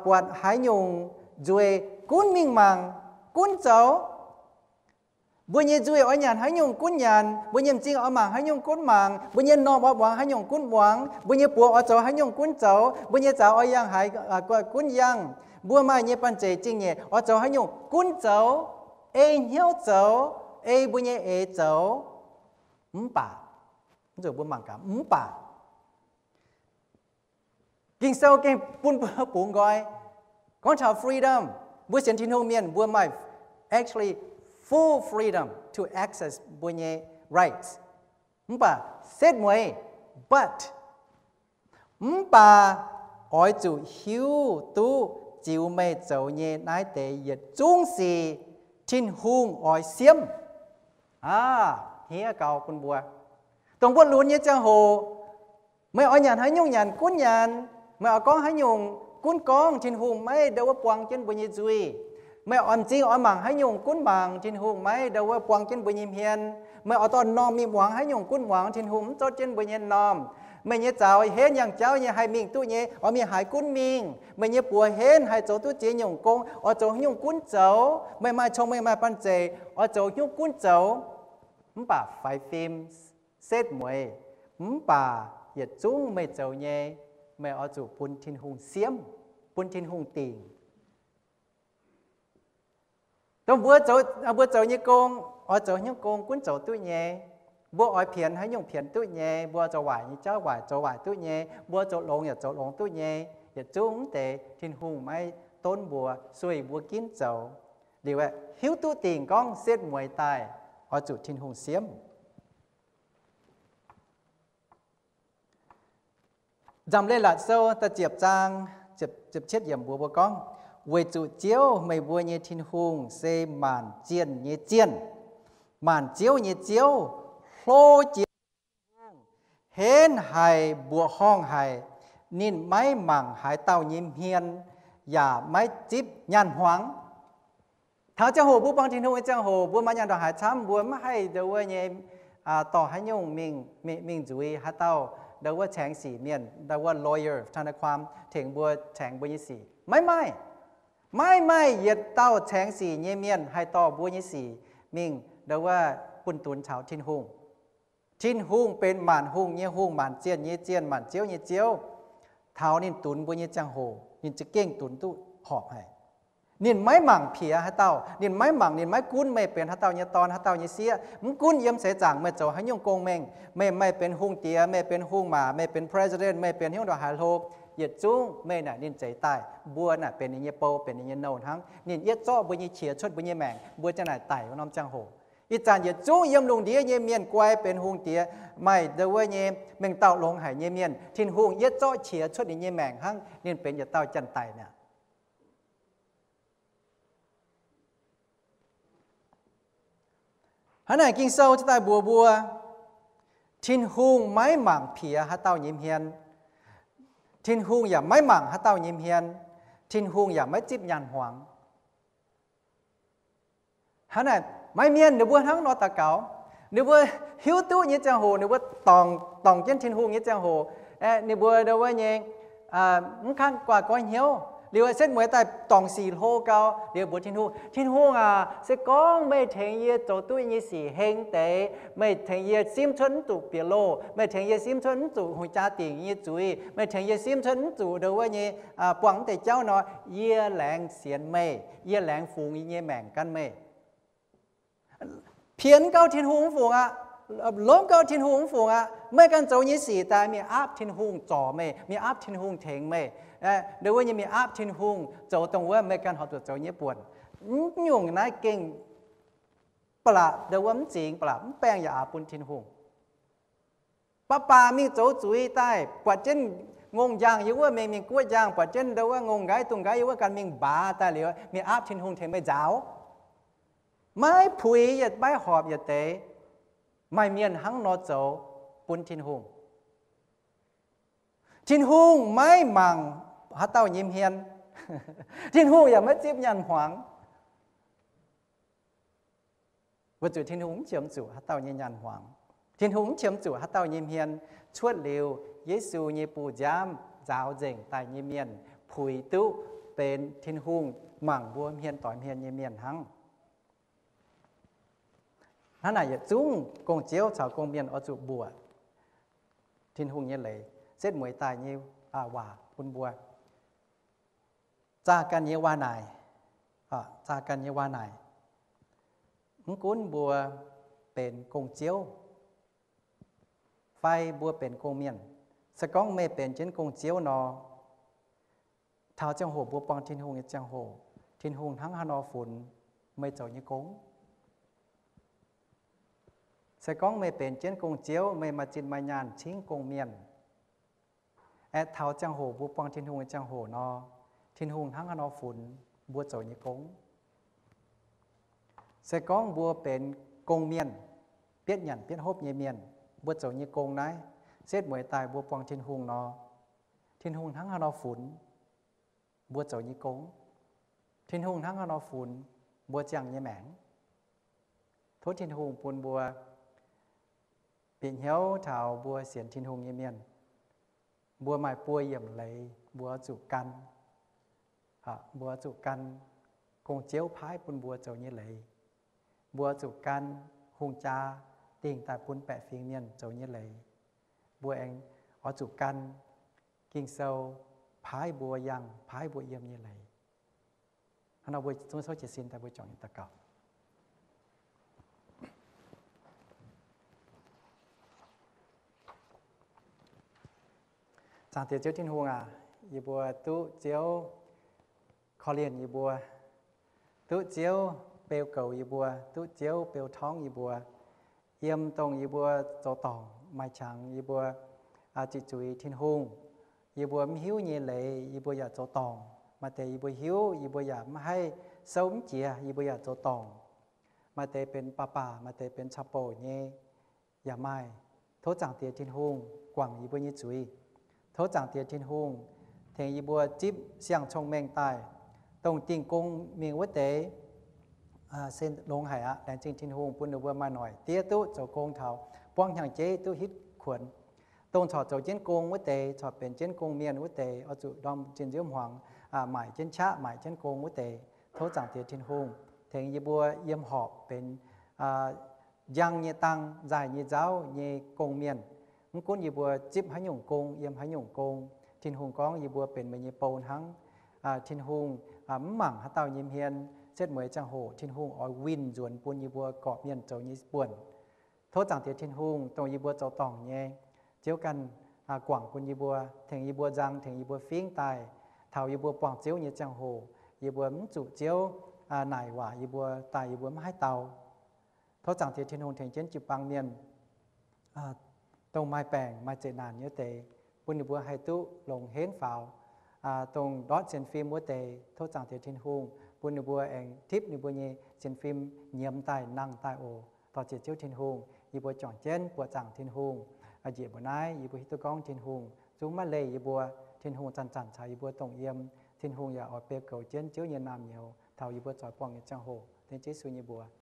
buatc haaix nyungc nzueic, gunv mingh mangc, gunv zoux. Mbuo nyei nzuih oix nyanc haaix nyungc gunv nyanc, mbuo nyei m'zing oix mangc haaix nyungc gunv mangc, mbuo nyei m'normh oix muangx haaix nyungc gunv muangx, mbuo nyei buoz oix zoux haaix nyungc gunv zoux, mbuo nyei zaux oix yangh haaix gunv yangh, mbuo maaih nyei banh zeic zingh nyeic oix zoux haaix nyungc gunv zoux, ei hnyouv zoux, ei mbuo nyei eix zoux. Mv baac, mv zuqc mbuo mangc gaax, mv baac Ging-Sou gengh bun mbuo bungx nqoi. Gorngv taux freedom, mbuo sienx Tin-Hungh mienh mbuo maaih actually full freedom to access mbuo nyei rights. Mv baac setv mueiz, but mv baac oix zuqc hiuv duqv ziux meih zoux nyei naaiv deix yietc zungv sic Tin-Hungh oix siemv. Aa, hniev gau bun mbuo. Dongh mbuo lunx nyei ziangh hoc, meih oix nyanc haaix nyungc nyanc gunv nyanc, meih oix gorngv haaix nyungc gunv gorngv, Tin-Hungh maiv ndau wuov buang jienv mbuo nyei nzuih. Meih oix m'zing oix mangc haaix nyungc gunv mangc, Tin-Hungh maiv ndau wuov buang jienv mbuo nyei hmien. Meih oix dorh m'normh mingh muangx haaix nyungc gunv muangx, Tin-Hungh mv zotv jienv mbuo nyei m'normh. Meih nyei zaux henv yangh jauv nyei haih mingh duqv nyei, oix mingh haaix gunv mingh. Meih nyei buoz henv haih zoux duqv ziex nyungc gong, oix zoux haaix nyungc gunv zoux. Meih maaih cong-mengh maaih banh zeic, oix zoux haaix nyungc gunv zoux. Mv baac faix fim, setv mueiz, mv baac yietc zungv meih zoux nyei, meih oix zuqc bun Tin-Hungh siemv, bun Tin-Hungh dingc. Dongh mbuo zoux, mbuo zoux nyei gong, oix zoux haaix nyungc gong gunv zoux duqv nyei. Mbuo oix pienx haaix nyungc pienx duqv nyei. Mbuo zoux waaic nyei jauv waaic zoux waaic duqv nyei. Mbuo zoux longx yaac zoux longx duqv nyei. Yietc zungv mv deix Tin-Hungh maiv donv mbuo, sueih mbuo ginv zoux. Liuz aeqv, hiuv duqv dingc gorngv setv mueiz daaih oix zuqc Tin-Hungh siemv. Nzamc Leiz-Latc Sou da'ziepc zaang ziepc cietv yiemc mbuox mbuo gorngv, weic zuqc Ziouv, meih mbuo nyei Tin-Hungh, se maanc zienh nyei zienh, maanc ziouv nyei Ziouv, hlo jiex, henv haic, mbuoqc horngh haic. Ninh maiv mangc haaix dauh nyei hmien, yaac maiv zipv nyaanh hmuangx. Taux ziangh hoc mbuo buangh Tin-Hungh nyei ziangh hoc, mbuo maaih nyaanh ndongc haaix camv, mbuo maiv haih ndau wuov nyei dorh haaix nyungc mingh, mingh nzuiz haaix dauh ndau wuov caengx sic mienh, ndau wuov lawyer, ทนายความ tengx mbuo caengx mbuo nyei sic. Maiv maaih. Maiv maaih yietc dauh caengx sic nyei mienh haih dorh mbuo nyei sic mingh ndau wuov bun dunx caux Tin-Hungh. Tin-Hungh benx maanc hungh nyei Hungh, maanc zienh nyei zienh, maanc ziouv nyei Ziouv. Taux ninh dunx mbuo nyei ziangh hoc, ninh za'gengh dunx duqv horpc haic. Ninh maiv mangc piex haaix dauh. Ninh maiv mangc, ninh maiv gunv meih benx haaix dauh nyei dorn, haaix dauh nyei sieqv. Mv gunv yiem seix zaangc meih zoux haaix nyungc gong-mengh, meih, meih benx hungh diex, meih benx hungh maac, meih benx president, meih benx hnyouv ndongc haaix hlo, yietc zungv meih naaic ninh zeix daaih. Mbuo naaic benx ninh nyei bou, benx ninh nyei nouh hnangv. Ninh yietv zorqv mbuo nyei qiex cuotv mbuo nyei maengc, mbuo ziang naaic daic wuov norm ziangh hoc. Ih zanc yietc zungv yiem lungh ndiev nyei mienh guai benx hungh diex, maaih ndau wuov nyei mengh dauh longx haic nyei mienh, Tin-Hungh yietv zorqv qiex cuotv ninh nyei maengc hnangv, ninh benx yietc dauh janx-daic mi'aqv. Hnangv naaic Ging-Sou ziouc daaih mbuox mbuo, Tin-Hungh maiv mangc piex haaix dauh nyei hmien. Tin-Hungh yaac maiv mangc haaix dauh nyei hmien. Tin-Hungh yaac maiv zipv nyaanh hmuangx. Hnangv naaic, maaih mienh ninh mbuo hnangv nor daux gaux. Ninh mbuo hiuv duqv nyei ziangh hoc, ninh mbuo dorngc, dorngc jienv Tin-Hungh nyei ziangh hoc, ninh mbuo ndau wuov nyei mv kangv guaax goiv hnyouv. Liuz setv mueiz daaih dorngc sic hlo gau, liuz mbuox Tin-Hungh, Tin-Hungh aac, se gorngv meih tengx yie zoux duqv nyei sic heng deix, meih tengx yie simv cuotv mv zuqc bieqc loh, meih tengx yie simv cuotv mv zuqc hungh jaa dingc nyei zuiz, meih tengx yie simv cuotv mv zuqc ndau wuov nyei buangh mv deix jauv nor, yie laengz sienx meih, yie laengz fungx yie nyei maengc gan meih. Piex gauh Tin-Hungh mv fungc aqv. Lomv gauh Tin-Hungh mv fungc aqv. Meih ganh zoux nyei sic daaih mingh aapv Tin-Hungh zorc meih, mingh aapv Tin-Hungh tengx meih. Ndau wuov nyei mingh aapv Tin-Hungh zoux dongh wuov meih ganh horpc zuqc zoux nyei buonc. Mv nyungc naaiv gengh ba'laqc ndau wuov mv zingx, ba'laqc mv baengh yaac aqc bun Tin-Hungh. Baac baac mingh zoux zuiz daaih, buatc jienv ngongh njang yiem wuov, mingh, mingh guoqv njang, buatc jienv ndau wuov ngongh nqaiv dungh nqaiv yiem wuov, ganh mingh mbaaz daaih liuz, mingh aapv Tin-Hungh tengx meih nzaaux. Maiv puix yietc, maiv horpc yietc deix. Maaih mienh hnangv nor zoux bun Tin-Hungh. Tin-Hungh maiv mangc haaix dauh nyei hmien. Tin-Hungh yaac maiv zipv nyaanh hmuangx. Weic zuqc Tin-Hungh mv qiemx zuqc haaix dauh nyei nyaanh hmuangx. Tin-Hungh mv qiemx zuqc haaix dauh nyei hmien. Cuotv liuz Yesu nyei bun nziaamv nzaaux nzengc daaih nyei mienh puix duqv benx Tin-Hungh mangc mbuo hmien doix hmien nyei mienh hnangv. Hnangv naaic yietc zungv gong-ziouv caux gong-mienh oix zuqc mbuoqc Tin-Hungh nyei leiz, setv mueiz daaih nyei waac bun mbuo. Zaah ganh nyei waac naaic, zaah ganh nyei waac naaic, mv gunv mbuo benx gong-ziouv fai mbuo benx gong-mienh, se gorngv meih benx jienv gong-ziouv nor, taux ziangh hoc mbuo buangh Tin-Hungh nyei ziangh hoc, Tin-Hungh hnangv haaix nor funx meih zoux nyei gong? Se gorngv meih benx jienv gong-ziouv, meih maaih zinh maaih nyaanh cingv gong-mienh, aeqv, taux ziangh hoc mbuo buangh Tin-Hungh nyei ziangh hoc nor, Tin-Hungh hnangv haaix nor funx mbuo zoux nyei gong? Se gorngv mbuo benx gong-mienh, bietv nyanc bietv hopv nyei mienh, mbuo zoux nyei gong naaiv, setv mueiz daaih mbuo buangh Tin-Hungh nor, Tin-Hungh hnangv haaix nor funx mbuo zoux nyei gong? Tin-Hungh hnangv haaix nor funx mbuo ziangh nyei maengc? Tov Tin-Hungh bun mbuo bieqc hnyouv taux mbuo sienx Tin-Hungh nyei mienh, mbuo maaih buo yiemc leiz mbuo zuqc gan. Mbuo zuqc gan gong-ziouv paaiv bun mbuo zoux nyei leiz. Mbuo zuqc gan hungh jaa dingh daaih bun baeqc fingx mienh zoux nyei leiz. Mbuo aengx oix zuqc gan Ging-Sou paaiv mbuo yangh, paaiv mbuo yiem nyei leiz. Hnangv nor mbuo zungv souv jiez sin daaih mbuo juangc daux gaux. Zaangc Diex Ziouv Tin-Hungh aac, Yie mbuo duqv Ziouv korv-lienh yie mbuo, duqv Ziouv beu goux yie mbuo, duqv Ziouv beu torngv yie mbuo, yiem dongh yie mbuo zoux dorngc maaih qangx yie mbuo ziqc zuiz Tin-Hungh. Yie mbuo mv hiuv nyei leiz yie mbuo yaac zoux dorngc. Maaih deix yie mbuo hiuv, yie mbuo yaac maiv haih souv mv jiex, yie mbuo yaac zoux dorngc. Maaih deix benx baac baac, maaih deix benx caux bouc nyei yaac maaih. Tov Zaangc Diex Tin-Hungh guangc yie mbuo nyei zuiz. Tov Zaangc Diex Tin-Hungh tengx yie mbuo zipv siang-cong-mengh daaih, dongh dingh gong mingh wuov deix se longx haic aqv. Laengz zingh Tin-Hungh bun ninh mbuo maaih noic diev duqv zoux gong taux buangv hnyangx-jeiv duqv hitv kuonx. Dongh corc zoux jienv gong wuov deix, corc benx jienv gong-mienh wuov deix, oix zuqc ndorm zinh nziouv hmuangx maaic jienv qaqv, maaic jienv gong wuov deix. Tov Zaangc Diex Tin-Hungh tengx yie mbuo yiem horpc benx njang nyei dang, nzaaih nyei nzauv nyei gong-mienh. Mv gunv yie mbuo zipv haaix nyungc gong, yiem haaix nyungc gong, Tin-Hungh gorngv yie mbuo benx meih nyei bou hnangv. Tin-Hungh mv mangc haaix dauh nyei hmien, setv mueiz ziangh hoc Tin-Hungh oix winh nzuonx bun yie mbuo gorqv-mienh zoux nyei buonc. Tov Zaangc Diex Tin-Hungh dongh yie mbuo zoux dorngc nyei, Ziouv ganh guangc bun yie mbuo, tengx yie mbuo nzang, tengx yie mbuo fingv daaih. Taux yie mbuo buangh Ziouv nyei ziangh hoc, yie mbuo mv zuqc Ziouv naaic waac yie mbuo daaih, yie mbuo mv haih dau. Tov Zaangc Diex Tin-Hungh tengx jienv jiu-baang mienh dongh maaih baengc maaih zeqc naanc nyei wuov deix, bun ninh mbuo haih duqv longx henv faaux. Dongh ndortv sienx fim wuov deix, tov Zaangc Diex Tin-Hungh bun ninh mbuo aengx tipv ninh mbuo nyei sienx fim nyiemz daaih nangh daaih oc. Dorh ziec Ziouv Tin-Hungh, yie mbuo juangc jienv buoqc zaangc Tin-Hungh. Njiec mbuo naaiv yie mbuo hiuv duqv gorngv Tin-Hungh zungv maiv leih yie mbuo. Tin-Hungh zanc-zanc caux yie mbuo dongh yiem. Tin-Hungh yaac oix beu goux jienv Ziouv nyei naamh nyouz taux yie mbuo zoix buangh nyei ziangh hoc. Dengv Yesu nyei mbuox.